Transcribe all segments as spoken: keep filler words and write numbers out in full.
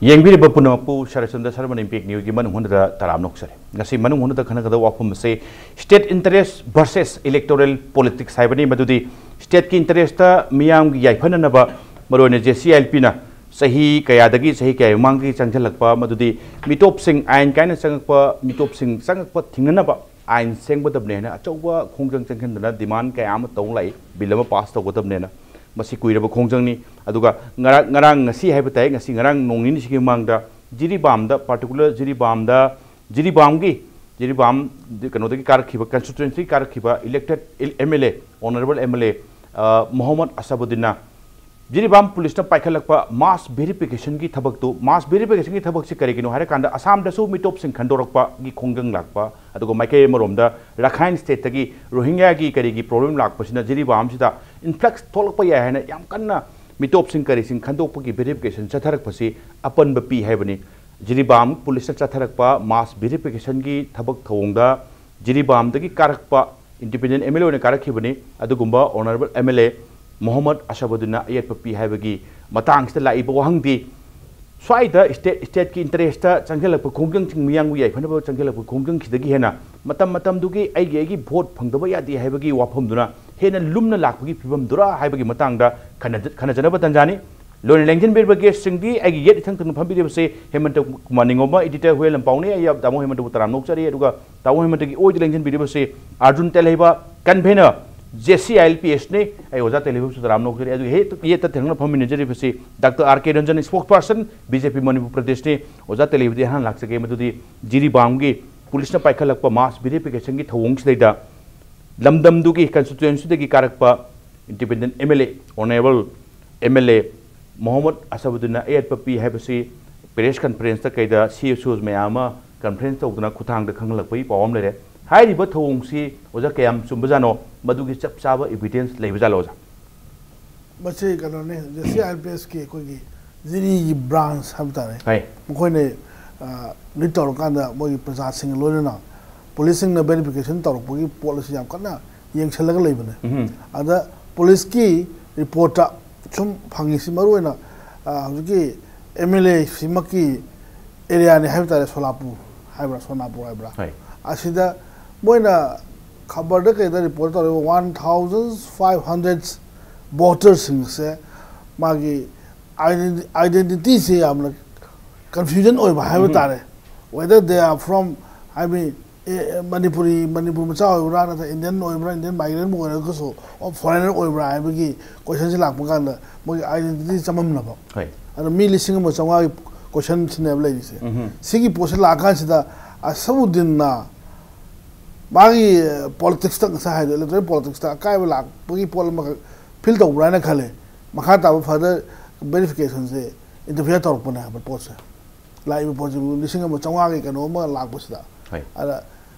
ꯌꯦꯡꯕꯤꯔꯤꯕ ꯄꯨꯝꯅꯃꯛꯄꯨ ꯁꯔꯠꯆꯟꯗ꯭ꯔ ꯁꯔꯃ ꯏꯝꯄꯦꯛ ꯅ꯭ꯌꯨꯁꯀꯤ ꯃꯅꯨꯡ ꯍꯨꯠꯅꯗ ꯇꯔꯥꯝꯅ ꯑꯣꯛꯆꯔꯤ꯫ ꯉꯁꯤ ꯃꯅꯨꯡ ꯍꯨꯠꯅꯗ ꯈꯟꯅꯒꯗꯕ ꯋꯥꯐꯝ ꯑꯁꯤ state interest versus electoral politics ꯍꯥꯏꯕꯅꯤ꯫ ꯃꯗꯨꯗꯤ stateꯀꯤ interestꯇ ꯃꯤꯌꯥꯝꯒꯤ ꯌꯥꯏꯐꯅꯅꯕ ꯃꯔꯨꯑꯣꯏꯅ JCILPꯅ ꯆꯍꯤ ꯀꯌꯥꯗꯒꯤ, ꯆꯍꯤ ꯀꯌꯥꯒꯤ ꯃꯃꯥꯡꯗꯒꯤ ꯆꯪꯁꯤꯜꯂꯛꯄ, ꯃꯗꯨꯗꯤ ꯃꯤꯇꯣꯞꯁꯤꯡ ꯑꯥꯏꯟ ꯀꯥꯏꯅ ꯆꯪꯉꯛꯄ, ꯃꯤꯇꯣꯞꯁꯤꯡ ꯆꯪꯉꯛꯄ ꯊꯤꯡꯅꯅꯕ ꯑꯥꯏꯟ ꯁꯦꯝꯒꯗꯕꯅꯦꯅ ꯑꯆꯧꯕ ꯈꯣꯡꯖꯪ ꯆꯪꯁꯤꯟꯗꯅ demand ꯀꯌꯥ ꯑꯃ ꯇꯧ ꯂꯥꯛꯏ, bill ꯑꯃ pass ꯇꯧꯒꯗꯕꯅꯦꯅ꯫ ꯃꯁꯤ ꯀꯨꯏꯔꯕ ꯈꯣꯡꯖꯪꯅꯤ꯫ ꯑꯗꯨꯒ ꯉꯔꯥꯡ, ꯉꯔꯥꯡ ꯉꯁꯤ ꯍꯥꯏꯕ ꯇꯥꯏ, ꯉꯁꯤ ꯉꯔꯥꯡ ꯅꯣꯡ ꯅꯤꯅꯤꯁꯤꯒꯤ ꯃꯃꯥꯡꯗ ꯖꯤꯔꯤꯕꯥꯝꯗ, particular ꯖꯤꯔꯤꯕꯥꯝꯗ, ꯖꯤꯔꯤꯕꯥꯝꯒꯤ, ꯖꯤꯔꯤꯕꯥꯝ ꯀꯩꯅꯣꯗꯒꯤ ꯀꯥꯔꯛꯈꯤꯕ, constituencyꯗꯒꯤ ꯀꯥꯔꯛꯈꯤꯕ elected MLA, honourable MLA, ꯑ, ꯃꯣꯍꯝꯃꯗ ꯑꯁꯕꯨꯗꯤꯟꯅ ꯖꯤꯔꯤꯕꯥꯝ ꯄꯨꯂꯤꯁꯅ ꯄꯥꯏꯈꯠꯂꯛꯄ mass verificationꯒꯤ ꯊꯕꯛꯇꯨ, mass verificationꯒꯤ ꯊꯕꯛꯁꯤ ꯀꯔꯤꯒꯤꯅꯣ ꯍꯥꯏꯔꯀꯥꯟꯗ ꯑꯁꯥꯝꯗꯁꯨ ꯃꯤꯇꯣꯞꯁꯤꯡ ꯈꯟꯗꯣꯔꯛꯄꯒꯤ ꯈꯣꯡꯖꯪ ꯂꯥꯛꯄ, ꯑꯗꯨꯒ ꯃꯥꯏꯀꯩ ꯑꯃꯔꯣꯝꯗ ꯔꯥꯈꯥꯏꯟ stateꯇꯒꯤ ꯔꯣꯍꯤꯡꯒ꯭ꯌꯥꯒꯤ ꯀꯔꯤꯒꯤ problem ꯂꯥꯛꯄꯁꯤꯅ ꯖꯤꯔꯤꯕꯥꯝꯁꯤꯗ influx ꯊꯣꯛꯂꯛꯄ ꯌꯥꯏ ꯍꯥꯏꯅ ꯌꯥꯝ ꯀꯟꯅ ꯃꯤꯇꯣꯞꯁꯤꯡ ꯀꯔꯤꯁꯤꯡ ꯈꯟꯗꯣꯛꯄꯒꯤ verification ꯆꯠꯊꯔꯛꯄꯁꯤ ꯑꯄꯟꯕ ꯄꯤ ꯍꯥꯏꯕꯅꯤ꯫ ꯖꯤꯔꯤꯕꯥꯝ ꯄꯨꯂꯤꯁꯅ ꯆꯠꯊꯔꯛꯄ mass verificationꯒꯤ ꯊꯕꯛ ꯊꯧꯑꯣꯡꯗ ꯖꯤꯔꯤꯕꯥꯝꯗꯒꯤ ꯀꯥꯔꯛꯄ independent MLA ꯑꯣꯏꯅ ꯀꯥꯔꯛꯈꯤꯕꯅꯤ꯫ ꯑꯗꯨꯒꯨꯝꯕ honourable MLA ꯃꯣꯍꯝꯃꯗ ꯑꯁꯕꯨꯗꯤꯟꯅ ꯑꯌꯦꯠꯄ ꯄꯤ ꯍꯥꯏꯕꯒꯤ ꯃꯇꯥꯡꯁꯤꯗ ꯂꯥꯛꯏꯕ ꯋꯥꯍꯪꯗꯤ, ꯁ꯭ꯋꯥꯏꯗ state, stateꯀꯤ interestꯇ ꯆꯪꯁꯤꯜꯂꯛꯄ ꯈꯣꯡꯖꯪꯁꯤꯡ, ꯃꯤꯌꯥꯝꯒꯤ ꯌꯥꯏꯐꯅꯕ ꯆꯪꯁꯤꯜꯂꯛꯄ ꯈꯣꯡꯖꯪꯁꯤꯗꯒꯤ ꯍꯦꯟꯅ ꯃꯇꯝ ꯃꯇꯝꯗꯨꯒꯤ ꯑꯩꯒꯤ, ꯑꯩꯒꯤ vote ꯐꯪꯗꯕ ꯌꯥꯗꯦ ꯍꯥꯏꯕꯒꯤ ꯋꯥꯐꯝꯗꯨꯅ ꯍꯦꯟꯅ ꯂꯨꯝꯅ ꯂꯥꯛꯄꯒꯤ ꯐꯤꯕꯝꯗꯨꯔꯥ ꯍꯥꯏꯕꯒꯤ ꯃꯇꯥꯡꯗ ꯈꯟꯅ-, ꯈꯟꯅꯖꯅꯕ ꯇꯟꯖꯥꯅꯤ꯫ ꯂꯣꯏꯅ ꯂꯦꯡꯁꯤꯟꯕꯤꯔꯤꯕ guestꯁꯤꯡꯗꯤ ꯑꯩꯒꯤ ꯌꯦꯠ ꯏꯊꯪ ꯊꯪꯅ ꯐꯝꯕꯤꯔꯤꯕꯁꯤ ꯍꯦꯃꯟꯇ ꯀꯨꯃꯥꯔ ꯅꯤꯡꯉꯣꯝꯕ, editor ꯍꯨꯌꯦꯟ ꯂꯝꯄꯥꯎꯅꯤ꯫ ꯑꯩ ꯇꯥꯃꯣ ꯍꯦꯃꯟꯇꯕꯨ ꯇꯔꯥꯝꯅ ꯑꯣꯛꯆꯔꯤ꯫ ꯑꯗꯨꯒ ꯇꯥꯃꯣ ꯍꯦꯃꯟꯇꯒꯤ ꯑꯣꯏꯗ ꯂꯦꯡꯁꯤꯟꯕꯤꯔꯤꯕꯁꯤ ꯑꯥꯔꯖꯨꯟ ꯇꯦꯜꯍꯩꯕ, convener, JCILPSꯅꯤ꯫ ꯑꯩ ꯑꯣꯖꯥ ꯇꯦꯜꯍꯩꯕꯁꯨ ꯇꯔꯥꯝꯅ ꯑꯣꯛꯆꯔꯤ꯫ ꯑꯗꯨꯒ ꯍꯦꯛ ꯌꯦꯠꯇ ꯊꯪꯅ ꯐꯝꯃꯤꯟꯅꯖꯔꯤꯕꯁꯤ ꯗꯥꯛꯇꯔ ꯑꯥꯔ ꯀꯦ ꯔꯟꯖꯟ, spokesperson, BJP ꯃꯅꯤꯄꯨꯔ ꯄ꯭ꯔꯗꯦꯁꯅꯤ꯫ ꯑꯣꯖꯥ ꯇꯦꯜꯍꯩꯕꯗꯤ ꯑꯍꯥꯟ ꯂꯥꯛꯆꯒꯦ꯫ ꯃꯗꯨꯗꯤ ꯖꯤꯔꯤꯕꯥꯝꯒꯤ ꯄꯨꯂꯤꯁꯅ ꯄꯥꯏꯈꯠꯂꯛꯄ mass verificationꯒꯤ ꯊꯧꯑꯣꯡꯁꯤꯗꯩꯗ ꯂꯝꯗꯝꯗꯨꯒꯤ constituencyꯗꯒꯤ ꯀꯥꯔꯛꯄ independent MLA, honourable MLA Mohammad ꯑꯁꯕꯨꯗꯤꯟꯅ ꯑꯌꯦꯠꯄ ꯄꯤ ꯍꯥꯏꯕꯁꯤ press conferenceꯇ ꯀꯩꯗ CSOs ꯃꯌꯥꯝ ꯑꯃ conference ꯇꯧꯗꯅ ꯈꯨꯠꯊꯥꯡꯗ ꯈꯪꯍꯜꯂꯛꯄꯒꯤ ꯄꯥꯎ ꯑꯃ ꯂꯩꯔꯦ꯫ ꯍꯥꯏꯔꯤꯕ ꯊꯧꯑꯣꯡꯁꯤ ꯑꯣꯖꯥ ꯀꯌꯥꯝ ꯆꯨꯝꯕꯖꯥꯠꯅꯣ? ꯃꯗꯨꯒꯤ ꯆꯞ ꯆꯥꯕ evidence ꯂꯩꯕꯖꯥꯠꯂꯣ ꯑꯣꯖꯥ? ꯃꯁꯤ ꯀꯩꯅꯣꯅꯤ, JCILPSꯀꯤ ꯑꯩꯈꯣꯏꯒꯤ ꯖꯤꯔꯤꯒꯤ branch ꯍꯥꯏꯕ ꯇꯥꯔꯦ꯫ ꯍꯣꯏ꯫ ꯃꯈꯣꯏꯅ, ꯑ, lead ꯇꯧꯔꯀꯥꯟꯗ ꯃꯣꯏꯒꯤ ꯄ꯭ꯔꯖꯥꯁꯤꯡꯒ ꯂꯣꯏꯅꯅ ꯄꯨꯂꯤꯁꯁꯤꯡꯅ verification ꯇꯧꯔꯛꯄꯒꯤ ꯄꯣꯠ ꯑꯁꯤ ꯌꯥꯝ ꯀꯟꯅ ꯌꯦꯡꯁꯤꯜꯂꯒ ꯂꯩꯕꯅꯦ꯫ ꯎꯝ꯫ ꯑꯗ ꯄꯨꯂꯤꯁꯀꯤ reportꯇ ꯁꯨꯝ ꯐꯪꯉꯤꯁꯤ ꯃꯔꯨꯑꯣꯏꯅ, ꯑ, ꯍꯧꯖꯤꯛꯀꯤ ꯑꯦꯝ ꯑꯦꯜ ꯑꯦ ꯁꯤꯃꯛꯀꯤ ꯑꯦꯔꯤꯌꯥꯅꯤ ꯍꯥꯏꯕ ꯇꯥꯔꯦ, ꯁꯣꯂꯥꯄꯨꯔ ꯍꯥꯏꯕ꯭ꯔꯥ, ꯁꯣꯅꯥꯄꯨꯔ ꯍꯥꯏꯕ꯭ꯔꯥ? ꯍꯣꯏ꯫ ꯑꯁꯤꯗ ꯃꯣꯏꯅ ꯈꯕꯔꯗ ꯀꯩꯗ ꯔꯤꯄꯣꯔꯠ ꯇꯧꯔꯤꯕ, ꯋꯥꯟ ꯊꯥꯎꯖꯟ ꯐꯥꯏꯚ ꯍꯟꯗ꯭ꯔꯦꯠ ꯚꯣꯇꯔꯁꯤꯡꯁꯦ ꯃꯥꯒꯤ ꯑꯥꯏꯗꯦꯟꯇꯤꯇꯤꯁꯦ ꯌꯥꯝꯅ ꯀꯟꯐ꯭ꯌꯨꯖꯟ ꯑꯣꯏꯕ ꯍꯥꯏꯕ ꯇꯥꯔꯦ꯫ Whether they are from, I mean, ꯑꯦ, ꯃꯅꯤꯄꯨꯔꯤ, ꯃꯅꯤꯄꯨꯔ ꯃꯆꯥ ꯑꯣꯏꯕ꯭ꯔꯥ, ꯅꯠꯇ꯭ꯔꯒ ꯏꯟꯗꯤꯌꯟ ꯑꯣꯏꯕ꯭ꯔꯥ, ꯏꯟꯗꯤꯌꯟ ꯃꯥꯏꯒ꯭ꯔꯦꯟꯕꯨ ꯑꯣꯏꯔꯒꯁꯨ, ꯑꯣ, ꯐꯣꯔꯦꯅꯔ ꯑꯣꯏꯕ꯭ꯔꯥ ꯍꯥꯏꯕꯒꯤ ꯀꯣꯏꯁꯟꯁꯤ ꯂꯥꯛꯄ ꯀꯥꯟꯗ ꯃꯣꯏꯒꯤ ꯑꯥꯏꯗꯦꯟꯇꯤꯇꯤ ꯆꯃꯝꯅꯕ꯫ ꯍꯣꯏ꯫ ꯑꯗꯣ ꯃꯤ ꯂꯤꯁꯤꯡ ꯑꯃ ꯆꯥꯝꯃꯉꯥꯒꯤ ꯀꯣꯏꯁꯟꯁꯤꯅꯦꯕ ꯂꯩꯔꯤꯁꯦ꯫ ꯁꯤꯒꯤ ꯄꯣꯠꯁꯤ ꯂꯥꯛꯑꯀꯥꯟꯁꯤꯗ ꯑꯁꯧꯗꯤꯟꯅ ꯃꯥꯒꯤ ꯄꯣꯂꯤꯇꯤꯛꯁꯇ, ꯉꯁꯥꯏ ꯍꯥꯏꯗꯣ, ꯏꯂꯦꯛꯇꯣꯔꯦꯜ ꯄꯣꯂꯤꯇꯤꯛꯁꯇ ꯑꯀꯥꯏꯕ ꯂꯥꯛꯄꯒꯤ ꯄꯣꯠ ꯑꯃꯈꯛ ꯐꯤꯜ ꯇꯧꯕ꯭ꯔꯥ ꯍꯥꯏꯅ ꯈꯜꯂꯦ꯫ ꯃꯈꯥ ꯇꯥꯕ ꯐꯔꯗꯔ ꯚꯦꯔꯤꯐꯤꯀꯦꯁꯟꯁꯦ ꯏꯟꯇꯔꯐꯤꯌꯔ ꯇꯧꯔꯛꯄꯅꯦ ꯍꯥꯏꯕ ꯄꯣꯠꯁꯦ꯫ ꯂꯥꯛꯏꯕ ꯄꯣꯠꯁꯤꯕꯨ ꯂꯤꯁꯤꯡ ꯑꯃ ꯆꯥꯝꯃꯉꯥꯒꯤ ꯀꯩꯅꯣ ꯑꯃ ꯂꯥꯛꯄꯁꯤꯗ꯫ ꯍꯣꯏ꯫ ꯑꯗ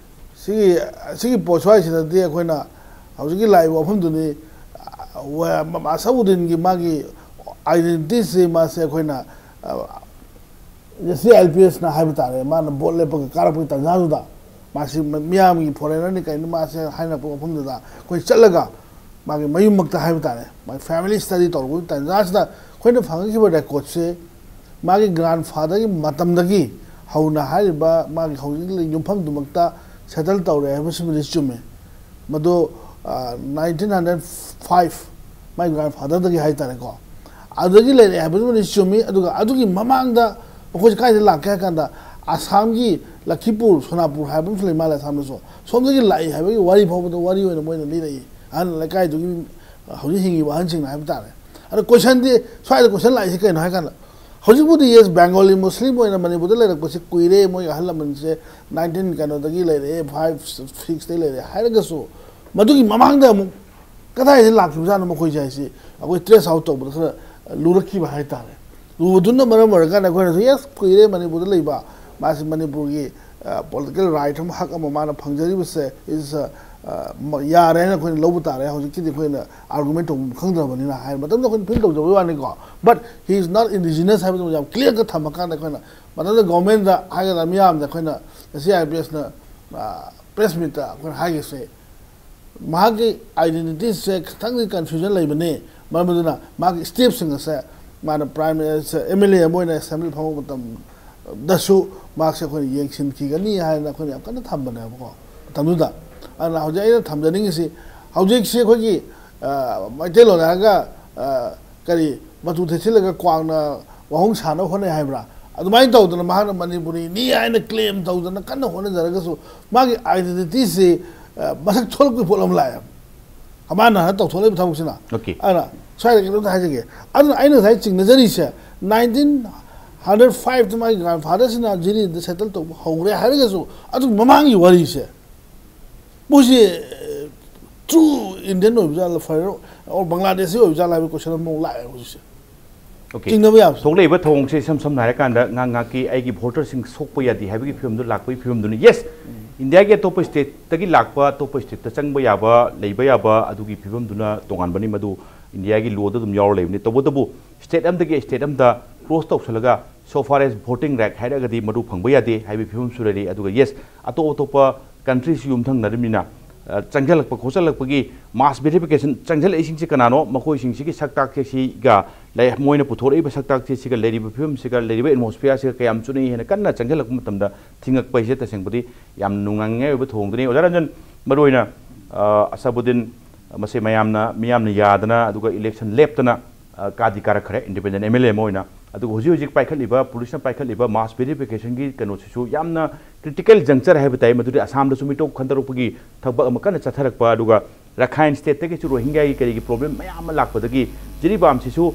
ꯁꯤꯒꯤ, ꯁꯤꯒꯤ ꯄꯣꯠ ꯁ꯭ꯋꯥꯏꯁꯤꯗꯗꯤ ꯑꯩꯈꯣꯏꯅ ꯍꯧꯖꯤꯛꯀꯤ ꯂꯥꯛꯏꯕ ꯋꯥꯐꯝꯗꯨꯅꯤ, ꯑ, ꯋ-, ꯃ-, ꯑꯁꯧꯗꯤꯟꯒꯤ ꯃꯥꯒꯤ ꯑꯥꯏꯗꯦꯟꯇꯤꯇꯤꯁꯤ ꯃꯥꯁꯦ ꯑꯩꯈꯣꯏꯅ, ꯑ, ꯉꯁꯤ ꯑꯥꯏ ꯄꯤ ꯑꯦꯁꯅ ꯍꯥꯏꯕ ꯇꯥꯔꯦ, ꯃꯥꯅ ꯚꯣꯠ ꯂꯦꯞꯄꯒ ꯀꯥꯔꯛꯄꯒꯤ ꯇꯥꯟꯖꯥꯗꯨꯗ ꯃꯥꯁꯤ ꯃ-, ꯃꯤꯌꯥꯝꯒꯤ ꯐꯣꯔꯦꯅꯔꯅꯤ ꯀꯩꯅꯤ ꯃꯥꯁꯦ ꯍꯥꯏꯅꯔꯛꯄ ꯃꯐꯝꯗꯨꯗ ꯑꯩꯈꯣꯏ ꯆꯠꯂꯒ ꯃꯥꯒꯤ ꯃꯌꯨꯝꯃꯛꯇ ꯍꯥꯏꯕ ꯇꯥꯔꯦ, ꯃꯥꯒꯤ ꯐꯦꯃꯤꯂꯤ ꯁ꯭ꯇꯗꯤ ꯇꯧꯔꯛꯄꯒꯤ ꯇꯥꯟꯖꯥꯁꯤꯗ ꯑꯩꯈꯣꯏꯅ ꯐꯪꯉꯛꯈꯤꯕ ꯔꯦꯀꯣꯔꯠꯁꯦ ꯃꯥꯒꯤ ꯒ꯭ꯔꯥꯟꯐꯥꯗꯔꯒꯤ ꯃꯇꯝꯗꯒꯤ ꯍꯧꯅ ꯍꯥꯏꯔꯤꯕ ꯃꯥꯒꯤ ꯍꯧꯖꯤꯛ ꯂꯩ ꯌꯨꯝꯐꯝꯗꯨꯃꯛꯇ ꯁꯦꯇꯜ ꯇꯧꯔꯦ ꯍꯥꯏꯕꯁꯤꯃꯗꯤ ꯆꯨꯝꯃꯦ꯫ ꯃꯗꯨ, ꯑ, ꯅꯥꯏꯟꯇꯤꯟ ꯍꯟꯗ꯭ꯔꯦꯠ ꯐꯥꯏꯚ, ꯃꯥꯒꯤ ꯒ꯭ꯔꯥꯟꯐꯥꯗꯔꯗꯒꯤ ꯍꯥꯏ ꯇꯥꯔꯦꯀꯣ, ꯑꯗꯨꯗꯒꯤ ꯂꯩꯔꯛꯑꯦ ꯍꯥꯏꯕꯗꯨꯃꯗꯤ ꯆꯨꯝꯃꯤ꯫ ꯑꯗꯨꯒ ꯑꯗꯨꯒꯤ ꯃꯃꯥꯡꯗ ꯃꯈꯣꯏꯁꯦ ꯀꯥꯏꯗ ꯂꯥꯛꯀꯦ ꯍꯥꯏ ꯀꯥꯟꯗ, ꯑꯁꯥꯝꯒꯤ ꯂꯈꯤꯄꯨꯔ, ꯁꯣꯅꯥꯄꯨꯔ ꯍꯥꯏꯕ ꯑꯃꯁꯨ ꯂꯩ ꯃꯥꯜꯂꯦ ꯑꯁꯥꯝꯗꯁꯨ, ꯁꯣꯝꯗꯒꯤ ꯂꯥꯛꯏ ꯍꯥꯏꯕꯒꯤ ꯋꯥꯔꯤ ꯐꯥꯎꯕꯗ ꯋꯥꯔꯤ ꯑꯣꯏꯅ ꯃꯣꯏꯅ ꯂꯤꯔꯛꯏ꯫ ꯑꯍꯜ ꯂꯩꯀꯥꯏꯗꯨꯒꯤ ꯃꯤ, ꯍꯧꯖꯤꯛ ꯍꯤꯡꯉꯤꯕ ꯑꯍꯜꯁꯤꯡꯅ ꯍꯥꯏꯕ ꯇꯥꯔꯦ꯫ ꯑꯗꯣ ꯀꯣꯏꯁꯟꯗꯤ, ꯁ꯭ꯋꯥꯏꯗ ꯀꯣꯏꯁꯟ ꯂꯥꯛꯏꯁꯤ ꯀꯩꯅꯣ ꯍꯥꯏ ꯀꯥꯟꯗ, ꯍꯧꯖꯤꯛꯄꯨꯗꯤ, ꯌꯦꯁ, ꯕꯦꯡꯒꯣꯂꯤ ꯃꯨꯁꯂꯤꯝ ꯑꯣꯏꯅ ꯃꯅꯤꯄꯨꯔꯗ ꯂꯩꯔꯛꯄꯁꯤ ꯀꯨꯏꯔꯦ, ꯃꯣꯏ ꯑꯍꯜ ꯂꯃꯟꯁꯦ ꯅꯥꯏꯟꯇꯤꯟ ꯀꯩꯅꯣꯗꯒꯤ ꯂꯩꯔꯛꯑꯦ, ꯐꯥꯏꯚ ꯁꯤꯛꯁꯇꯒꯤ ꯂꯩꯔꯛꯑꯦ ꯍꯥꯏꯔꯒꯁꯨ, ꯃꯗꯨꯒꯤ ꯃꯃꯥꯡꯗ ꯑꯃꯨꯛ ꯀꯗꯥꯏꯗ ꯂꯥꯛꯈꯤꯕꯖꯥꯠꯅꯣ ꯃꯈꯣꯏꯁꯦ ꯍꯥꯏꯁꯤ ꯑꯩꯈꯣꯏ ꯇ꯭ꯔꯦꯁ ꯑꯥꯎꯠ ꯇꯧꯕꯗ ꯈꯔ ꯂꯨꯔꯛꯈꯤꯕ ꯍꯥꯏ ꯇꯥꯔꯦ꯫ ꯂꯨꯕꯗꯨꯅ ꯃꯔꯝ ꯑꯣꯏꯔꯀꯥꯟꯗ ꯑꯩꯈꯣꯏꯅꯁꯨ, ꯌꯦꯁ, ꯀꯨꯏꯔꯦ ꯃꯅꯤꯄꯨꯔꯗ ꯂꯩꯕ, ꯃꯥꯁꯤ ꯃꯅꯤꯄꯨꯔꯒꯤ ꯄꯣꯂꯤꯇꯤꯀꯦꯜ ꯔꯥꯏꯠ ꯑꯃ, ꯍꯛ ꯑꯃ ꯃꯥꯅ ꯐꯪꯖꯔꯤꯕꯁꯦ is, ꯑ, ꯃ-, ꯌꯥꯔꯦ ꯍꯥꯏꯅ ꯑꯩꯈꯣꯏꯅ ꯂꯧꯕ ꯇꯥꯔꯦ꯫ ꯍꯧꯖꯤꯛꯀꯤꯗꯤ ꯑꯩꯈꯣꯏꯅ ꯑꯥꯔꯒꯨꯃꯦꯟ ꯇꯧꯐꯝ ꯈꯪꯗ꯭ꯔꯕꯅꯤꯅ ꯍꯥꯏ ꯃꯇꯝꯗ ꯑꯩꯈꯣꯏꯅ feel ꯇꯧꯖꯕꯒꯤ ꯋꯥꯅꯤꯀꯣ, but he is not indigenous ꯍꯥꯏꯕꯗꯨ ꯌꯥꯝ ꯀ꯭ꯂꯤꯌꯔ ꯀꯠ ꯊꯝꯃꯀꯥꯟꯗ ꯑꯩꯈꯣꯏꯅ ꯃꯇꯝꯗ ꯒꯣꯔꯃꯦꯟꯗ ꯍꯥꯏꯒꯗ꯭ꯔꯥ, ꯃꯤꯌꯥꯝꯗ ꯑꯩꯈꯣꯏꯅ ꯉꯁꯤ ꯑꯥꯏ ꯄꯤ ꯑꯦꯁꯅ ꯄ꯭ꯔꯦꯁ ꯃꯤꯠꯇ ꯑꯩꯈꯣꯏꯅ ꯍꯥꯏꯈꯤꯁꯦ, ꯃꯍꯥꯛꯀꯤ ꯑꯥꯏꯗꯦꯟꯇꯤꯇꯤꯁꯦ ꯈꯤꯇꯪꯗꯤ ꯀꯟꯐ꯭ꯌꯨꯖꯟ ꯂꯩꯕꯅꯤ꯫ ꯃꯔꯝ ꯑꯗꯨꯅ ꯃꯥꯒꯤ ꯁ꯭ꯇꯦꯞꯁꯤꯡ ꯑꯁꯦ ꯃꯥꯅ ꯄ꯭ꯔꯥꯏꯝ ꯃꯤꯅꯤꯁꯇꯔ, ꯑꯦꯝ ꯑꯦꯜ ꯑꯦ ꯑꯃ ꯑꯣꯏꯅ ꯑꯦꯁꯦꯝꯕ꯭ꯂꯤ ꯐꯝꯃꯛꯄ ꯃꯇꯝꯗꯁꯨ ꯃꯍꯥꯛꯁꯦ ꯑꯩꯈꯣꯏꯅ ꯌꯦꯡꯁꯤꯟꯈꯤꯒꯅꯤ ꯍꯥꯏꯅ ꯑꯩꯈꯣꯏꯅ ꯌꯥꯝ ꯀꯟꯅ ꯊꯝꯕꯅꯦꯕꯀꯣ, ꯃꯇꯝꯗꯨꯗ꯫ ꯑꯗꯨꯅ ꯍꯧꯖꯤꯛ ꯑꯩꯅ ꯊꯝꯖꯅꯤꯡꯉꯤꯁꯤ, ꯍꯧꯖꯤꯛꯁꯤ ꯑꯩꯈꯣꯏꯒꯤ, ꯑ, ꯃꯩꯇꯩꯂꯣꯟ ꯍꯥꯏꯔꯒ, ꯑ, ꯀꯔꯤ, ꯃꯇꯨ ꯊꯦꯠꯆꯤꯜꯂꯒ ꯀ꯭ꯋꯥꯛꯅ ꯋꯥꯍꯣꯡ ꯁꯥꯅꯕ ꯍꯣꯠꯅꯩ ꯍꯥꯏꯕ꯭ꯔꯥ? ꯑꯗꯨꯃꯥꯏꯅ ꯇꯧꯗꯅ ꯃꯍꯥꯛꯅ ꯃꯅꯤꯄꯨꯔꯤꯅꯤ ꯍꯥꯏꯅ ꯀ꯭ꯂꯦꯝ ꯇꯧꯗꯅ ꯀꯟꯅ ꯍꯣꯠꯅꯖꯔꯒꯁꯨ, ꯃꯥꯒꯤ ꯑꯥꯏꯗꯦꯟꯇꯤꯇꯤꯁꯤ, ꯑ, ꯃꯁꯛ ꯊꯣꯛꯂꯛꯄꯒꯤ ꯄꯣꯠ ꯑꯃ ꯂꯥꯛꯑꯦꯕ꯫ ꯃꯥꯅ ꯍꯥꯟꯅ ꯇꯧꯊꯣꯛꯂꯛꯏꯕ ꯊꯕꯛꯁꯤꯅ꯫ Okay. ꯑꯗꯨꯅ ꯁ꯭ꯋꯥꯏꯗ ꯀꯩꯅꯣꯝꯇ ꯍꯥꯏꯖꯒꯦ꯫ ꯑꯗꯨꯅ ꯑꯩꯅ ꯉꯁꯥꯏ ꯆꯤꯡꯅꯖꯔꯤꯁꯦ, ꯅꯥꯏꯟꯇꯤꯟ ꯍꯟꯗ꯭ꯔꯦꯠ ꯐꯥꯏꯚꯇ ꯃꯥꯒꯤ ꯒ꯭ꯔꯥꯟꯐꯥꯗꯔꯁꯤꯅ ꯖꯤꯔꯤꯗ ꯁꯦꯇꯜ ꯇꯧꯕ ꯍꯧꯔꯦ ꯍꯥꯏꯔꯒꯁꯨ, ꯑꯗꯨꯒꯤ ꯃꯃꯥꯡꯒꯤ ꯋꯥꯔꯤꯁꯦ, ꯃꯣꯏꯁꯦ ꯇ꯭ꯔꯨ ꯏꯟꯗꯤꯌꯟ ꯑꯣꯏꯕ ꯖꯥꯠꯂ, ꯐꯔꯦ, ꯑꯣꯔ ꯕꯪꯒ꯭ꯂꯥꯗꯦꯁꯤ ꯑꯣꯏꯕ ꯖꯥꯠꯂ ꯍꯥꯏꯕꯒꯤ ꯀꯣꯏꯁꯟ ꯑꯃꯨꯛ ꯂꯥꯛꯑꯦ ꯍꯧꯖꯤꯛꯁꯦ꯫ Okay. ꯆꯤꯡꯅꯕ ꯌꯥꯕꯁꯦ꯫ ꯊꯣꯛꯂꯛꯏꯕ ꯊꯧꯑꯣꯡꯁꯦ ꯏꯁꯝ ꯁꯝꯅ ꯍꯥꯏꯔꯀꯥꯟꯗ ꯉꯥꯏꯍꯥꯛ ꯉꯥꯏꯍꯥꯛꯀꯤ ꯑꯩꯒꯤ ꯚꯣꯇꯔꯁꯤꯡ ꯁꯣꯛꯄ ꯌꯥꯗꯦ ꯍꯥꯏꯕꯒꯤ ꯐꯤꯕꯝꯗꯨ ꯂꯥꯛꯄꯒꯤ ꯐꯤꯕꯝꯗꯨꯅꯤ꯫ Yes, ꯏꯟꯗꯤꯌꯥꯒꯤ ꯑꯇꯣꯞꯄ ꯁ꯭ꯇꯦꯠꯇꯒꯤ ꯂꯥꯛꯄ, ꯑꯇꯣꯞꯄ ꯁ꯭ꯇꯦꯠꯇ ꯆꯪꯕ ꯌꯥꯕ, ꯂꯩꯕ ꯌꯥꯕ, ꯑꯗꯨꯒꯤ ꯐꯤꯕꯝꯗꯨꯅ ꯇꯣꯉꯥꯟꯕꯅꯤ, ꯃꯗꯨ ꯏꯟꯗꯤꯌꯥꯒꯤ ꯂꯣꯗ ꯑꯗꯨꯝ ꯌꯥꯎꯔ ꯂꯩꯕꯅꯤ꯫ ꯇꯧꯕꯇꯕꯨ ꯁ꯭ꯇꯦꯠ ꯑꯃꯗꯒꯤ ꯁ꯭ꯇꯦꯠ ꯑꯃꯗ cross ꯇꯧꯁꯜꯂꯒ, so far as voting right ꯍꯥꯏꯔꯒꯗꯤ, ꯃꯗꯨ ꯐꯪꯕ ꯌꯥꯗꯦ ꯍꯥꯏꯕꯒꯤ ꯐꯤꯕꯝꯁꯨ ꯂꯩꯔꯤ꯫ ꯑꯗꯨꯒ yes, ꯑꯇꯣꯞ ꯑꯇꯣꯞꯄ ꯀꯟꯇ꯭ꯔꯤꯁꯨ ꯌꯨꯝꯊꯪꯅꯔꯤꯕꯅꯤꯅ, ꯑ, ꯆꯪꯁꯤꯜꯂꯛꯄ ꯈꯣꯠꯆꯜꯂꯛꯄꯒꯤ ꯃꯥꯁ ꯚꯦꯔꯤꯐꯤꯀꯦꯁꯟ, ꯆꯪꯁꯤꯜꯂꯛꯏꯁꯤꯡꯁꯤ ꯀꯅꯥꯅꯣ, ꯃꯈꯣꯏꯁꯤꯡꯁꯤꯒꯤ ꯁꯛꯇꯥꯛꯁꯦ ꯁꯤꯒ ꯂꯩ-, ꯃꯣꯏꯅ ꯄꯨꯊꯣꯔꯛꯏꯕ ꯁꯛꯇꯥꯛꯁꯦ ꯁꯤꯒ ꯂꯩꯔꯤꯕ ꯐꯤꯕꯝꯁꯤꯒ, ꯂꯩꯔꯤꯕ ꯑꯦꯠꯃꯣꯁꯐꯤꯌꯥꯔꯁꯤꯒ ꯀꯌꯥꯝ ꯆꯨꯅꯩ ꯍꯥꯏꯅ ꯀꯟꯅ ꯆꯪꯁꯤꯜꯂꯛꯄ ꯃꯇꯝꯗ ꯊꯤꯡꯉꯛꯄ ꯍꯥꯏꯁꯦ ꯇꯁꯦꯡꯕꯗꯤ ꯌꯥꯝ ꯅꯨꯡꯅꯥꯡꯅꯤꯡꯉꯥꯏ ꯑꯣꯏꯕ ꯊꯧꯑꯣꯡꯗꯨꯅꯤ꯫ ꯑꯣꯖꯥ ꯔꯟꯖꯟ, ꯃꯔꯨꯑꯣꯏꯅ, ꯑ, ꯑꯁꯕꯨꯗꯤꯟ, ꯃꯁꯦ ꯃꯌꯥꯝꯅ, ꯃꯤꯌꯥꯝꯅ ꯌꯥꯗꯅ, ꯑꯗꯨꯒ ꯏꯂꯦꯛꯁꯟ ꯂꯦꯞꯇꯅ, ꯑ, ꯀꯥꯗꯤ ꯀꯥꯔꯛꯈ꯭ꯔꯦ, ꯏꯟꯗꯤꯄꯦꯟꯗꯦꯟ ꯑꯦꯝ ꯑꯦꯜ ꯑꯦ ꯑꯃ ꯑꯣꯏꯅ꯫ ꯑꯗꯨꯒ ꯍꯧꯖꯤꯛ ꯍꯧꯖꯤꯛ ꯄꯥꯏꯈꯠꯂꯤꯕ, ꯄꯨꯂꯤꯁꯅ ꯄꯥꯏꯈꯠꯂꯤꯕ ꯃꯥꯁ ꯚꯦꯔꯤꯐꯤꯀꯦꯁꯟꯒꯤ ꯀꯩꯅꯣꯁꯤꯁꯨ ꯌꯥꯝꯅ ꯀ꯭ꯔꯤꯇꯤꯀꯦꯜ ꯖꯪꯆꯔ ꯍꯥꯏꯕ ꯇꯥꯏ, ꯃꯗꯨꯗꯤ ꯑꯁꯥꯝꯗꯁꯨ ꯃꯤꯇꯣꯞ ꯈꯟꯗꯣꯔꯛꯄꯒꯤ ꯊꯕꯛ ꯑꯃ ꯀꯟꯅ ꯆꯠꯊꯔꯛꯄ, ꯑꯗꯨꯒ ꯔꯈꯥꯏꯟ ꯁ꯭ꯇꯦꯠꯇꯒꯤꯁꯨ ꯔꯣꯍꯤꯡꯒ꯭ꯌꯥꯒꯤ ꯀꯔꯤꯒꯤ ꯄ꯭ꯔꯣꯕ꯭ꯂꯦꯝ ꯃꯌꯥꯝ ꯑꯃ ꯂꯥꯛꯄꯗꯒꯤ ꯖꯤꯔꯤꯕꯥꯝꯁꯤꯁꯨ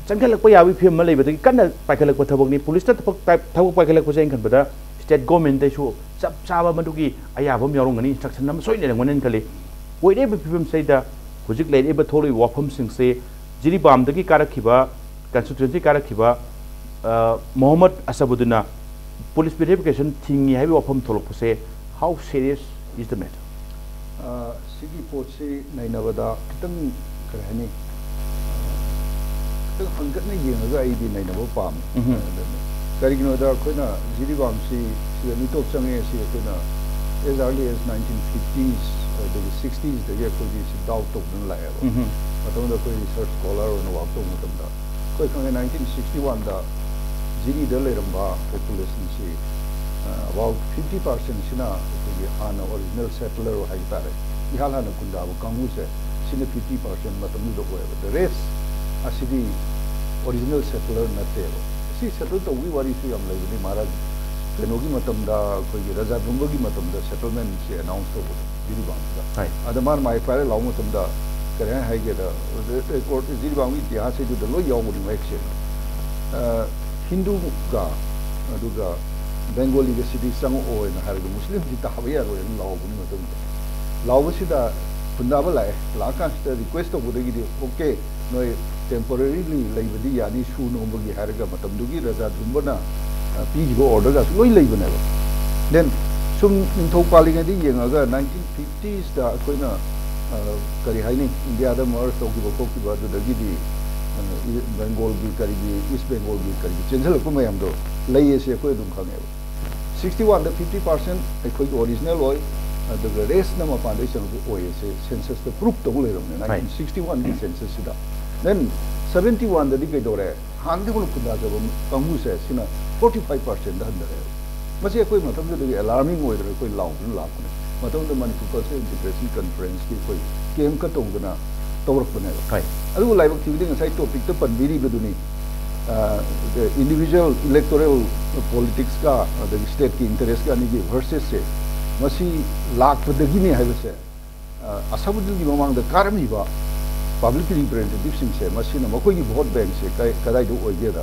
ꯆꯪꯁꯤꯜꯂꯛꯄ ꯌꯥꯕꯒꯤ ꯐꯤꯕꯝ ꯑꯃ ꯂꯩꯕꯗꯒꯤ ꯀꯟꯅ ꯄꯥꯏꯈꯠꯂꯛꯄ ꯊꯕꯛꯅꯤ꯫ ꯄꯨꯂꯤꯁꯅ ꯊꯕꯛ ꯄꯥꯏ-, ꯊꯕꯛ ꯄꯥꯏꯈꯠꯂꯛꯄꯁꯦ ꯑꯩꯅ ꯈꯟꯕꯗ ꯁ꯭ꯇꯦꯠ ꯒꯣꯔꯃꯦꯟꯇꯩꯁꯨ ꯆꯞ ꯆꯥꯕ ꯃꯗꯨꯒꯤ ꯑꯌꯥꯕ ꯑꯃ ꯌꯥꯎꯔꯝꯒꯅꯤ, ꯏꯟꯁꯇ꯭ꯔꯛꯁꯟ ꯑꯃ ꯁꯣꯏꯗꯅ ꯂꯩꯔꯝꯒꯅꯤ ꯍꯥꯏꯅ ꯈꯜꯂꯤ꯫ ꯑꯣꯏꯔꯛꯏꯕ ꯐꯤꯕꯝꯁꯤꯗ ꯍꯧꯖꯤꯛ ꯂꯩꯔꯛꯏꯕ ꯊꯣꯛꯂꯛꯏꯕ ꯋꯥꯐꯝꯁꯤꯡꯁꯦ ꯖꯤꯔꯤꯕꯥꯝꯗꯒꯤ ꯀꯥꯔꯛꯈꯤꯕ, ꯀꯟꯁꯇꯤꯇ꯭ꯋꯦꯟꯁꯤ ꯀꯥꯔꯛꯈꯤꯕ, ꯑ, ꯃꯣꯍꯝꯃꯗ ꯑꯁꯕꯨꯗꯤꯟꯅ ꯄꯨꯂꯤꯁ ꯚꯦꯔꯤꯐꯤꯀꯦꯁꯟ ꯊꯤꯡꯉꯤ ꯍꯥꯏꯕꯒꯤ ꯋꯥꯐꯝ ꯊꯣꯛꯂꯛꯄꯁꯦ, how serious is the matter? ꯑ, ꯁꯤꯒꯤ ꯄꯣꯠꯁꯤ ꯅꯩꯅꯕꯗ ꯈꯤꯇꯪ, ꯀꯔꯤ ꯍꯥꯏꯅꯤ, ꯈꯤꯇꯪ ꯍꯪꯒꯠꯅ ꯌꯦꯡꯉꯒ ꯑꯩꯗꯤ ꯅꯩꯅꯕ ꯄꯥꯝꯃꯤ꯫ ꯎꯝꯍꯨꯝ꯫ ꯑꯗꯨꯅ ꯀꯔꯤꯒꯤꯅꯣꯗ ꯑꯩꯈꯣꯏꯅ ꯖꯤꯔꯤꯕꯥꯝꯁꯤ ꯁꯤꯗ ꯃꯤꯇꯣꯞ ꯆꯪꯉꯦ ꯁꯤ ꯑꯩꯈꯣꯏꯅ as early as nineteen fifties ꯑꯗꯒꯤ sixtiesꯗꯒꯤ ꯑꯩꯈꯣꯏꯒꯤ ꯁꯤ ꯗꯥꯎꯠ ꯇꯧꯗꯨꯅ ꯂꯥꯛꯑꯦꯕ꯫ ꯎꯝꯍꯨꯝ꯫ ꯃꯇꯝꯗ ꯑꯩꯈꯣꯏ ꯔꯤꯁꯔꯁ ꯁ꯭ꯀꯣꯂꯔ ꯑꯣꯏꯅ ꯋꯥꯛ ꯇꯧꯕ ꯃꯇꯝꯗ ꯑꯩꯈꯣꯏ ꯈꯪꯉꯦ, ꯅꯥꯏꯟꯇꯤꯟ ꯁꯤꯛꯁꯇꯤ ꯋꯥꯟꯗ ꯖꯤꯔꯤꯗ ꯂꯩꯔꯝꯕ ꯄꯣꯄꯨꯂꯦꯁꯟꯁꯤ ꯑꯕꯥꯎꯠ ꯐꯤꯐꯇꯤ ꯄꯥꯔꯁꯦꯟꯁꯤꯅ ꯑꯩꯈꯣꯏꯒꯤ ꯍꯥꯟꯅ ꯑꯣꯔꯤꯖꯤꯅꯦꯜ ꯁꯦꯇꯂꯔ ꯍꯥꯏꯕ ꯇꯥꯔꯦ, ꯏꯍꯥꯟ ꯍꯥꯟꯅ ꯈꯨꯟꯗꯥꯕ ꯀꯥꯡꯕꯨꯁꯦ, ꯁꯤꯅ ꯐꯤꯐꯇꯤ ꯄꯥꯔꯁꯦꯟ ꯃꯇꯝꯗꯨꯗ ꯑꯣꯏꯌꯦꯕ꯫ ꯗ ꯔꯦꯁ ꯑꯁꯤꯗꯤ ꯑꯣꯔꯤꯖꯤꯅꯦꯜ ꯁꯦꯇꯂꯔ ꯅꯠꯇꯦꯕ꯫ ꯁꯤ ꯁꯦꯇꯜ ꯇꯧꯕꯒꯤ ꯋꯥꯔꯤꯁꯨ ꯌꯥꯝ ꯂꯩꯕꯅꯤ꯫ ꯃꯍꯥꯔꯥꯖ ꯀꯩꯅꯣꯒꯤ ꯃꯇꯝꯗ, ꯑꯩꯈꯣꯏꯒꯤ ꯔꯖꯥ ꯗꯨꯝꯕꯒꯤ ꯃꯇꯝꯗ ꯁꯦꯇꯜꯃꯦꯟꯁꯦ ꯑꯅꯥꯎꯟꯁ ꯇꯧꯕꯗꯣ ꯖꯤꯔꯤꯕꯥꯝꯁꯤꯗ꯫ ꯑꯗ ꯃꯥꯅ ꯃꯥꯏ ꯄꯥꯏꯔ ꯂꯥꯎꯕ ꯃꯇꯝꯗ ꯀꯔꯤ ꯍꯥꯏ ꯍꯥꯏꯒꯦꯗ, ꯔꯦꯀꯣꯔꯗ ꯖꯤꯔꯤꯕꯥꯝꯒꯤ ꯏꯇꯤꯍꯥꯁꯁꯤꯗꯨꯗ ꯂꯣꯏ ꯌꯥꯎꯕꯅꯤ ꯃꯌꯦꯛ ꯁꯦꯡꯅ꯫ ꯑ, ꯍꯤꯟꯗꯨꯒ ꯑꯗꯨꯒ ꯕꯦꯡꯒꯣꯂꯤꯒ ꯁꯤꯗꯤ ꯆꯪꯉꯛꯑꯣꯏꯅ ꯍꯥꯏꯔꯒ ꯃꯨꯁꯂꯤꯝꯁꯤ ꯇꯥꯕ ꯌꯥꯔꯣꯏꯅ ꯂꯥꯎꯕꯅꯤ ꯃꯇꯝꯗ꯫ ꯂꯥꯎꯕꯁꯤꯗ ꯈꯨꯟꯗꯥꯕ ꯂꯥꯛꯑꯦ꯫ ꯂꯥꯛꯑꯀꯥꯟꯁꯤꯗ ꯔꯤꯀ꯭ꯋꯦꯁ ꯇꯧꯕꯗꯒꯤꯗꯤ, "ꯑꯣꯀꯦ, ꯅꯣꯏ ꯇꯦꯝꯄꯣꯔꯦꯔꯤꯂꯤ ꯂꯩꯕꯗꯤ ꯌꯥꯅꯤ, ꯁꯨ ꯅꯣꯝꯕꯒꯤ" ꯍꯥꯏꯔꯒ ꯃꯇꯝꯗꯨꯒꯤ ꯔꯖꯥ ꯗꯨꯝꯕꯅ, ꯑ, ꯄꯤꯈꯤꯕ ꯑꯣꯔꯗꯔꯒꯁꯨ ꯂꯣꯏ ꯂꯩꯕꯅꯦꯕ꯫ ꯗꯦꯟ ꯁꯨꯝ ꯅꯤꯡꯊꯧ ꯄꯥꯜꯂꯤꯉꯩꯗ ꯌꯦꯡꯉꯒ ꯅꯥꯏꯟꯇꯤꯟ ꯐꯤꯐꯇꯤꯁꯇ ꯑꯩꯈꯣꯏꯅ, ꯑ, ꯀꯔꯤ ꯍꯥꯏꯅꯤ, ꯏꯟꯗꯤꯌꯥꯗ ꯃꯔꯁ ꯇꯧꯈꯤꯕ ꯈꯣꯠꯈꯤꯕ, ꯑꯗꯨꯗꯒꯤꯗꯤ, ꯑ, ꯕꯦꯡꯒꯣꯜꯒꯤ ꯀꯔꯤꯒꯤ, ꯏꯁ ꯕꯦꯡꯒꯣꯜꯒꯤ ꯀꯔꯤꯒꯤ ꯆꯦꯟꯁꯤꯜꯂꯛꯄ ꯃꯌꯥꯝꯗꯣ ꯂꯩꯌꯦꯁꯦ ꯑꯩꯈꯣꯏ ꯑꯗꯨꯝ ꯈꯪꯉꯦꯕ꯫ ꯁꯤꯛꯁꯇꯤ ꯋꯥꯟꯗ ꯐꯤꯐꯇꯤ ꯄꯥꯔꯁꯦꯟ ꯑꯩꯈꯣꯏꯒꯤ ꯑꯣꯔꯤꯖꯤꯅꯦꯜ ꯑꯣꯏ, ꯑꯗꯨꯒ ꯔꯦꯁꯅ ꯃꯄꯥꯟꯗꯒꯤ ꯆꯪꯉꯛꯄ ꯑꯣꯏꯌꯦꯁꯦ ꯁꯦꯟꯁꯁꯇ ꯄ꯭ꯔꯨꯐ ꯇꯧ ꯂꯩꯔꯕꯅꯦ, ꯅꯥꯏꯟꯇꯤꯟ ꯁꯤꯛꯁꯇꯤ ꯋꯥꯟꯒꯤ ꯁꯦꯟꯁꯁꯁꯤꯗ꯫ ꯗꯦꯟ ꯁꯕꯦꯟꯇꯤ ꯋꯥꯟꯗꯗꯤ ꯀꯩꯗꯧꯔꯦ? ꯍꯥꯟꯅꯗꯒꯤ ꯍꯧꯅ ꯈꯨꯟꯗꯥꯖꯕ ꯀꯥꯡꯕꯨꯁꯦ ꯁꯤꯅ ꯐꯣꯔꯇꯤ ꯐꯥꯏꯚ ꯄꯥꯔꯁꯦꯟꯗ ꯍꯟꯊꯔꯛꯑꯦꯕ꯫ ꯃꯁꯤ ꯑꯩꯈꯣꯏ ꯃꯇꯝꯗꯨꯗꯒꯤ ꯑꯦꯂꯥꯔꯃꯤꯡ ꯑꯣꯏꯗꯅ ꯑꯩꯈꯣꯏ ꯂꯥꯎꯗꯨꯅ ꯂꯥꯛꯄꯅꯦ꯫ ꯃꯇꯝꯗꯨꯗ ꯃꯅꯤꯄꯨꯔ ꯀꯜꯆꯔꯦꯜ ꯏꯟꯇꯤꯒ꯭ꯔꯦꯁꯟ ꯀꯟꯐꯔꯦꯟꯁꯀꯤ ꯑꯩꯈꯣꯏ ꯀꯦꯝꯞꯀ ꯇꯧꯗꯅ ꯇꯧꯔꯛꯄꯅꯦꯕ꯫ ꯑꯗꯨꯕꯨ ꯂꯥꯏꯕꯛ ꯊꯤꯕꯗꯤ ꯉꯁꯥꯏ ꯇꯣꯄꯤꯛꯇ ꯄꯟꯕꯤꯔꯤꯕꯗꯨꯅꯤ, ꯏꯟꯗꯤꯕꯤꯖꯨꯋꯦꯜ ꯏꯂꯦꯛꯇꯣꯔꯦꯜ ꯄꯣꯂꯤꯇꯤꯛꯁꯀ ꯑꯗꯒꯤ ꯁ꯭ꯇꯦꯠꯀꯤ ꯏꯟꯇꯔꯦꯁꯀ ꯑꯅꯤꯒꯤ ꯚꯔꯁꯦꯁꯁꯦ ꯃꯁꯤ ꯂꯥꯛꯄꯗꯒꯤꯅꯤ ꯍꯥꯏꯕꯁꯦ, ꯑ, ꯑꯁꯕꯨꯗꯤꯟꯒꯤ ꯃꯃꯥꯡꯗ ꯀꯥꯔꯝꯃꯤꯕ ꯄꯕ꯭ꯂꯤꯛ ꯔꯤꯄ꯭ꯔꯖꯦꯟꯇꯦꯇꯤꯚꯁꯤꯡꯁꯦ, ꯃꯁꯤꯅ ꯃꯈꯣꯏꯒꯤ ꯚꯣꯠ ꯕꯦꯡꯁꯦ ꯀꯥꯏ-, ꯀꯗꯥꯏꯗ ꯑꯣꯏꯒꯦꯗ,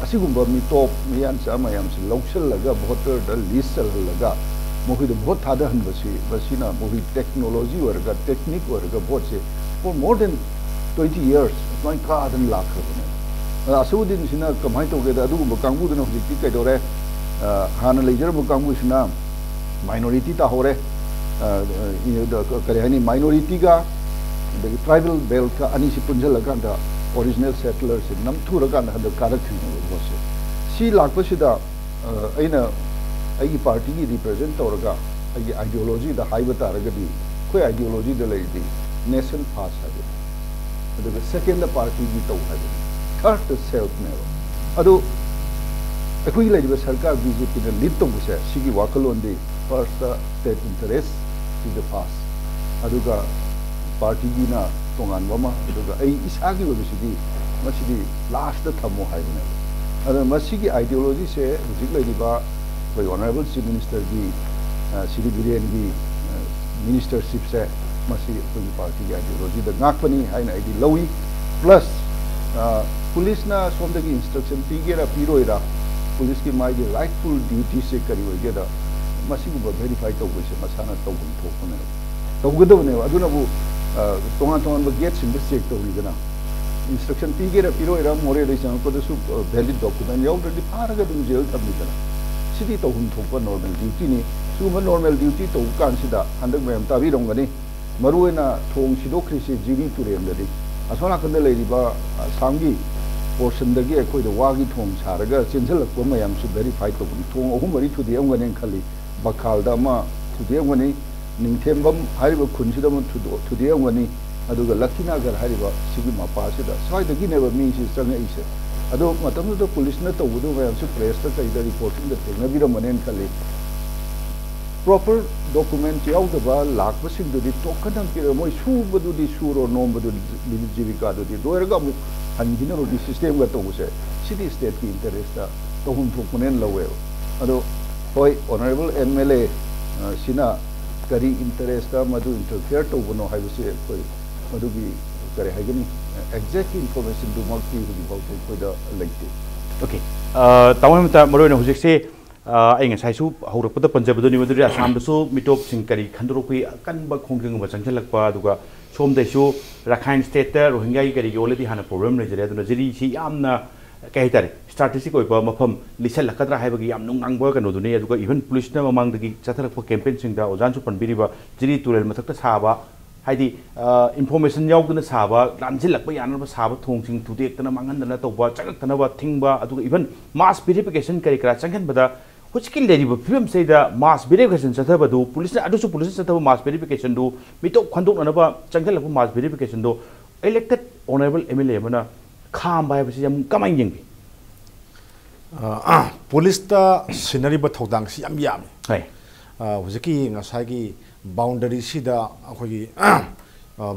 ꯑꯁꯤꯒꯨꯝꯕ ꯃꯤꯇꯣꯞ ꯃꯤꯌꯥꯟꯆꯥ ꯃꯌꯥꯝꯁꯤ ꯂꯧꯁꯤꯜꯂꯒ, ꯚꯣꯇꯔꯗ ꯂꯤꯁ ꯆꯜꯍꯜꯂꯒ, ꯃꯈꯣꯏꯗ ꯚꯣꯠ ꯊꯥꯗꯍꯟꯕꯁꯤ, ꯃꯁꯤꯅ ꯃꯈꯣꯏ ꯇꯦꯛꯅꯣꯂꯣꯖꯤ ꯑꯣꯏꯔꯒ, ꯇꯦꯛꯅꯤꯛ ꯑꯣꯏꯔꯒ ꯚꯣꯠꯁꯦ for more than twenty years ꯑꯗꯨꯃꯥꯏꯅ ꯀꯥꯗꯅ ꯂꯥꯛꯈ꯭ꯔꯕꯅꯦ꯫ ꯑꯗ ꯑꯁꯧꯗꯤꯟꯁꯤꯅ ꯀꯃꯥꯏꯅ ꯇꯧꯒꯦꯗ, ꯑꯗꯨꯒꯨꯝꯕ ꯀꯥꯡꯕꯨꯗꯨꯅ ꯍꯧꯖꯤꯛꯇꯤ ꯀꯩꯗꯧꯔꯦ? ꯑ, ꯍꯥꯟꯅ ꯂꯩꯖꯔꯝꯕ ꯀꯥꯡꯕꯨꯁꯤꯅ ꯃꯥꯏꯅꯣꯔꯤꯇꯤ ꯇꯥꯍꯧꯔꯦ꯫ ꯑ, ꯑ, ꯀꯔꯤ ꯍꯥꯏꯅꯤ, ꯃꯥꯏꯅꯣꯔꯤꯇꯤꯒ ꯑꯗꯒꯤ ꯇ꯭ꯔꯥꯏꯕꯦꯜ ꯕꯦꯜꯠꯀ ꯑꯅꯤꯁꯤ ꯄꯨꯟꯁꯤꯜꯂꯀꯥꯟꯗ ꯑꯣꯔꯤꯖꯤꯅꯦꯜ ꯁꯦꯇꯂꯔꯁꯦ ꯅꯝꯊꯨꯔꯀꯥꯟꯗ ꯍꯟꯗꯛ ꯀꯥꯔꯛꯈ꯭ꯔꯤꯅꯦꯕ ꯚꯣꯠꯁꯦ꯫ ꯁꯤ ꯂꯥꯛꯄꯁꯤꯗ, ꯑ, ꯑꯩꯅ ꯑꯩꯒꯤ ꯄꯥꯔꯇꯤꯒꯤ ꯔꯤꯄ꯭ꯔꯖꯦꯟ ꯇꯧꯔꯒ ꯑꯩꯒꯤ ꯑꯥꯏꯗꯤꯌꯣꯂꯣꯖꯤꯗ ꯍꯥꯏꯕ ꯇꯥꯔꯒꯗꯤ, ꯑꯩꯈꯣꯏ ꯑꯥꯏꯗꯤꯌꯣꯂꯣꯖꯤꯗ ꯂꯩꯔꯤꯗꯤ ꯅꯦꯁꯟ ꯐꯥꯔꯁ ꯍꯥꯏꯕꯅꯤ, ꯑꯗꯨꯒ ꯁꯦꯀꯦꯟꯗ ꯄꯥꯔꯇꯤꯒꯤ ꯇꯧ ꯍꯥꯏꯕꯅꯤ꯫ First self ꯅꯦꯕ꯫ ꯑꯗꯨ ꯑꯩꯈꯣꯏꯒꯤ ꯂꯩꯔꯤꯕ ꯁꯔꯀꯥꯔ ꯕꯤ ꯖꯦ ꯄꯤꯅ ꯂꯤꯗ ꯇꯧꯕꯁꯦ, ꯁꯤꯒꯤ ꯋꯥꯈꯜꯂꯣꯟꯗꯤ first state interest is the first, ꯑꯗꯨꯒ ꯄꯥꯔꯇꯤꯒꯤꯅ ꯇꯣꯉꯥꯟꯕ ꯑꯃ, ꯑꯗꯨꯒ ꯑꯩ ꯏꯁꯥꯒꯤ ꯑꯣꯏꯕꯁꯤꯗꯤ ꯃꯁꯤꯗꯤ ꯂꯥꯁꯇ ꯊꯝꯃꯣ ꯍꯥꯏꯕꯅꯦꯕ꯫ ꯑꯗꯨꯅ ꯃꯁꯤꯒꯤ ꯑꯥꯏꯗꯤꯌꯣꯂꯣꯖꯤꯁꯦ ꯍꯧꯖꯤꯛ ꯂꯩꯔꯤꯕ ꯑꯩꯈꯣꯏ ꯑꯣꯅꯔꯦꯕꯜ ꯆꯤꯐ ꯃꯤꯅꯤꯁꯇꯔꯒꯤ, ꯑ, ꯁꯤꯔꯤ ꯕꯤꯔꯦꯟꯒꯤ, ꯑ, ꯃꯤꯅꯤꯁꯇꯔꯁꯤꯞꯁꯦ ꯃꯁꯤ ꯑꯩꯈꯣꯏꯒꯤ ꯄꯥꯔꯇꯤꯒꯤ ꯑꯥꯏꯗꯤꯌꯣꯂꯣꯖꯤꯗ ꯉꯥꯛꯄꯅꯤ ꯍꯥꯏꯅ ꯑꯩꯗꯤ ꯂꯧꯏ꯫ ꯄ꯭ꯂꯁ, ꯑ, ꯄꯨꯂꯤꯁꯅ ꯁꯣꯝꯗꯒꯤ ꯏꯟꯁꯇ꯭ꯔꯛꯁꯟ ꯄꯤꯒꯦꯔꯥ ꯄꯤꯔꯣꯏꯔꯥ, ꯄꯨꯂꯤꯁꯀꯤ ꯃꯥꯒꯤ ꯔꯥꯏꯠꯐꯨꯜ ꯗ꯭ꯌꯨꯇꯤꯁꯦ ꯀꯔꯤ ꯑꯣꯏꯒꯦꯗ, ꯃꯁꯤꯒꯨꯝꯕ ꯚꯦꯔꯤꯐꯥꯏ ꯇꯧꯕꯁꯦ ꯃꯁꯥꯅ ꯇꯧꯐꯝ ꯊꯣꯛꯄꯅꯦꯕ, ꯇꯧꯒꯗꯕꯅꯦꯕ꯫ ꯑꯗꯨꯅꯕꯨ, ꯑ, ꯇꯣꯉꯥꯟ ꯇꯣꯉꯥꯟꯕ ꯒꯦꯠꯁꯤꯡꯗ ꯆꯦꯛ ꯇꯧꯔꯤꯗꯅ, ꯏꯟꯁꯇ꯭ꯔꯛꯁꯟ ꯄꯤꯒꯦꯔꯥ ꯄꯤꯔꯣꯏꯔꯥ, ꯃꯣꯔꯦꯗꯒꯤ ꯆꯪꯉꯛꯄꯗꯁꯨ, ꯑ, ꯚꯦꯂꯤꯠ ꯗꯣꯀꯨꯃꯦꯟ ꯌꯥꯎꯗ꯭ꯔꯗꯤ ꯐꯥꯔꯒ ꯑꯗꯨꯝ ꯖꯦꯜ ꯊꯝꯃꯤꯗꯅ, ꯁꯤꯗꯤ ꯇꯧꯐꯝ ꯊꯣꯛꯄ ꯅꯣꯔꯃꯦꯜ ꯗ꯭ꯌꯨꯇꯤꯅꯤ꯫ ꯁꯤꯒꯨꯝꯕ ꯅꯣꯔꯃꯦꯜ ꯗ꯭ꯌꯨꯇꯤ ꯇꯧꯕ ꯀꯥꯟꯁꯤꯗ ꯍꯟꯗꯛ ꯃꯌꯥꯝ ꯇꯥꯕꯤꯔꯝꯒꯅꯤ, ꯃꯔꯨꯑꯣꯏꯅ ꯊꯣꯡ ꯁꯤꯗꯣꯛꯈ꯭ꯔꯤꯁꯤ ꯖꯤꯔꯤ ꯇꯨꯔꯦꯜꯗꯗꯤ꯫ ꯑꯁꯣꯝ ꯅꯥꯀꯟꯗ ꯂꯩꯔꯤꯕ ꯑꯁꯥꯝꯒꯤ ꯄꯣꯔꯁꯟꯗꯒꯤ ꯑꯩꯈꯣꯏꯗ ꯋꯥꯒꯤ ꯊꯣꯡ ꯁꯥꯔꯒ ꯆꯦꯟꯁꯤꯜꯂꯛꯄ ꯃꯌꯥꯝꯁꯨ ꯚꯦꯔꯤꯐꯥꯏ ꯇꯧꯕꯅꯤ꯫ ꯊꯣꯡ ꯑꯍꯨꯝ ꯃꯔꯤ ꯊꯨꯗꯦꯛꯑꯝꯒꯅꯦꯅ ꯈꯜꯂꯤ꯫ ꯕꯈꯥꯜꯗ ꯑꯃ ꯊꯨꯗꯦꯛꯑꯝꯒꯅꯤ, ꯅꯤꯡꯊꯦꯝꯕꯝ ꯍꯥꯏꯔꯤꯕ ꯈꯨꯟꯁꯤꯗ ꯑꯃ ꯊꯨꯗꯣꯛ-, ꯊꯨꯗꯦꯛꯑꯝꯒꯅꯤ, ꯑꯗꯨꯒ ꯂꯛꯈꯤꯅꯒꯔ ꯍꯥꯏꯔꯤꯕ ꯁꯤꯒꯤ ꯃꯄꯥꯁꯤꯗ, ꯁ꯭ꯋꯥꯏꯗꯒꯤꯅꯦꯕ ꯃꯤꯁꯤ ꯆꯪꯉꯛꯏꯁꯦ꯫ ꯑꯗꯣ ꯃꯇꯝꯗꯨꯗ ꯄꯨꯂꯤꯁꯅ ꯇꯧꯕꯗꯨ ꯃꯌꯥꯝꯁꯨ ꯄ꯭ꯔꯦꯁꯇ ꯀꯩꯗ ꯔꯤꯄꯣꯔꯠꯁꯤꯡꯗ ꯊꯦꯡꯅꯕꯤꯔꯝꯒꯅꯦꯅ ꯈꯜꯂꯤ꯫ ꯄ꯭ꯔꯣꯄꯔ ꯗꯣꯀꯨꯃꯦꯟ ꯌꯥꯎꯗꯕ ꯂꯥꯛꯄꯁꯤꯡꯗꯨꯗꯤ ꯇꯣꯛꯀꯟ ꯑꯃ ꯄꯤꯔꯒ ꯃꯣꯏ ꯁꯨꯕꯗꯨꯗꯤ ꯁꯨꯔꯣ, ꯅꯣꯝꯕꯗꯨꯗꯤ ꯖꯤꯕꯤꯀꯥꯗꯨꯗꯤ ꯂꯣꯏꯔꯒ ꯑꯃꯨꯛ ꯍꯟꯈꯤꯅꯕꯒꯤ ꯁꯤꯁꯇꯦꯝꯒ ꯇꯧꯕꯁꯦ, ꯁꯤꯗꯤ ꯁ꯭ꯇꯦꯠꯀꯤ ꯏꯟꯇꯔꯦꯁꯇ ꯇꯧꯐꯝ ꯊꯣꯛꯄꯅꯦꯅ ꯂꯧꯋꯦꯕ꯫ ꯑꯗꯣ ꯍꯣꯏ, ꯑꯣꯅꯔꯦꯕꯜ ꯑꯦꯝ ꯑꯦꯜ ꯑꯦ, ꯑ, ꯁꯤꯅ ꯀꯔꯤ ꯏꯟꯇꯔꯦꯁꯇ ꯃꯗꯨ ꯏꯟꯇꯔꯐꯤꯌꯔ ꯇꯧꯕꯅꯣ ꯍꯥꯏꯕꯁꯦ ꯑꯩꯈꯣꯏ ꯃꯗꯨꯒꯤ, ꯀꯔꯤ ꯍꯥꯏꯒꯅꯤ, ꯑꯦꯛꯖꯦꯛ ꯏꯟꯐꯣꯔꯃꯦꯁꯟꯗꯨꯃꯛꯇꯤ ꯍꯧꯖꯤꯛ ꯐꯥꯎꯗꯤ ꯑꯩꯈꯣꯏꯗ ꯂꯩꯇꯦ꯫ ꯑꯣꯀꯦ꯫ ꯑ, ꯇꯥꯃꯣ ꯍꯦꯃꯟꯇ, ꯃꯔꯨꯑꯣꯏꯅ ꯍꯧꯖꯤꯛꯁꯦ, ꯑ, ꯑꯩ ꯉꯁꯥꯏꯁꯨ ꯍꯧꯔꯛꯄꯗ ꯄꯟꯖꯕꯗꯨꯅꯤ, ꯃꯗꯨꯗꯤ ꯑꯁꯥꯝꯗꯁꯨ ꯃꯤꯇꯣꯞꯁꯤꯡ ꯀꯔꯤ ꯈꯟꯗꯣꯔꯛꯄꯒꯤ ꯑꯀꯟꯕ ꯈꯣꯡꯖꯪ ꯑꯃ ꯆꯪꯁꯤꯜꯂꯛꯄ, ꯑꯗꯨꯒ ꯁꯣꯝꯗꯩꯁꯨ ꯔꯥꯈꯥꯏꯟ ꯁ꯭ꯇꯦꯠꯇ ꯔꯣꯍꯤꯡꯒ꯭ꯌꯥꯒꯤ ꯀꯔꯤꯒꯤ already ꯍꯥꯟꯅ ꯄ꯭ꯔꯣꯕ꯭ꯂꯦꯝ ꯂꯩꯖꯔꯦ, ꯑꯗꯨꯅ ꯖꯤꯔꯤꯁꯤ ꯌꯥꯝꯅ, ꯀꯩ ꯍꯥꯏꯇꯥꯔꯦ, ꯁ꯭ꯇ꯭ꯔꯥꯇꯦꯖꯤꯛ ꯑꯣꯏꯕ ꯃꯐꯝ ꯂꯤꯁꯜꯂꯛꯀꯗ꯭ꯔꯥ ꯍꯥꯏꯕꯒꯤ ꯌꯥꯝ ꯅꯨꯡꯅꯥꯡꯕ ꯀꯩꯅꯣꯗꯨꯅꯤ꯫ ꯑꯗꯨꯒ ꯏꯚꯟ ꯄꯨꯂꯤꯁꯅ ꯃꯃꯥꯡꯗꯒꯤ ꯆꯠꯊꯔꯛꯄ ꯀꯦꯝꯄꯦꯟꯁꯤꯡꯗ ꯑꯣꯖꯥꯅꯁꯨ ꯄꯟꯕꯤꯔꯤꯕ ꯖꯤꯔꯤ ꯇꯨꯔꯦꯜ ꯃꯊꯛꯇ ꯁꯥꯕ, ꯍꯥꯏꯗꯤ, ꯑ, ꯏꯟꯐꯣꯔꯃꯦꯁꯟ ꯌꯥꯎꯗꯅ ꯁꯥꯕ, ꯂꯥꯟꯁꯤꯜꯂꯛꯄ ꯌꯥꯅꯅꯕ ꯁꯥꯕ ꯊꯣꯡꯁꯤꯡ ꯊꯨꯗꯦꯛꯇꯅ, ꯃꯥꯡꯍꯟꯗꯅ ꯇꯧꯕ, ꯆꯪꯉꯛꯇꯅꯕ ꯊꯤꯡꯕ, ꯑꯗꯨꯒ ꯏꯚꯟ ꯃꯥꯁ ꯚꯦꯔꯤꯐꯤꯀꯦꯁꯟ ꯀꯔꯤ ꯀꯔꯥ ꯆꯪꯍꯟꯕꯗ ꯍꯧꯖꯤꯛꯀꯤ ꯂꯩꯔꯤꯕ ꯐꯤꯕꯝꯁꯤꯗ ꯃꯥꯁ ꯚꯦꯔꯤꯐꯤꯀꯦꯁꯟ ꯆꯠꯊꯕꯗꯨ ꯄꯨꯂꯤꯁꯅ, ꯑꯗꯨꯁꯨ ꯄꯨꯂꯤꯁꯅ ꯆꯠꯊꯕ ꯃꯥꯁ ꯚꯦꯔꯤꯐꯤꯀꯦꯁꯟꯗꯨ ꯃꯤꯇꯣꯞ ꯈꯟꯗꯣꯛꯅꯅꯕ ꯆꯪꯁꯤꯜꯂꯛꯄ ꯃꯥꯁ ꯚꯦꯔꯤꯐꯤꯀꯦꯁꯟꯗꯨ elected honourable M L A ꯑꯃꯅ ꯈꯥꯝꯕ ꯍꯥꯏꯕꯁꯤ ꯌꯥꯝ ꯀꯃꯥꯏꯅ ꯌꯦꯡꯕꯤ? ꯑ, ꯄꯨꯂꯤꯁꯇ ꯁꯤꯟꯅꯔꯤꯕ ꯊꯧꯗꯥꯡꯁꯤ ꯌꯥꯝ ꯌꯥꯝꯃꯤ꯫ ꯍꯣꯏ꯫ ꯑ, ꯍꯧꯖꯤꯛꯀꯤ ꯉꯁꯥꯏꯒꯤ ꯕꯥꯎꯟꯗꯔꯤꯁꯤꯗ ꯑꯩꯈꯣꯏꯒꯤ, ꯑ,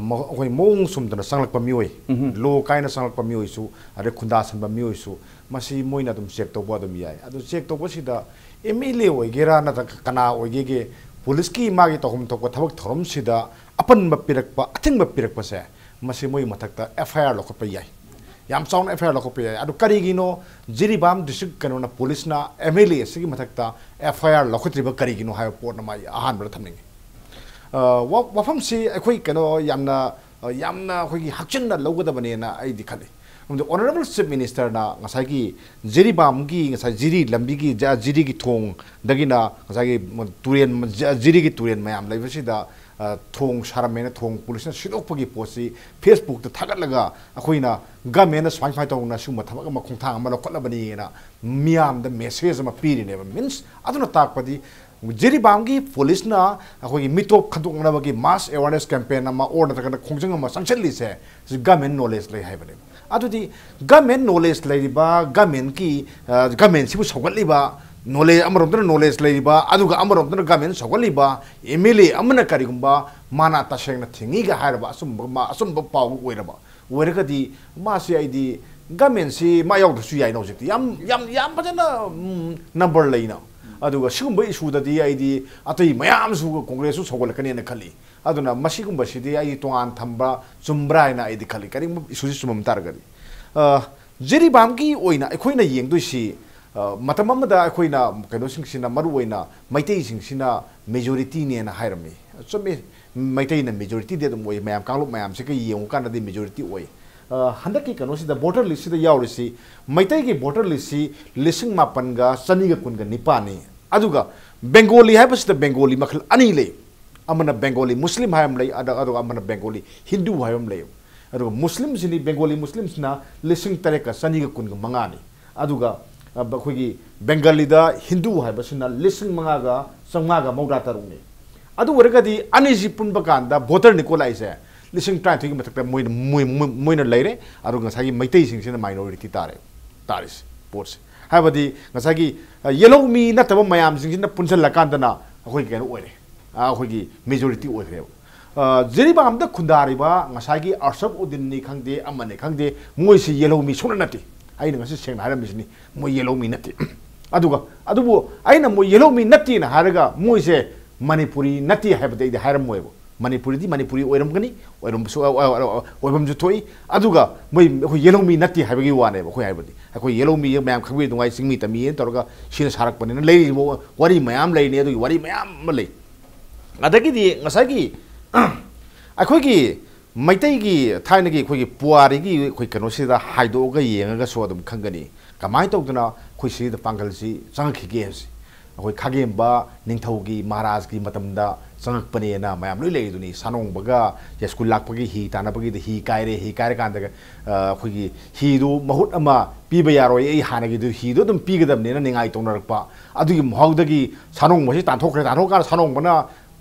ꯃ-, ꯑꯩꯈꯣꯏ ꯃꯑꯣꯡ ꯆꯨꯝꯗꯅ ꯆꯪꯂꯛꯄ ꯃꯤꯑꯣꯏ, ꯎꯝꯍꯨꯝ꯫ ꯂꯣ ꯀꯥꯏꯅ ꯆꯪꯂꯛꯄ ꯃꯤꯑꯣꯏꯁꯨ, ꯑꯗꯩ ꯈꯨꯟꯗꯥꯁꯟꯕ ꯃꯤꯑꯣꯏꯁꯨ, ꯃꯁꯤ ꯃꯣꯏꯅ ꯑꯗꯨꯝ ꯆꯦꯛ ꯇꯧꯕ ꯑꯗꯨꯝ ꯌꯥꯏ꯫ ꯑꯗꯨ ꯆꯦꯛ ꯇꯧꯕꯁꯤꯗ ꯑꯦꯝ ꯑꯦꯜ ꯑꯦ ꯑꯣꯏꯒꯦꯔꯥ ꯅꯠꯇ꯭ꯔꯒ ꯀꯅꯥ ꯑꯣꯏꯒꯦꯒꯦ, ꯄꯨꯂꯤꯁꯀꯤ ꯃꯥꯒꯤ ꯇꯧꯐꯝ ꯊꯣꯛꯄ ꯊꯕꯛ ꯊꯧꯔꯝꯁꯤꯗ ꯑꯄꯟꯕ ꯄꯤꯔꯛꯄ, ꯑꯊꯤꯡꯕ ꯄꯤꯔꯛꯄꯁꯦ, ꯃꯁꯤ ꯃꯣꯏꯒꯤ ꯃꯊꯛꯇ ꯑꯦꯐ ꯑꯥꯏ ꯑꯥꯔ ꯂꯧꯈꯠꯄ ꯌꯥꯏ꯫ ꯌꯥꯝ ꯆꯥꯎꯅ ꯑꯦꯐ ꯑꯥꯏ ꯑꯥꯔ ꯂꯧꯈꯠꯄ ꯌꯥꯏ꯫ ꯑꯗꯨ ꯀꯔꯤꯒꯤꯅꯣ ꯖꯤꯔꯤꯕꯥꯝ ꯗꯤꯁꯇ꯭ꯔꯤꯛ ꯀꯩꯅꯣꯅ, ꯄꯨꯂꯤꯁꯅ ꯑꯦꯝ ꯑꯦꯜ ꯑꯦ ꯑꯁꯤꯒꯤ ꯃꯊꯛꯇ ꯑꯦꯐ ꯑꯥꯏ ꯑꯥꯔ ꯂꯧꯈꯠꯇ꯭ꯔꯤꯕ ꯀꯔꯤꯒꯤꯅꯣ ꯍꯥꯏꯕ ꯄꯣꯠ ꯑꯃ ꯑꯩ ꯑꯍꯥꯟꯕꯗ ꯊꯝꯅꯤꯡꯉꯤ꯫ ꯑ, ꯋꯥ-, ꯋꯥꯐꯝꯁꯤ ꯑꯩꯈꯣꯏ ꯀꯩꯅꯣ ꯌꯥꯝꯅ, ꯑ, ꯌꯥꯝꯅ ꯑꯩꯈꯣꯏꯒꯤ ꯍꯛꯆꯤꯟꯅ ꯂꯧꯒꯗꯕꯅꯦꯅ ꯑꯩꯗꯤ ꯈꯜꯂꯤ꯫ ꯑꯃꯗꯤ ꯑꯣꯅꯔꯦꯕꯜ ꯆꯤꯐ ꯃꯤꯅꯤꯁꯇꯔꯅ ꯉꯁꯥꯏꯒꯤ ꯖꯤꯔꯤꯕꯥꯝꯒꯤ ꯉꯁꯥꯏ ꯖꯤꯔꯤ ꯂꯝꯕꯤꯒꯤ ꯖ-, ꯖꯤꯔꯤꯒꯤ ꯊꯣꯡꯗꯒꯤꯅ ꯉꯁꯥꯏꯒꯤ ꯇꯨꯔꯦꯟ, ꯖ-, ꯖꯤꯔꯤꯒꯤ ꯇꯨꯔꯦꯟ ꯃꯌꯥꯝ ꯂꯩꯕꯁꯤꯗ, ꯑ, ꯊꯣꯡ ꯁꯥꯔꯝꯃꯦꯅ ꯊꯣꯡ ꯄꯨꯂꯤꯁꯅ ꯁꯤꯗꯣꯛꯄꯒꯤ ꯄꯣꯠꯁꯤ ꯐꯦꯁꯕꯨꯛꯇ ꯊꯥꯒꯠꯂꯒ ꯑꯩꯈꯣꯏꯅ ꯒꯃꯦꯟꯅ ꯁꯨꯃꯥꯏ ꯁꯨꯃꯥꯏꯅ ꯇꯧꯗꯅ ꯁꯤꯒꯨꯝꯕ ꯊꯕꯛ ꯑꯃ ꯈꯣꯡꯊꯥꯡ ꯑꯃ ꯂꯧꯈꯠꯂꯕꯅꯤꯅ ꯃꯤꯌꯥꯝꯗ ꯃꯦꯁꯦꯖ ꯑꯃ ꯄꯤꯔꯤꯅꯦꯕ꯫ ꯃꯤꯟꯁ, ꯑꯗꯨꯅ ꯇꯥꯛꯄꯗꯤ ꯖꯤꯔꯤꯕꯥꯝꯒꯤ ꯄꯨꯂꯤꯁꯅ ꯑꯩꯈꯣꯏꯒꯤ ꯃꯤꯇꯣꯞ ꯈꯟꯗꯣꯛꯅꯕꯒꯤ ꯃꯥꯁ ꯑꯦꯋꯥꯔꯅꯦꯁ ꯀꯦꯝꯄꯦꯟ ꯑꯃ ꯑꯣꯔ ꯅꯠꯇ꯭ꯔꯒꯅ ꯈꯣꯡꯖꯪ ꯑꯃ ꯆꯪꯁꯤꯜꯂꯤꯁꯦ, ꯁꯤ ꯒꯃꯦꯟ ꯅꯣꯂꯦꯖ ꯂꯩ ꯍꯥꯏꯕꯅꯦꯕ꯫ ꯑꯗꯨꯗꯤ ꯒꯃꯦꯟ ꯅꯣꯂꯦꯖ ꯂꯩꯔꯤꯕ, ꯒꯃꯦꯟꯒꯤ, ꯑ, ꯒꯃꯦꯟꯁꯤꯕꯨ ꯁꯧꯒꯠꯂꯤꯕ, ꯅꯣꯂꯦꯖ, ꯑꯃꯔꯣꯝꯗꯅ ꯅꯣꯂꯦꯖ ꯂꯩꯔꯤꯕ, ꯑꯗꯨꯒ ꯑꯃꯔꯣꯝꯗꯅ ꯒꯃꯦꯟ ꯁꯧꯒꯠꯂꯤꯕ ꯑꯦꯝ ꯑꯦꯜ ꯑꯦ ꯑꯃꯅ ꯀꯔꯤꯒꯨꯝꯕ ꯃꯥꯅ ꯇꯁꯦꯡꯅ ꯊꯤꯡꯉꯤꯒ ꯍꯥꯏꯔꯕ ꯑꯆꯨꯝꯕ, ꯃꯥ-, ꯑꯆꯨꯝꯕ ꯄꯥꯎ ꯑꯣꯏꯔꯕ, ꯑꯣꯏꯔꯒꯗꯤ ꯃꯥꯁꯤ ꯑꯩꯗꯤ ꯒꯃꯦꯟꯁꯤ ꯃꯥ ꯌꯥꯎꯗ꯭ꯔꯁꯨ ꯌꯥꯏꯅ ꯍꯧꯖꯤꯛꯇꯤ꯫ ꯌꯥꯝ, ꯌꯥꯝ, ꯌꯥꯝ ꯐꯖꯅ, ꯎꯝ, ꯅꯝꯕꯔ ꯂꯩꯅ꯫ ꯑꯗꯨꯒ ꯁꯤꯒꯨꯝꯕ ꯏꯁꯨꯗꯗꯤ ꯑꯩꯗꯤ ꯑꯇꯩ ꯃꯌꯥꯝꯁꯨ ꯀꯣꯡꯒ꯭ꯔꯦꯁꯁꯨ ꯁꯧꯒꯠꯂꯛꯀꯅꯦꯅ ꯈꯜꯂꯤ꯫ ꯑꯗꯨꯅ ꯃꯁꯤꯒꯨꯝꯕꯁꯤꯗꯤ ꯑꯩ ꯇꯣꯉꯥꯟ ꯊꯝꯕ ꯆꯨꯝꯕ꯭ꯔꯥ ꯍꯥꯏꯅ ꯑꯩꯗꯤ ꯈꯜꯂꯤ, ꯀꯔꯤꯒꯨꯝꯕ ꯏꯁꯨꯁꯤ ꯆꯨꯝꯃꯝ ꯇꯥꯔꯒꯗꯤ꯫ ꯑ, ꯖꯤꯔꯤꯕꯥꯝꯒꯤ ꯑꯣꯏꯅ ꯑꯩꯈꯣꯏꯅ ꯌꯦꯡꯗꯣꯏꯁꯤ, ꯑ, ꯃꯇꯝ ꯑꯃꯗ ꯑꯩꯈꯣꯏꯅ ꯀꯩꯅꯣꯁꯤꯡꯁꯤꯅ, ꯃꯔꯨꯑꯣꯏꯅ ꯃꯩꯇꯩꯁꯤꯡꯁꯤꯅ ꯃꯦꯖꯣꯔꯤꯇꯤꯅꯦꯅ ꯍꯥꯏꯔꯝꯃꯤ꯫ ꯆꯨꯝꯃꯤ, ꯃꯩꯇꯩꯅ ꯃꯦꯖꯣꯔꯤꯇꯤꯗꯤ ꯑꯗꯨꯝ ꯑꯣꯏ, ꯃꯌꯥꯝ, ꯀꯥꯡꯂꯨꯞ ꯃꯌꯥꯝꯁꯤꯒ ꯌꯦꯡꯉꯨꯀꯥꯟꯗꯗꯤ ꯃꯦꯖꯣꯔꯤꯇꯤ ꯑꯣꯏ꯫ ꯑ, ꯍꯟꯗꯛꯀꯤ ꯀꯩꯅꯣꯁꯤꯗ, ꯚꯣꯇꯔ ꯂꯤꯁꯁꯤꯗ ꯌꯥꯎꯔꯤꯁꯤ, ꯃꯩꯇꯩꯒꯤ ꯚꯣꯇꯔ ꯂꯤꯁꯁꯤ ꯂꯤꯁꯤꯡ ꯃꯥꯄꯟꯒ ꯆꯅꯤꯒ ꯀꯨꯟꯒ ꯅꯤꯄꯥꯟꯅꯤ꯫ ꯑꯗꯨꯒ ꯕꯦꯡꯒꯣꯂꯤ ꯍꯥꯏꯕꯁꯤꯗ ꯕꯦꯡꯒꯣꯂꯤ ꯃꯈꯜ ꯑꯅꯤ ꯂꯩ꯫ ꯑꯃꯅ ꯕꯦꯡꯒꯣꯂꯤ ꯃꯨꯁꯂꯤꯝ ꯍꯥꯏꯕ ꯑꯃ ꯂꯩ, ꯑꯗ-, ꯑꯗꯨꯒ ꯑꯃꯅ ꯕꯦꯡꯒꯣꯂꯤ ꯍꯤꯟꯗꯨ ꯍꯥꯏꯕ ꯑꯃ ꯂꯩ꯫ ꯑꯗꯨꯒ ꯃꯨꯁꯂꯤꯝꯁꯤꯅꯤ, ꯕꯦꯡꯒꯣꯂꯤ ꯃꯨꯁꯂꯤꯝꯁꯤꯅ ꯂꯤꯁꯤꯡ ꯇꯔꯦꯠꯀ ꯆꯅꯤꯒ ꯀꯨꯟꯒ ꯃꯉꯥꯅꯤ꯫ ꯑꯗꯨꯒ, ꯑ, ꯑꯩꯈꯣꯏꯒꯤ ꯕꯦꯡꯒꯥꯂꯤꯗ ꯍꯤꯟꯗꯨ ꯍꯥꯏꯕꯁꯤꯅ ꯂꯤꯁꯤꯡ ꯃꯉꯥꯒ ꯆꯥꯝꯃꯉꯥꯒ ꯃꯧꯗ꯭ꯔꯥ ꯇꯔꯨꯛꯅꯤ꯫ ꯑꯗꯨ ꯑꯣꯏꯔꯒꯗꯤ ꯑꯅꯤꯁꯤ ꯄꯨꯟꯕ ꯀꯥꯟꯗ ꯚꯣꯇꯔꯅꯤꯀꯣ ꯂꯥꯛꯏꯁꯦ, ꯂꯤꯁꯤꯡ ꯇꯔꯥꯅꯤꯊꯣꯏꯒꯤ ꯃꯊꯛꯇ ꯃꯣꯏꯅ ꯃꯣꯏ ꯃꯣꯏ- ꯃꯣꯏꯅ ꯂꯩꯔꯦ꯫ ꯑꯗꯨꯒ ꯉꯁꯥꯏꯒꯤ ꯃꯩꯇꯩꯁꯤꯡꯁꯤꯅ minority ꯇꯥꯔꯦ, ꯇꯥꯔꯤꯁꯦ ꯄꯣꯠꯁꯦ꯫ ꯍꯥꯏꯕꯗꯤ ꯉꯁꯥꯏꯒꯤ ꯑ, ꯌꯦꯜꯍꯧꯃꯤ ꯅꯠꯇꯕ ꯃꯌꯥꯝꯁꯤꯡꯁꯤꯅ ꯄꯨꯟꯁꯤꯜꯂꯀꯥꯟꯗꯅ ꯑꯩꯈꯣꯏꯒꯤ ꯀꯩꯅꯣ ꯑꯣꯏꯔꯦ, ꯑ, ꯑꯩꯈꯣꯏꯒꯤ majority ꯑꯣꯏꯈ꯭ꯔꯦꯕ꯫ ꯑ, ꯖꯤꯔꯤꯕꯥꯝꯗ ꯈꯨꯟꯗꯥꯔꯤꯕ ꯉꯁꯥꯏꯒꯤ ꯑꯔꯁꯕ ꯎꯗꯤꯟꯅꯤ ꯈꯪꯗꯦ, ꯑꯃꯅꯤ ꯈꯪꯗꯦ, ꯃꯣꯏꯁꯤ ꯌꯦꯜꯍꯧꯃꯤ ꯁꯨꯡꯅ ꯅꯠꯇꯦ꯫ ꯑꯩꯅ ꯉꯁꯤ ꯁꯦꯡꯅ ꯍꯥꯏꯔꯝꯃꯤꯁꯤꯅꯤ, ꯃꯣꯏ ꯌꯦꯜꯍꯧꯃꯤ ꯅꯠꯇꯦ꯫ ꯑꯗꯨꯒ ꯑꯗꯨꯕꯨ ꯑꯩꯅ ꯃꯣꯏ ꯌꯦꯜꯍꯧꯃꯤ ꯅꯠꯇꯦꯅ ꯍꯥꯏꯔꯒ ꯃꯣꯏꯁꯦ ꯃꯅꯤꯄꯨꯔꯤ ꯅꯠꯇꯦ ꯍꯥꯏꯕꯗꯤ ꯑꯩꯗꯤ ꯍꯥꯏꯔꯝꯃꯣꯏꯕ꯫ ꯃꯅꯤꯄꯨꯔꯤꯗꯤ ꯃꯅꯤꯄꯨꯔꯤ ꯑꯣꯏꯔꯝꯒꯅꯤ, ꯑꯣꯏꯔꯝꯕꯁꯨ ꯑꯣꯏꯐꯝꯁꯨ ꯊꯣꯛꯏ꯫ ꯑꯗꯨꯒ ꯃꯣꯏ ꯑꯩꯈꯣꯏ ꯌꯦꯜꯍꯧꯃꯤ ꯅꯠꯇꯦ ꯍꯥꯏꯕꯒꯤ ꯋꯥꯅꯦꯕ꯫ ꯑꯩꯈꯣꯏ ꯍꯥꯏꯕꯗꯤ ꯑꯩꯈꯣꯏ ꯌꯦꯜꯍꯧꯃꯤ ꯃꯌꯥꯝ ꯈꯪꯕꯤ ꯅꯨꯡꯉꯥꯏ, ꯆꯤꯡꯃꯤ ꯇꯝꯃꯤꯅ ꯇꯧꯔꯒ ꯁꯤꯅ ꯁꯥꯔꯛꯄꯅꯤꯅ ꯂꯩꯔꯤꯕ ꯋꯥꯔꯤ ꯃꯌꯥꯝ ꯂꯩꯔꯤꯅꯤ꯫ ꯑꯗꯨꯒꯤ ꯋꯥꯔꯤ ꯃꯌꯥꯝ ꯑꯃ ꯂꯩ꯫ ꯑꯗꯒꯤꯗꯤ ꯉꯁꯥꯏꯒꯤ ꯑꯩꯈꯣꯏꯒꯤ ꯃꯩꯇꯩꯒꯤ ꯊꯥꯏꯅꯒꯤ ꯑꯩꯈꯣꯏꯒꯤ ꯄꯨꯋꯥꯔꯤꯒꯤ ꯑꯩꯈꯣꯏ ꯀꯩꯅꯣꯁꯤꯗ ꯍꯥꯏꯗꯣꯛꯑꯒ ꯌꯦꯡꯉꯒꯁꯨ ꯑꯗꯨꯝ ꯈꯪꯒꯅꯤ, ꯀꯃꯥꯏꯅ ꯇꯧꯗꯅ ꯑꯩꯈꯣꯏ ꯁꯤꯗ ꯄꯥꯡꯒꯜꯁꯤ ꯆꯪꯉꯛꯈꯤꯒꯦ ꯍꯥꯏꯕꯁꯤ꯫ ꯑꯩꯈꯣꯏ ꯈꯥꯒꯦꯝꯕ ꯅꯤꯡꯊꯧꯒꯤ ꯃꯍꯥꯔꯥꯖꯀꯤ ꯃꯇꯝꯗ ꯆꯪꯉꯛꯄꯅꯦꯅ ꯃꯌꯥꯝ ꯂꯣꯏ ꯂꯩꯔꯤꯗꯨꯅꯤ꯫ ꯁꯥꯅꯣꯡꯕꯒ ꯌꯥꯏꯁ꯭ꯀꯨꯜ ꯂꯥꯛꯄꯒꯤ ꯍꯤ ꯇꯥꯟꯅꯕꯒꯤꯗ ꯍꯤ ꯀꯥꯏꯔꯦ, ꯍꯤ ꯀꯥꯏꯔꯀꯥꯟꯗ ꯑꯩꯈꯣꯏꯒꯤ ꯍꯤꯗꯨ ꯃꯍꯨꯠ ꯑꯃ ꯄꯤꯕ ꯌꯥꯔꯣꯏ, ꯑꯩ ꯍꯥꯟꯅꯒꯤꯗꯨ ꯍꯤꯗꯨ ꯑꯗꯨꯝ ꯄꯤꯒꯗꯕꯅꯦꯅ ꯅꯤꯡꯉꯥꯏ ꯇꯧꯅꯔꯛꯄ꯫ ꯑꯗꯨꯒꯤ ꯃꯍꯥꯎꯗꯒꯤ ꯁꯥꯅꯣꯡꯕꯁꯤ ꯇꯥꯟꯊꯣꯛꯈ꯭ꯔꯦ꯫ ꯇꯥꯟꯊꯣꯛꯑꯀꯥꯟꯗ ꯁꯥꯅꯣꯡꯕꯅ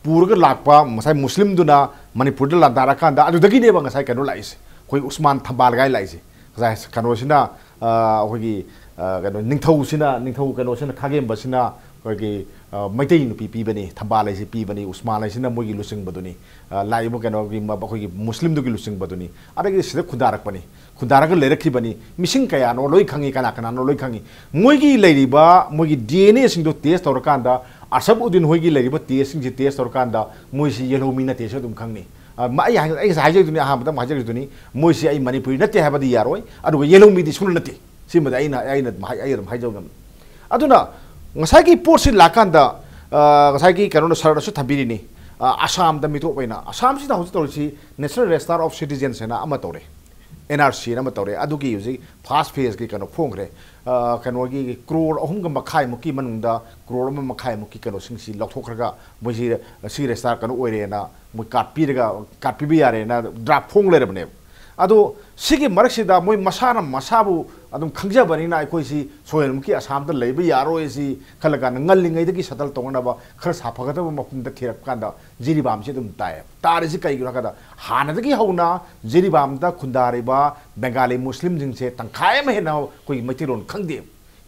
ꯄꯨꯔꯒ ꯂꯥꯛꯄ ꯉꯁꯥꯏ ꯃꯨꯁꯂꯤꯝꯗꯨꯅ ꯃꯅꯤꯄꯨꯔꯗ ꯂꯥꯟꯗꯥꯔꯀꯥꯟꯗ ꯑꯗꯨꯗꯒꯤꯅꯦꯕ ꯉꯁꯥꯏ ꯀꯩꯅꯣ ꯂꯥꯛꯏꯁꯦ, ꯑꯩꯈꯣꯏ ꯎꯁꯃꯥꯟ ꯊꯝꯕꯥꯜ ꯀꯥꯏ ꯂꯥꯛꯏꯁꯦ꯫ ꯉꯁꯥꯏ ꯀꯩꯅꯣꯁꯤꯅ, ꯑ, ꯑꯩꯈꯣꯏꯒꯤ, ꯑ, ꯀꯩꯅꯣ ꯅꯤꯡꯊꯧꯁꯤꯅ, ꯅꯤꯡꯊꯧ ꯀꯩꯅꯣꯁꯤꯅ, ꯈꯥꯒꯦꯝꯕꯁꯤꯅ ꯑꯩꯈꯣꯏꯒꯤ, ꯑ, ꯃꯩꯇꯩ ꯅꯨꯄꯤ ꯄꯤꯕꯅꯤ, ꯊꯝꯕꯥꯜ ꯍꯥꯏꯁꯤ ꯄꯤꯕꯅꯤ, ꯎꯁꯃꯥꯟ ꯍꯥꯏꯁꯤꯅ ꯃꯣꯏꯒꯤ ꯂꯨꯆꯤꯡꯕꯗꯨꯅꯤ꯫ ꯑ, ꯂꯥꯛꯏꯕ ꯀꯩꯅꯣꯒꯤ ꯃ-, ꯑꯩꯈꯣꯏꯒꯤ ꯃꯨꯁꯂꯤꯝꯗꯨꯒꯤ ꯂꯨꯆꯤꯡꯕꯗꯨꯅꯤ꯫ ꯑꯗꯒꯤ ꯁꯤꯗ ꯈꯨꯟꯗꯥꯔꯛꯄꯅꯤ, ꯈꯨꯟꯗꯥꯔꯒ ꯂꯩꯔꯛꯈꯤꯕꯅꯤ꯫ ꯃꯤꯁꯤꯡ ꯀꯌꯥꯅꯣ ꯂꯣꯏ ꯈꯪꯉꯤ, ꯀꯅꯥ ꯀꯅꯥꯅꯣ ꯂꯣꯏ ꯈꯪꯉꯤ꯫ ꯃꯣꯏꯒꯤ ꯂꯩꯔꯤꯕ ꯃꯣꯏꯒꯤ DNA ꯁꯤꯡꯗꯣ test ꯇꯧꯔꯀꯥꯟꯗ ꯑꯁꯕ ꯎꯗꯤꯟ ꯍꯣꯏꯒꯤ ꯂꯩꯔꯤꯕ test ꯁꯤꯡꯁꯤ test ꯇꯧꯔꯀꯥꯟꯗ ꯃꯣꯏꯁꯤ ꯌꯦꯜꯍꯧꯃꯤ ꯅꯠꯇꯦꯁꯨ ꯑꯗꯨꯝ ꯈꯪꯅꯤ꯫ ꯑ, ꯃ-, ꯑꯩ ꯍꯥꯏ-, ꯑꯩ ꯉꯁꯥꯏ ꯍꯥꯏꯖꯈꯤꯗꯨꯅꯤ, ꯑꯍꯥꯟꯕꯗ ꯑꯃꯨꯛ ꯍꯥꯏꯖꯈꯤꯗꯨꯅꯤ, ꯃꯣꯏꯁꯤ ꯑꯩ ꯃꯅꯤꯄꯨꯔꯤ ꯅꯠꯇꯦ ꯍꯥꯏꯕꯗꯤ ꯌꯥꯔꯣꯏ, ꯑꯗꯨꯒ ꯌꯦꯜꯍꯧꯃꯤꯗꯤ ꯁꯨꯡꯅ ꯅꯠꯇꯦ꯫ ꯁꯤꯃꯗꯤ ꯑꯩꯅ, ꯑꯩꯅ ꯑꯗꯨꯝ ꯍꯥꯏ-, ꯑꯩ ꯑꯗꯨꯝ ꯍꯥꯏꯖꯕ ꯉꯝꯃꯤ꯫ ꯑꯗꯨꯅ ꯉꯁꯥꯏꯒꯤ ꯄꯣꯠꯁꯤ ꯂꯥꯛꯀꯥꯟꯗ, ꯑ, ꯉꯁꯥꯏꯒꯤ ꯀꯩꯅꯣꯅ ꯁꯔꯅꯁꯨ ꯊꯝꯕꯤꯔꯤꯅꯤ, ꯑ, ꯑꯁꯥꯝꯗ ꯃꯤꯇꯣꯞ ꯑꯣꯏꯅ꯫ ꯑꯁꯥꯝꯁꯤꯗ ꯍꯧꯖꯤꯛ ꯇꯧꯔꯤꯁꯤ National Register of Citizens ꯍꯥꯏꯅ ꯑꯃ ꯇꯧꯔꯦ, NRC ꯍꯥꯏꯅ ꯑꯃ ꯇꯧꯔꯦ꯫ ꯑꯗꯨꯒꯤ ꯍꯧꯖꯤꯛ first phase ꯀꯤ ꯀꯩꯅꯣ ꯐꯣꯡꯈ꯭ꯔꯦ꯫ ꯑ, ꯀꯩꯅꯣꯒꯤ ꯀ꯭ꯔꯣꯔ ꯑꯍꯨꯝꯒ ꯃꯈꯥꯏꯃꯨꯛꯀꯤ ꯃꯅꯨꯡꯗ ꯀ꯭ꯔꯣꯔ ꯑꯃ ꯃꯈꯥꯏꯃꯨꯛꯀꯤ ꯀꯩꯅꯣꯁꯤꯡꯁꯤ ꯂꯧꯊꯣꯛꯈ꯭ꯔꯒ ꯃꯣꯏꯁꯤ ꯁꯤ register ꯀꯩꯅꯣ ꯑꯣꯏꯔꯦꯅ ꯃꯣꯏ card ꯄꯤꯔꯒ, card ꯄꯤꯕ ꯌꯥꯔꯦꯅ draft ꯐꯣꯡ ꯂꯩꯔꯕꯅꯦꯕ꯫ ꯑꯗꯣ ꯁꯤꯒꯤ ꯃꯔꯛꯁꯤꯗ ꯃꯣꯏ ꯃꯁꯥꯅ ꯃꯁꯥꯕꯨ ꯑꯗꯨꯝ ꯈꯪꯖꯕꯅꯤꯅ ꯑꯩꯈꯣꯏꯁꯤ ꯁꯣꯏꯗꯅꯃꯛꯀꯤ ꯑꯁꯥꯝꯗ ꯂꯩꯕ ꯌꯥꯔꯣꯏ ꯁꯤ ꯈꯜꯂꯀꯥꯟꯗ ꯉꯜꯂꯤꯉꯩꯗꯒꯤ ꯁꯦꯇꯜ ꯇꯧꯅꯅꯕ ꯈꯔ ꯁꯥꯐꯒꯗꯕ ꯃꯐꯝꯗ ꯊꯤꯔꯛꯄ ꯀꯥꯟꯗ ꯖꯤꯔꯤꯕꯥꯝꯁꯤ ꯑꯗꯨꯝ ꯇꯥꯏꯌꯦ꯫ ꯇꯥꯔꯤꯁꯤ ꯀꯩꯒꯤꯅꯣ ꯍꯥꯏ ꯀꯥꯟꯗ ꯍꯥꯟꯅꯗꯒꯤ ꯍꯧꯅ ꯖꯤꯔꯤꯕꯥꯝꯗ ꯈꯨꯟꯗꯥꯔꯤꯕ ꯕꯦꯡꯒꯥꯂꯤ ꯃꯨꯁꯂꯤꯝꯁꯤꯡꯁꯦ ꯇꯪꯈꯥꯏ ꯑꯃ ꯍꯦꯟꯅ ꯑꯩꯈꯣꯏꯒꯤ ꯃꯩꯇꯩꯂꯣꯟ ꯈꯪꯗꯦ꯫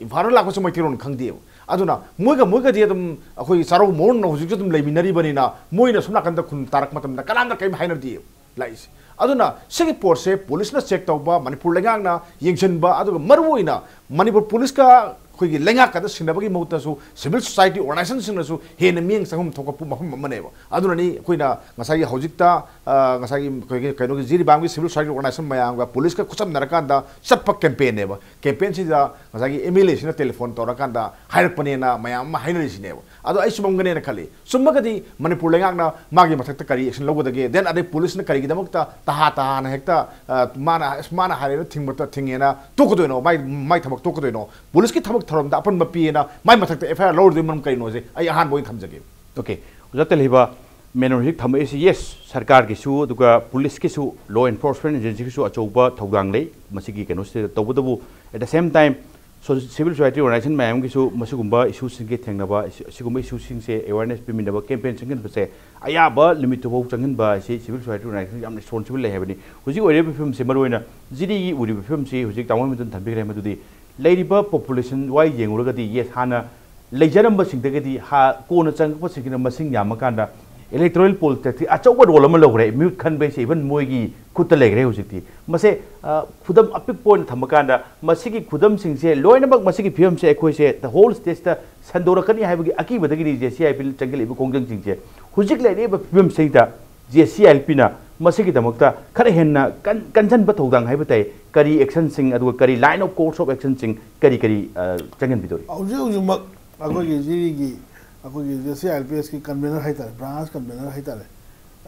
ꯏꯝꯐꯥꯜꯗ ꯂꯥꯛꯄꯁꯨ ꯃꯩꯇꯩꯂꯣꯟ ꯈꯪꯗꯦꯕ꯫ ꯑꯗꯨꯅ ꯃꯣꯏꯒ ꯃꯣꯏꯒꯗꯤ ꯑꯗꯨꯝ ꯑꯩꯈꯣꯏꯒꯤ ꯆꯥꯔꯧ ꯃꯧꯔꯧꯅ ꯍꯧꯖꯤꯛꯁꯨ ꯑꯗꯨꯝ ꯂꯩꯃꯤꯟꯅꯔꯤꯕꯅꯤꯅ ꯃꯣꯏꯅ ꯁꯣꯝ ꯅꯥꯀꯟꯗ ꯈꯨꯟ ꯇꯥꯔꯛꯄ ꯃꯇꯝꯗ ꯀꯅꯥꯝꯇ ꯀꯔꯤꯝ ꯍꯥꯏꯅꯗꯦꯕ ꯂꯥꯛꯏꯁꯦ꯫ ꯑꯗꯨꯅ ꯁꯤꯒꯤ ꯄꯣꯠꯁꯦ ꯄꯨꯂꯤꯁꯅ ꯆꯦꯛ ꯇꯧꯕ, ꯃꯅꯤꯄꯨꯔ ꯂꯩꯉꯥꯛꯅ ꯌꯦꯡꯁꯤꯟꯕ, ꯑꯗꯨꯒ ꯃꯔꯨꯑꯣꯏꯅ ꯃꯅꯤꯄꯨꯔ ꯄꯨꯂꯤꯁꯀ ꯑꯩꯈꯣꯏꯒꯤ ꯂꯩꯉꯥꯛꯀꯗ ꯁꯤꯟꯅꯕꯒꯤ ꯃꯍꯨꯠꯇꯁꯨ civil society organizationꯁꯤꯡꯅꯁꯨ ꯍꯦꯟꯅ ꯃꯤꯠꯌꯦꯡ ꯆꯪꯐꯝ ꯊꯣꯛꯄ ꯄꯨ-, ꯃꯐꯝ ꯑꯃꯅꯦꯕ꯫ ꯑꯗꯨꯅꯅꯤ ꯑꯩꯈꯣꯏꯅ ꯉꯁꯥꯏꯒꯤ ꯍꯧꯖꯤꯛꯇ, ꯑ, ꯉꯁꯥꯏꯒꯤ ꯑꯩꯈꯣꯏꯒꯤ ꯀꯩꯅꯣꯒꯤ ꯖꯤꯔꯤꯕꯥꯝꯒꯤ civil society organization ꯃꯌꯥꯝꯒ ꯄꯨꯂꯤꯁꯀ ꯈꯨꯠꯁꯝꯅꯔꯀꯥꯟꯗ ꯆꯠꯄ campaignꯅꯦꯕ꯫ Campaignꯁꯤꯗ ꯉꯁꯥꯏꯒꯤ MLAꯁꯤꯅ telephone ꯇꯧꯔꯀꯥꯟꯗ ꯍꯥꯏꯔꯛꯄꯅꯦꯅ ꯃꯌꯥꯝ ꯑꯃ ꯍꯥꯏꯅꯔꯤꯁꯤꯅꯦꯕ꯫ ꯑꯗꯣ ꯑꯩ ꯆꯨꯝꯃꯝꯒꯅꯦꯅ ꯈꯜꯂꯤ꯫ ꯆꯨꯝꯃꯒꯗꯤ ꯃꯅꯤꯄꯨꯔ ꯂꯩꯉꯥꯛꯅ ꯃꯥꯒꯤ ꯃꯊꯛꯇ ꯀꯔꯤ action ꯂꯧꯒꯗꯒꯦ? Then ꯑꯗꯩ ꯄꯨꯂꯤꯁꯅ ꯀꯔꯤꯒꯤꯗꯃꯛꯇ ꯇꯍꯥ ꯇꯍꯥꯅ ꯍꯦꯛꯇ, ꯑ, ꯃꯥꯅ, ꯑꯁ, ꯃꯥꯅ ꯍꯥꯏꯔꯦꯅ ꯊꯤꯡꯕ ꯊꯤꯡꯉꯦꯅ ꯇꯣꯛꯀꯗꯣꯏꯅꯣ? ꯃꯥꯏ, ꯃꯥꯏ ꯊꯕꯛ ꯇꯣꯛꯀꯗꯣꯏꯅꯣ? ꯄꯨꯂꯤꯁꯀꯤ ꯊꯕꯛ ꯊꯧꯔꯝꯗ ꯑꯄꯟꯕ ꯄꯤꯌꯦꯅ ꯃꯥꯏ ꯃꯊꯛꯇ FIR ꯂꯧꯔꯨꯗꯣꯏ ꯃꯔꯝ ꯀꯔꯤꯅꯣꯁꯦ ꯑꯩ ꯑꯍꯥꯟꯕ ꯑꯣꯏꯅ ꯊꯝꯖꯒꯦ꯫ Okay, ꯑꯣꯖꯥ ꯇꯦꯜꯍꯩꯕ, ꯃꯦꯟ ꯑꯣꯏꯅ ꯍꯧꯖꯤꯛ ꯊꯝꯃꯛꯏꯁꯤ, yes, ꯁꯔꯀꯥꯔꯒꯤꯁꯨ ꯑꯗꯨꯒ ꯄꯨꯂꯤꯁꯀꯤꯁꯨ, law enforcement agencyꯒꯤꯁꯨ ꯑꯆꯧꯕ ꯊꯧꯗꯥꯡ ꯂꯩ ꯃꯁꯤꯒꯤ ꯀꯩꯅꯣꯁꯤꯗ꯫ ꯇꯧꯕꯇꯕꯨ, at the same time, so-, civil society organization ꯃꯌꯥꯝꯒꯤꯁꯨ ꯃꯁꯤꯒꯨꯝꯕ issueꯁꯤꯡꯒꯤ ꯊꯦꯡꯅꯕ, issue-, ꯑꯁꯤꯒꯨꯝꯕ issueꯁꯤꯡꯁꯦ awareness ꯄꯤꯃꯤꯟꯅꯕ campaign ꯆꯪꯁꯤꯟꯕꯁꯦ ꯑꯌꯥꯕ limitꯇꯨꯐꯥꯎ ꯆꯪꯍꯟꯕ ꯑꯁꯤ civil society organization ꯌꯥꯝ responsible ꯂꯩ ꯍꯥꯏꯕꯅꯤ꯫ ꯍꯧꯖꯤꯛ ꯑꯣꯏꯔꯤꯕ ꯐꯤꯕꯝꯁꯦ, ꯃꯔꯨꯑꯣꯏꯅ ꯖꯤꯔꯤꯒꯤ ꯎꯔꯤꯕ ꯐꯤꯕꯝꯁꯤ ꯍꯧꯖꯤꯛ ꯇꯥꯃꯣ ꯃꯤꯇꯟ ꯊꯝꯕꯤꯈ꯭ꯔꯦ, ꯃꯗꯨꯗꯤ ꯂꯩꯔꯤꯕ population wise ꯌꯦꯡꯉꯨꯔꯒꯗꯤ, yes, ꯍꯥꯟꯅ ꯂꯩꯖꯔꯝꯕꯁꯤꯡꯗꯒꯤꯗꯤ ꯍꯥ-, ꯀꯣꯟꯅ ꯆꯪꯉꯛꯄꯁꯤꯡꯁꯤꯅ ꯃꯁꯤꯡ ꯌꯥꯝꯃꯀꯥꯟꯗ electoral politicsꯀꯤ ꯑꯆꯧꯕ role ꯑꯃ ꯂꯧꯈ꯭ꯔꯦ꯫ ꯃꯤꯍꯨꯠ ꯈꯟꯕ ꯍꯥꯏꯁꯦ even ꯃꯣꯏꯒꯤ ꯈꯨꯠꯇ ꯂꯩꯈ꯭ꯔꯦ ꯍꯧꯖꯤꯛꯇꯤ꯫ ꯃꯁꯦ, ꯑ, ꯈꯨꯗꯝ ꯑꯄꯤꯛꯄ ꯑꯣꯏꯅ ꯊꯝꯃꯀꯥꯟꯗ, ꯃꯁꯤꯒꯤ ꯈꯨꯗꯝꯁꯤꯡꯁꯦ ꯂꯣꯏꯅꯃꯛ, ꯃꯁꯤꯒꯤ ꯐꯤꯕꯝꯁꯦ ꯑꯩꯈꯣꯏꯁꯦ the whole stateꯇ ꯁꯟꯗꯣꯔꯛꯀꯅꯤ ꯍꯥꯏꯕꯒꯤ ꯑꯀꯤꯕꯗꯒꯤꯅꯤ JCILP ꯆꯪꯁꯤꯜꯂꯛꯏꯕ ꯈꯣꯡꯖꯪꯁꯤꯡꯁꯦ꯫ ꯍꯧꯖꯤꯛ ꯂꯩꯔꯤꯕ ꯐꯤꯕꯝꯁꯤꯗ JCILPꯅ ꯃꯁꯤꯒꯤꯗꯃꯛꯇ ꯈꯔ ꯍꯦꯟꯅ ꯀꯟ-, ꯀꯟꯁꯤꯟꯕ ꯊꯧꯗꯥꯡ ꯍꯥꯏꯕ ꯇꯥꯏ꯫ ꯀꯔꯤ actionꯁꯤꯡ, ꯑꯗꯨꯒ ꯀꯔꯤ line of course of actionꯁꯤꯡ ꯀꯔꯤ ꯀꯔꯤ, ꯑ, ꯆꯪꯍꯟꯕꯤꯗꯧꯔꯤ? ꯍꯧꯖꯤꯛ ꯍꯧꯖꯤꯛꯃꯛ ꯑꯩꯈꯣꯏꯒꯤ ꯖꯤꯔꯤꯒꯤ, ꯑꯩꯈꯣꯏꯒꯤ JCILPSꯀꯤ convener ꯍꯥꯏꯇꯥꯔꯦ, branch convener ꯍꯥꯏꯇꯥꯔꯦ,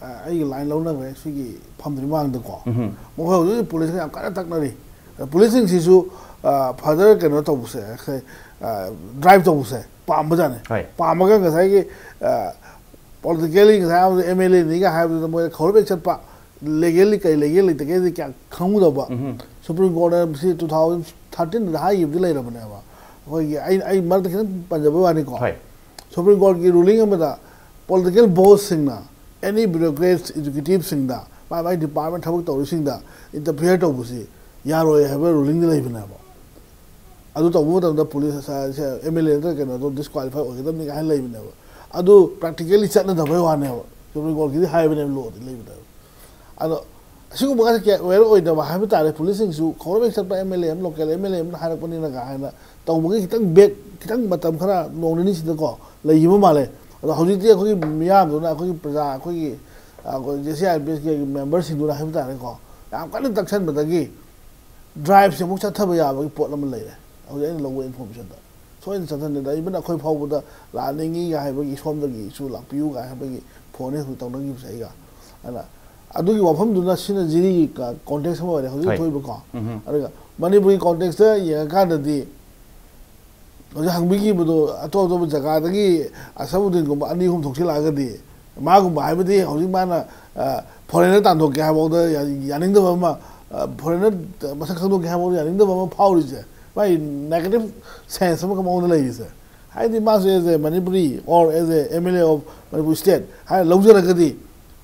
ꯑ, ꯑꯩꯒꯤ line ꯂꯧꯅꯈ꯭ꯔꯦ ꯁꯤꯒꯤ ꯐꯝꯗ꯭ꯔꯤ ꯃꯃꯥꯡꯗꯀꯣ꯫ ꯎꯝꯍꯨꯝ꯫ ꯃꯈꯣꯏ ꯍꯧꯖꯤꯛ ꯍꯧꯖꯤꯛ ꯄꯨꯂꯤꯁꯅ ꯌꯥꯝ ꯀꯟꯅ ꯇꯛꯅꯔꯤ꯫ ꯑ, ꯄꯨꯂꯤꯁꯁꯤꯡꯁꯤꯁꯨ, ꯑ, further ꯀꯩꯅꯣ ꯇꯧꯕꯁꯦ, ꯑꯩꯈꯣꯏ, ꯑ, drive ꯇꯧꯕꯁꯦ ꯄꯥꯝꯕꯖꯥꯠꯅꯤ꯫ ꯍꯣꯏ꯫ ꯄꯥꯝꯃꯒ ꯉꯁꯥꯏꯒꯤ, ꯑ, politically ꯉꯁꯥꯏ ꯍꯥꯏꯕꯗ MLAꯅꯤꯒ ꯍꯥꯏꯕꯗꯨꯗ ꯃꯣꯏꯅ ꯈꯧꯔꯕ ꯍꯦꯛ ꯆꯠꯄ, legally ꯀꯔꯤ ꯂꯩꯒꯦ ꯂꯩꯇꯒꯦꯗꯤ ꯀꯌꯥ ꯈꯪꯉꯨꯗꯕ꯫ ꯎꯝꯍꯨꯝ꯫ Supreme Courtꯅ ꯁꯤ two thousand ꯊꯥꯔꯇꯤꯟꯗ ꯍꯥꯏꯈꯤꯕꯗꯤ ꯂꯩꯔꯕꯅꯦꯕ꯫ ꯑꯩꯈꯣꯏꯒꯤ ꯑꯩ ꯑꯩ ꯃꯔꯛꯇ ꯈꯤꯇꯪ ꯄꯟꯖꯕꯒꯤ ꯋꯥꯅꯤꯀꯣ꯫ ꯍꯣꯏ꯫ Supreme Courtꯀꯤ ruling ꯑꯃꯗ political bossꯁꯤꯡꯅ, any bureaucrats, executiveꯁꯤꯡꯗ, ꯃꯥꯏ ꯃꯥꯏ department ꯊꯕꯛ ꯇꯧꯔꯤꯁꯤꯡꯗ interfere ꯇꯧꯕꯁꯤ ꯌꯥꯔꯣꯏ ꯍꯥꯏꯕ rulingꯗꯤ ꯂꯩꯕꯅꯦꯕ꯫ ꯑꯗꯨ ꯇꯧꯕ ꯃꯇꯝꯗ police, ꯑꯦꯝ ꯑꯦꯜ ꯑꯦ ꯅꯠꯇ꯭ꯔꯒ ꯀꯩꯅꯣꯗꯣ disqualify ꯑꯣꯏꯒꯗꯕꯅꯤ ꯀꯥꯏꯅ ꯂꯩꯕꯅꯦꯕ꯫ ꯑꯗꯨ practically ꯆꯠꯅꯗꯕꯩ ꯋꯥꯅꯦꯕ꯫ Supreme Courtꯀꯤꯗꯤ ꯍꯥꯏꯕꯅꯦꯕ, lawꯗꯤ ꯂꯩꯕꯅꯦꯕ꯫ ꯑꯗꯣ ꯑꯁꯤꯒꯨꯝꯕ ꯉꯥꯛꯇ aware ꯑꯣꯏꯗꯕ ꯍꯥꯏꯕ ꯇꯥꯔꯦ꯫ Policeꯁꯤꯡꯁꯨ ꯈꯣꯡꯂꯝ ꯍꯦꯛ ꯆꯠꯄ ꯑꯦꯝ ꯑꯦꯜ ꯑꯦ ꯑꯃ, local ꯑꯦꯝ ꯑꯦꯜ ꯑꯦ ꯑꯃꯅ ꯍꯥꯏꯔꯛꯄꯅꯤꯅ ꯀꯥꯏꯅ ꯇꯧꯕꯒꯤ ꯈꯤꯇꯪ back, ꯈꯤꯇꯪ ꯃꯇꯝ ꯈꯔ ꯅꯣꯡ ꯅꯤꯅꯤꯁꯤꯗꯀꯣ ꯂꯩꯈꯤꯕ ꯃꯥꯜꯂꯦ꯫ ꯑꯗꯣ ꯍꯧꯖꯤꯛꯇꯤ ꯑꯩꯈꯣꯏꯒꯤ ꯃꯤꯌꯥꯝꯗꯨꯅ, ꯑꯩꯈꯣꯏꯒꯤ ꯄ꯭ꯔꯖꯥ, ꯑꯩꯈꯣꯏꯒꯤ, ꯑꯩꯈꯣꯏ J C I R P Fꯀꯤ memberꯁꯤꯡꯗꯨꯅ ꯍꯥꯏꯕ ꯇꯥꯔꯦꯀꯣ, ꯌꯥꯝ ꯀꯟꯅ ꯇꯛꯁꯟꯕꯗꯒꯤ driveꯁꯦ ꯑꯃꯨꯛ ꯆꯠꯊꯕ ꯌꯥꯕꯒꯤ ꯄꯣꯠ ꯑꯃ ꯂꯩꯔꯦ꯫ ꯍꯧꯖꯤꯛ ꯑꯩꯅ ꯂꯧꯕ informationꯗ ꯁꯣꯏꯗꯅ ꯆꯠꯊꯟꯅꯤꯗ꯫ Even ꯑꯩꯈꯣꯏ ꯐꯥꯎꯕꯗ ꯂꯥꯛꯅꯤꯡꯉꯤꯒ ꯍꯥꯏꯕꯒꯤ, ꯁꯣꯝꯗꯒꯤꯁꯨ ꯂꯥꯛꯄꯤꯌꯨꯒ ꯍꯥꯏꯕꯒꯤ phoneꯅꯦ ꯍꯧꯖꯤꯛ ꯇꯧꯅꯈꯤꯕꯁꯦ ꯑꯩꯒ꯫ ꯑꯗꯨꯅ ꯑꯗꯨꯒꯤ ꯋꯥꯐꯝꯗꯨꯅ ꯁꯤꯅ ꯖꯤꯔꯤꯒꯤ context ꯑꯃ ꯑꯣꯏꯔꯦ ꯍꯧꯖꯤꯛ ꯍꯣꯏ꯫ ꯊꯣꯛꯏꯕꯀꯣ꯫ ꯎꯝꯍꯨꯝ꯫ ꯑꯗꯨꯒ ꯃꯅꯤꯄꯨꯔꯒꯤ contextꯇ ꯌꯦꯡꯉꯀꯥꯟꯗꯗꯤ ꯍꯧꯖꯤꯛ ꯍꯪꯕꯤꯈꯤꯕꯗꯣ, ꯑꯇꯣꯞ ꯑꯇꯣꯞꯄ ꯖꯒꯥꯗꯒꯤ ꯑꯁꯕꯨꯗꯤꯟꯒꯨꯝꯕ ꯑꯅꯤ ꯑꯍꯨꯝ ꯊꯣꯛꯆꯤꯜꯂꯛꯑꯒꯗꯤ, ꯃꯥꯒꯨꯝꯕ ꯍꯥꯏꯕꯗꯤ ꯍꯧꯖꯤꯛ ꯃꯥꯅ, ꯑ, foreigner ꯇꯥꯟꯊꯣꯛꯀꯦ ꯍꯥꯏꯕꯐꯥꯎꯗ ꯌꯥ-, ꯌꯥꯅꯤꯡꯗꯕ ꯑꯃ, ꯑ, foreigner ꯃꯁꯛ ꯈꯪꯗꯣꯛꯀꯦ ꯍꯥꯏꯕꯐꯥꯎꯗ ꯌꯥꯅꯤꯡꯗꯕ ꯑꯃ ꯐꯥꯎꯔꯤꯁꯦ, ꯃꯥꯒꯤ negative sense ꯑꯃ ꯃꯉꯣꯟꯗ ꯂꯩꯔꯤꯁꯦ꯫ ꯍꯥꯏꯗꯤ ꯃꯥꯁꯦ as a Manipuri or as a M L A of Manipur state ꯍꯥꯏꯅ ꯂꯧꯖꯔꯒꯗꯤ,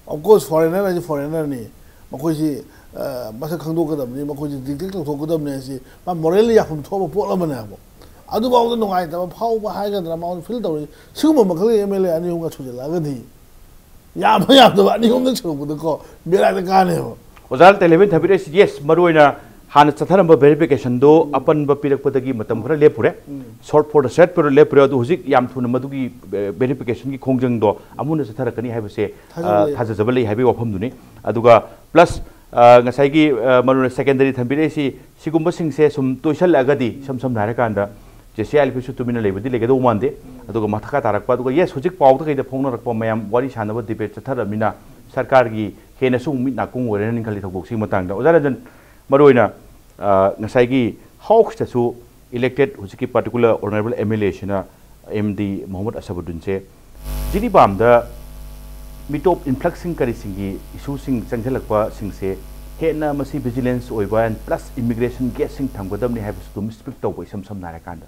of course foreigner ꯍꯥꯏꯁꯦ foreignerꯅꯤ, ꯃꯈꯣꯏꯁꯤ, ꯑ, ꯃꯁꯛ ꯈꯪꯗꯣꯛꯀꯗꯕꯅꯤ, ꯃꯈꯣꯏꯁꯤ detect ꯇꯧꯊꯣꯛꯀꯗꯕꯅꯤ ꯍꯥꯏꯁꯤ ꯃꯥ morally ꯌꯥꯐꯝ ꯊꯣꯛꯄ ꯄꯣꯠ ꯑꯃꯅꯦꯕ꯫ ꯑꯗꯨꯐꯥꯎꯗ ꯅꯨꯡꯉꯥꯏꯇꯕ ꯐꯥꯎꯕ ꯍꯥꯏꯒꯗ꯭ꯔꯥ, ꯃꯉꯣꯟꯗ feel ꯇꯧꯔꯤ꯫ ꯁꯤꯒꯨꯝꯕ ꯃꯈꯜꯒꯤ M L A ꯑꯅꯤ ꯑꯍꯨꯝꯒ ꯁꯨꯖꯜꯂꯛꯑꯒꯗꯤ, ꯌꯥꯝꯕ ꯌꯥꯝꯗꯕ ꯑꯅꯤ ꯑꯍꯨꯝꯗ ꯁꯨꯔꯛꯄꯗꯀꯣ ꯕꯦꯔꯥꯗ ꯀꯥꯅꯦꯕ꯫ ꯑꯣꯖꯥꯅ ꯇꯦꯂꯦꯕꯦꯟ ꯊꯝꯕꯤꯔꯛꯏꯁꯤ, yes, ꯃꯔꯨꯑꯣꯏꯅ ꯍꯥꯟꯅ ꯆꯠꯊꯔꯝꯕ verificationꯗꯣ ꯑꯄꯟꯕ ꯄꯤꯔꯛꯄꯗꯒꯤ ꯃꯇꯝ ꯈꯔ ꯂꯦꯞꯄꯨꯔꯦ꯫ ꯎꯝ꯫ Short for the short period ꯂꯦꯞꯄꯨꯔꯦ꯫ ꯑꯗꯨ ꯍꯧꯖꯤꯛ ꯌꯥꯝ ꯊꯨꯅ ꯃꯗꯨꯒꯤ, ꯑ, verificationꯒꯤ ꯈꯣꯡꯖꯪꯗꯣ ꯑꯃꯨꯟꯅ ꯆꯠꯊꯔꯛꯀꯅꯤ ꯍꯥꯏꯕꯁꯦ, ꯑ, ꯊꯥꯖꯕ ꯂꯩ꯫ ꯊꯥꯖꯖꯕ ꯂꯩ ꯍꯥꯏꯕꯒꯤ ꯋꯥꯐꯝꯗꯨꯅꯤ꯫ ꯑꯗꯨꯒ plus, ꯑ, ꯉꯁꯥꯏꯒꯤ, ꯑ, ꯃꯔꯨꯑꯣꯏꯅ secondary ꯊꯝꯕꯤꯔꯛꯏꯁꯤ, ꯁꯤꯒꯨꯝꯕꯁꯤꯡꯁꯦ ꯁꯨꯝ ꯇꯣꯏꯁꯜꯂꯛꯑꯒꯗꯤ, ꯏꯁꯝ ꯁꯝꯅ ꯍꯥꯏꯔꯀꯥꯟꯗ, J C I R P Fꯁꯨ ꯇꯨꯃꯤꯟꯅ ꯂꯩꯕꯗꯤ ꯂꯩꯒꯗꯧ ꯃꯥꯟꯗꯦ꯫ ꯑꯗꯨꯒ ꯃꯈꯥ ꯇꯥꯔꯛꯄ, ꯑꯗꯨꯒ yes, ꯍꯧꯖꯤꯛ ꯄꯥꯎꯗ ꯀꯩꯗ ꯐꯣꯡꯅꯔꯛꯄ ꯃꯌꯥꯝ ꯋꯥꯔꯤ ꯁꯥꯟꯅꯕ, debate ꯆꯠꯊꯔꯕꯅꯤꯅ ꯁꯔꯀꯥꯔꯒꯤ ꯍꯦꯟꯅꯁꯨ ꯑꯃꯨꯛ ꯃꯤꯠ ꯅꯥꯀꯣꯡ ꯑꯣꯏꯔꯅꯤ ꯈꯜꯂꯤ ꯊꯧꯗꯣꯛꯁꯤꯒꯤ ꯃꯇꯥꯡꯗ꯫ ꯑꯣꯖꯥ ꯔꯟꯖꯟ, ꯃꯔꯨꯑꯣꯏꯅ, ꯑ, ꯉꯁꯥꯏꯒꯤ ꯍꯥꯎꯁꯇꯁꯨ elected ꯍꯧꯖꯤꯛꯀꯤ particular honourable M L Aꯁꯤꯅ M D Mohammad ꯑꯁꯕꯨꯗꯤꯟꯁꯦ ꯖꯤꯔꯤꯕꯥꯝꯗ ꯃꯤꯇꯣꯞ influxꯁꯤꯡ ꯀꯔꯤꯁꯤꯡꯒꯤ issueꯁꯤꯡ ꯆꯪꯁꯤꯜꯂꯛꯄꯁꯤꯡꯁꯦ ꯍꯦꯟꯅ ꯃꯁꯤ vigilance ꯑꯣꯏꯕ and plus immigration gateꯁꯤꯡ ꯊꯝꯒꯗꯕꯅꯤ ꯍꯥꯏꯕꯁꯨ ꯑꯗꯨꯝ speak ꯇꯧꯕ, ꯏꯁꯝ ꯁꯝꯅ ꯍꯥꯏꯔꯀꯥꯟꯗ꯫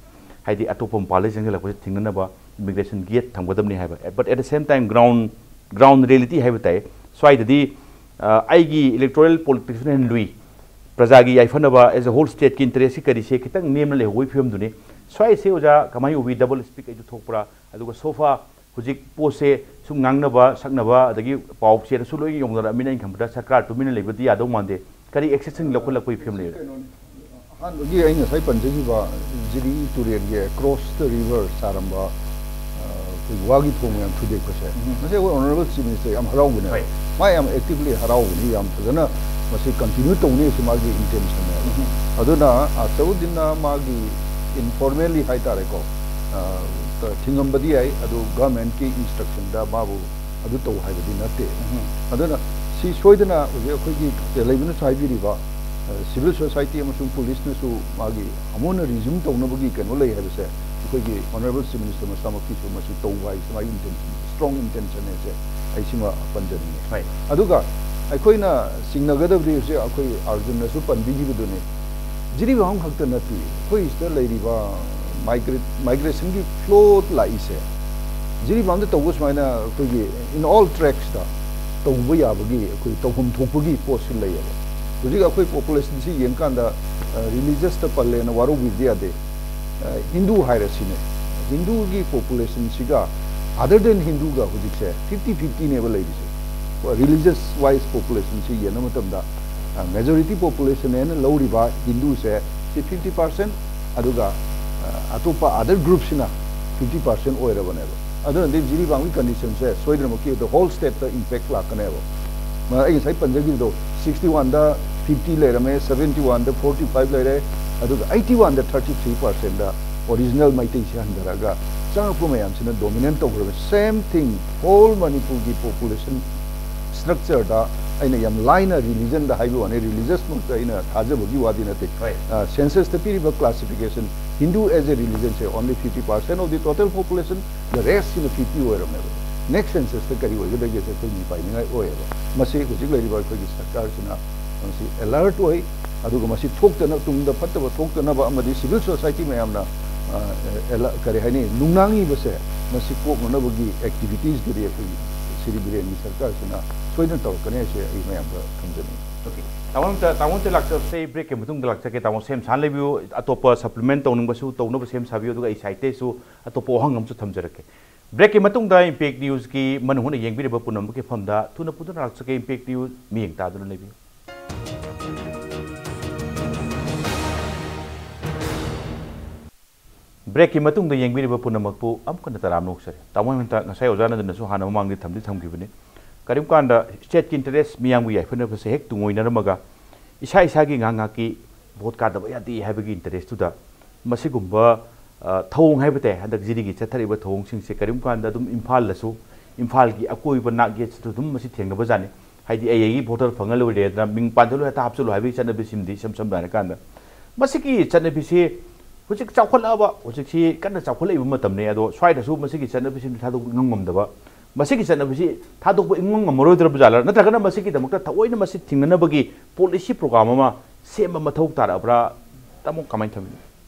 ꯍꯥꯏꯗꯤ ꯑꯇꯣꯞꯄ ꯃꯄꯥꯟꯗꯒꯤ ꯆꯪꯁꯤꯜꯂꯛꯄꯁꯦ ꯊꯤꯡꯅꯅꯕ immigration gate ꯊꯝꯒꯗꯕꯅꯤ ꯍꯥꯏꯕ꯫ But at the same time ground, ground reality ꯍꯥꯏꯕ ꯇꯥꯏ꯫ ꯁ꯭ꯋꯥꯏꯗꯗꯤ ꯑ, ꯑꯩꯒꯤ electoral politicsꯅ ꯍꯦꯟꯅ ꯂꯨꯏ꯫ ꯄ꯭ꯔꯖꯥꯒꯤ ꯌꯥꯏꯐꯅꯕ, as a whole stateꯀꯤ interestꯀꯤ ꯀꯔꯤꯁꯦ ꯈꯤꯇꯪ ꯅꯦꯝꯅ ꯂꯩꯍꯧꯕꯒꯤ ꯐꯤꯕꯝꯗꯨꯅꯤ꯫ ꯁ꯭ꯋꯥꯏꯁꯦ ꯑꯣꯖꯥ ꯀꯃꯥꯏꯅ ꯎꯕꯤ? Double speak ꯑꯩꯁꯨ ꯊꯣꯛꯄ꯭ꯔꯥ? ꯑꯗꯨꯒ so far ꯍꯧꯖꯤꯛ ꯄꯣꯠꯁꯦ ꯁꯨꯝ ꯉꯥꯡꯅꯕ ꯁꯛꯅꯕ ꯑꯗꯒꯤ ꯄꯥꯎ ꯆꯦꯗꯁꯨ ꯂꯣꯏ ꯌꯧꯅꯔꯛꯑꯃꯤꯅ ꯑꯩꯅ ꯈꯟꯕꯗ ꯁꯔꯀꯥꯔ ꯇꯨꯃꯤꯟꯅ ꯂꯩꯕꯗꯤ ꯌꯥꯗꯧ ꯃꯥꯟꯗꯦ꯫ ꯀꯔꯤ actionꯁꯤꯡ ꯂꯧꯈꯠꯂꯛꯄꯒꯤ ꯐꯤꯕꯝ ꯂꯩꯔꯦ? ꯑꯍꯥꯟꯕꯒꯤ ꯑꯩ ꯉꯁꯥꯏ ꯄꯟꯖꯈꯤꯕ ꯖꯤꯔꯤ ꯇꯨꯔꯦꯜꯒꯤ across the river ꯁꯥꯔꯝꯕ, ꯑ, ꯑꯩꯈꯣꯏ ꯋꯥꯒꯤ ꯊꯣꯡ ꯃꯌꯥꯝ ꯊꯨꯗꯦꯛꯄꯁꯦ, ꯃꯁꯤ ꯑꯩꯈꯣꯏ Honourable Chief Minister ꯌꯥꯝ ꯍꯔꯥꯎꯕꯅꯦꯕ꯫ ꯍꯣꯏ꯫ ꯃꯥ ꯌꯥꯝ actively ꯍꯔꯥꯎꯕꯅꯤ, ꯌꯥꯝ ꯐꯖꯅ ꯃꯁꯤ continue ꯇꯧꯅꯤ, ꯁꯤ ꯃꯥꯒꯤ intentionꯅꯦꯕ꯫ ꯑꯗꯨꯅ ꯑꯁꯗꯨꯗꯤꯟꯅ ꯃꯥꯒꯤ informally ꯍꯥꯏꯇꯥꯔꯦꯀꯣ, ꯑ, ꯊꯤꯡꯉꯝꯕꯗꯤ ꯌꯥꯏ, ꯑꯗꯨ governmentꯀꯤ instructionꯗ ꯃꯥꯕꯨ ꯑꯗꯨ ꯇꯧ ꯍꯥꯏꯕꯗꯤ ꯅꯠꯇꯦ꯫ ꯑꯗꯨꯅ ꯁꯤ ꯁꯣꯏꯗꯅ ꯍꯧꯖꯤꯛ ꯑꯩꯈꯣꯏꯒꯤ ꯂꯩꯕꯅꯁꯨ ꯍꯥꯏꯕꯤꯔꯤꯕ, ꯑ, civil society ꯑꯃꯁꯨꯡ policeꯅꯁꯨ ꯃꯥꯒꯤ ꯑꯃꯨꯛ ꯍꯟꯅ resume ꯇꯧꯅꯕꯒꯤ ꯀꯩꯅꯣ ꯂꯩ ꯍꯥꯏꯕꯁꯦ ꯑꯩꯈꯣꯏꯒꯤ Honourable Chief Minister ꯃꯁꯥꯃꯛꯀꯤꯁꯨ ꯃꯁꯤ ꯇꯧꯕ ꯍꯥꯏꯕꯁꯤ ꯃꯥꯒꯤ intention, strong intention ꯍꯥꯏꯁꯦ ꯑꯩ ꯁꯤꯃ ꯄꯟꯖꯅꯤꯡꯉꯤ꯫ ꯍꯣꯏ꯫ ꯑꯗꯨꯒ ꯑꯩꯈꯣꯏꯅ ꯆꯤꯡꯅꯒꯗꯕꯗꯤ ꯍꯧꯖꯤꯛ ꯑꯩꯈꯣꯏ ꯑꯥꯔꯖꯨꯟꯅꯁꯨ ꯄꯟꯕꯤꯈꯤꯕꯗꯨꯅꯤ, ꯖꯤꯔꯤꯕꯥꯝ ꯈꯛꯇ ꯅꯠꯇꯦ, ꯑꯩꯈꯣꯏ ꯁꯤꯗ ꯂꯩꯔꯤꯕ migrate, migrationꯒꯤ flow ꯂꯥꯛꯏꯁꯦ ꯖꯤꯔꯤꯕꯥꯝꯗ ꯇꯧꯕ ꯁꯨꯃꯥꯏꯅ ꯑꯩꯈꯣꯏꯒꯤ in all tracksꯇ ꯇꯧꯕ ꯌꯥꯕꯒꯤ, ꯑꯩꯈꯣꯏ ꯇꯧꯐꯝ ꯊꯣꯛꯄꯒꯤ ꯄꯣꯠꯁꯨ ꯂꯩꯌꯦꯕ꯫ ꯍꯧꯖꯤꯛ ꯑꯩꯈꯣꯏ populationꯁꯤ ꯌꯦꯡꯀꯥꯟꯗ, ꯑ, religiousꯇ ꯄꯜꯂꯦꯅ ꯋꯥꯔꯧꯕꯤꯕꯗꯤ ꯌꯥꯗꯦ꯫ ꯑ, ꯍꯤꯟꯗꯨ ꯍꯥꯏꯔꯁꯤꯅꯦ, ꯍꯤꯟꯗꯨꯒꯤ populationꯁꯤꯒ other than ꯍꯤꯟꯗꯨꯒ ꯍꯧꯖꯤꯛꯁꯦ fifty fiftyꯅꯦꯕ ꯂꯩꯔꯤꯁꯦ꯫ Religious wise populationꯁꯤ ꯌꯦꯡꯕ ꯃꯇꯝꯗ, ꯑ, majority population ꯍꯥꯏꯅ ꯂꯧꯔꯤꯕ ꯍꯤꯟꯗꯨꯁꯦ ꯁꯤ fifty percent, ꯑꯗꯨꯒ, ꯑ, ꯑꯇꯣꯞꯄ other groupꯁꯤꯅ fifty percent ꯑꯣꯏꯔꯕꯅꯦꯕ꯫ ꯑꯗꯨꯅꯗꯤ ꯖꯤꯔꯤꯕꯥꯝꯒꯤ conditionꯁꯦ ꯁꯣꯏꯗꯅꯃꯛꯀꯤ the whole stateꯇ impact ꯂꯥꯛꯀꯅꯦꯕ꯫ ꯃ-, ꯑꯩ ꯉꯁꯥꯏ ꯄꯟꯖꯈꯤꯕꯗꯣ, sixty oneꯗ fifty ꯂꯩꯔꯝꯃꯦ, seventy oneꯗ forty five ꯂꯩꯔꯦ, ꯑꯗꯨꯒ eighty oneꯗ thirty three percentꯗ original ꯃꯩꯇꯩꯁꯦ ꯍꯟꯊꯔꯛꯑꯒ ꯆꯪꯉꯛꯄ ꯃꯌꯥꯝꯁꯤꯅ dominant ꯇꯧꯈ꯭ꯔꯕ꯫ Same thing, whole ꯃꯅꯤꯄꯨꯔꯒꯤ population structureꯗ ꯑꯩꯅ ꯌꯥꯝ ꯂꯥꯏꯅ religionꯗ ꯍꯥꯏꯕ ꯋꯥꯅꯤ, religiousꯃꯛꯇ ꯑꯩꯅ ꯊꯥꯖꯕꯒꯤ ꯋꯥꯗꯤ ꯅꯠꯇꯦ꯫ ꯍꯣꯏ꯫ ꯑ, censusꯇ ꯄꯤꯔꯤꯕ classification, Hindu as a religionꯁꯦ only fifty percent of the total population, the restꯁꯤꯅ fifty ꯑꯣꯏꯔꯝꯃꯦꯕ꯫ Next censusꯇ ꯀꯔꯤ ꯑꯣꯏꯒꯗꯒꯦꯁꯦ ꯑꯩꯈꯣꯏ ꯃꯤ ꯄꯥꯏꯅꯤꯡꯉꯥꯏ ꯑꯣꯏꯌꯦꯕ꯫ ꯃꯁꯤ ꯍꯧꯖꯤꯛ ꯂꯩꯔꯤꯕ ꯑꯩꯈꯣꯏꯒꯤ ꯁꯔꯀꯥꯔꯁꯤꯅ ꯃꯁꯤ ꯑꯦꯂꯔꯠ ꯑꯣꯏ꯫ ꯑꯗꯨꯒ ꯃꯁꯤ ꯊꯣꯛꯇꯅ, ꯇꯨꯡꯗ ꯐꯠꯇꯕ ꯊꯣꯛꯇꯅꯕ ꯑꯃꯗꯤ ꯁꯤꯚꯤꯜ ꯁꯣꯁꯥꯏꯇꯤ ꯃꯌꯥꯝꯅ, ꯑ, ꯑꯦꯂ-, ꯀꯔꯤ ꯍꯥꯏꯅꯤ, ꯅꯨꯡꯅꯥꯡꯉꯤꯕꯁꯦ, ꯃꯁꯤ ꯀꯣꯛꯅꯅꯕꯒꯤ ꯑꯦꯛꯇꯤꯚꯤꯇꯤꯁꯇꯨꯗꯤ ꯑꯩꯈꯣꯏ ꯁꯤꯔꯤ ꯕꯤꯔꯦꯟꯒꯤ ꯁꯔꯀꯥꯔꯁꯤꯅ ꯁꯣꯏꯗꯅ ꯇꯧꯔꯛꯀꯅꯤ ꯍꯥꯏꯁꯦ ꯑꯩ ꯃꯌꯥꯝꯗ ꯊꯝꯖꯅꯤꯡꯉꯤ꯫ Okay. ꯇꯥꯃꯣ ꯑꯝꯇ, ꯇꯥꯃꯣ ꯑꯝꯇ ꯂꯥꯛꯆꯔꯁꯦ, ꯕ꯭ꯔꯦꯛꯀꯤ ꯃꯇꯨꯡꯗ ꯂꯥꯛꯆꯒꯦ꯫ ꯇꯥꯃꯣ ꯁꯦꯝ ꯁꯥꯅ ꯂꯩꯕꯤꯌꯨ, ꯑꯇꯣꯞꯄ ꯁꯄ꯭ꯂꯤꯃꯦꯟ ꯇꯧꯅꯤꯡꯕꯁꯨ ꯇꯧꯅꯕ ꯁꯦꯝ ꯁꯥꯕꯤꯌꯨ, ꯑꯗꯨꯒ ꯑꯩ ꯁꯥꯏꯠꯇꯩꯁꯨ ꯑꯇꯣꯞꯄ ꯋꯥꯍꯪ ꯑꯃꯁꯨ ꯊꯝꯖꯔꯛꯀꯦ꯫ ꯕ꯭ꯔꯦꯛꯀꯤ ꯃꯇꯨꯡꯗ ꯏꯝꯄꯦꯛ ꯅ꯭ꯌꯨꯁꯀꯤ ꯃꯅꯨꯡ ꯍꯨꯠꯅ ꯌꯦꯡꯕꯤꯔꯤꯕ ꯄꯨꯝꯅꯃꯛꯀꯤ ꯃꯐꯝꯗ ꯊꯨꯅ ꯄꯨꯟꯗꯨꯅ ꯂꯥꯛꯆꯒꯦ꯫ ꯏꯝꯄꯦꯛ ꯅ꯭ꯌꯨꯁ ꯃꯤꯠꯌꯦꯡ ꯇꯥꯗꯨꯅ ꯂꯩꯕꯤꯌꯨ꯫ ꯕ꯭ꯔꯦꯛꯀꯤ ꯃꯇꯨꯡꯗ ꯌꯦꯡꯕꯤꯔꯤꯕ ꯄꯨꯝꯅꯃꯛꯄꯨ ꯑꯃꯨꯛ ꯍꯟꯅ ꯇꯔꯥꯝꯅ ꯑꯣꯛꯆꯔꯤ꯫ ꯇꯥꯃꯣ ꯍꯦꯃꯟꯇ, ꯉꯁꯥꯏ ꯑꯣꯖꯥꯅ ꯑꯗꯨꯅꯁꯨ ꯍꯥꯟꯅ ꯃꯃꯥꯡꯗꯤ ꯊꯝꯗꯤ ꯊꯝꯈꯤꯕꯅꯤ꯫ ꯀꯔꯤꯒꯨꯝ ꯀꯥꯟꯗ ꯁ꯭ꯇꯦꯠꯀꯤ ꯏꯟꯇꯔꯦꯁ, ꯃꯤꯌꯥꯝꯒꯤ ꯌꯥꯏꯐꯅꯕꯁꯦ ꯍꯦꯛ ꯇꯨꯡꯑꯣꯏꯅꯔꯝꯃꯒ ꯏꯁꯥ ꯏꯁꯥꯒꯤ ꯉꯥꯏꯍꯥꯛ ꯉꯥꯏꯍꯥꯛꯀꯤ ꯚꯣꯠ ꯀꯥꯗꯕ ꯌꯥꯗꯦ ꯍꯥꯏꯕꯒꯤ ꯏꯟꯇꯔꯦꯁꯇꯨꯗ ꯃꯁꯤꯒꯨꯝꯕ, ꯑ, ꯊꯧꯑꯣꯡ ꯍꯥꯏꯕ ꯇꯥꯏ, ꯍꯟꯗꯛ ꯖꯤꯔꯤꯒꯤ ꯆꯠꯊꯔꯤꯕ ꯊꯧꯑꯣꯡꯁꯤꯡꯁꯦ ꯀꯔꯤꯒꯨꯝ ꯀꯥꯟꯗ ꯑꯗꯨꯝ ꯏꯝꯐꯥꯜꯗꯁꯨ, ꯏꯝꯐꯥꯜꯒꯤ ꯑꯀꯣꯏꯕ ꯅꯥꯛ ꯌꯦꯠꯁꯤꯗ ꯑꯗꯨꯝ ꯃꯁꯤ ꯊꯦꯡꯅꯕꯖꯥꯠꯅꯤ꯫ ꯍꯥꯏꯗꯤ ꯑꯩ ꯑꯩꯒꯤ ꯚꯣꯇꯔ ꯐꯪꯉ ꯂꯣꯏꯔꯦꯗꯅ ꯃꯤꯡ ꯄꯥꯟꯖꯜꯂꯨ, ꯍꯦꯛꯇ ꯍꯥꯞꯆꯜꯂꯨ ꯍꯥꯏꯕꯒꯤ ꯆꯠꯅꯕꯤꯁꯤꯃꯗꯤ ꯏꯁꯝ ꯁꯝꯅ ꯍꯥꯏꯔꯀꯥꯟꯗ ꯃꯁꯤꯒꯤ ꯆꯠꯅꯕꯤꯁꯤ ꯍꯧꯖꯤꯛ ꯆꯥꯎꯈꯠꯂꯛꯑꯕ, ꯍꯧꯖꯤꯛꯁꯤ ꯀꯟꯅ ꯆꯥꯎꯈꯠꯂꯛꯏꯕ ꯃꯇꯝꯅꯤ꯫ ꯑꯗꯣ ꯁ꯭ꯋꯥꯏꯗꯁꯨ ꯃꯁꯤꯒꯤ ꯆꯠꯅꯕꯤꯁꯤꯃꯗꯤ ꯊꯥꯗꯣꯛꯄ ꯏꯉꯝ ꯉꯝꯗꯕ꯫ ꯃꯁꯤꯒꯤ ꯆꯠꯅꯕꯤꯁꯤ ꯊꯥꯗꯣꯛꯄ ꯏꯉꯝ ꯉꯝꯃꯔꯣꯏꯗ꯭ꯔꯕ ꯖꯥꯠꯂ? ꯅꯠꯇ꯭ꯔꯒꯅ ꯃꯁꯤꯒꯤꯗꯃꯛꯇ ꯊꯑꯣꯏꯅ ꯃꯁꯤ ꯊꯤꯡꯅꯅꯕꯒꯤ ꯄꯣꯂꯤꯁꯤ ꯄ꯭ꯔꯣꯒ꯭ꯔꯥꯝ ꯑꯃ ꯁꯦꯝꯕ ꯃꯊꯧ ꯇꯥꯔꯛꯑꯕ꯭ꯔꯥ? ꯇꯥꯃꯣ, ꯀꯃꯥꯏꯅ ꯊꯝꯕꯤꯅꯤ?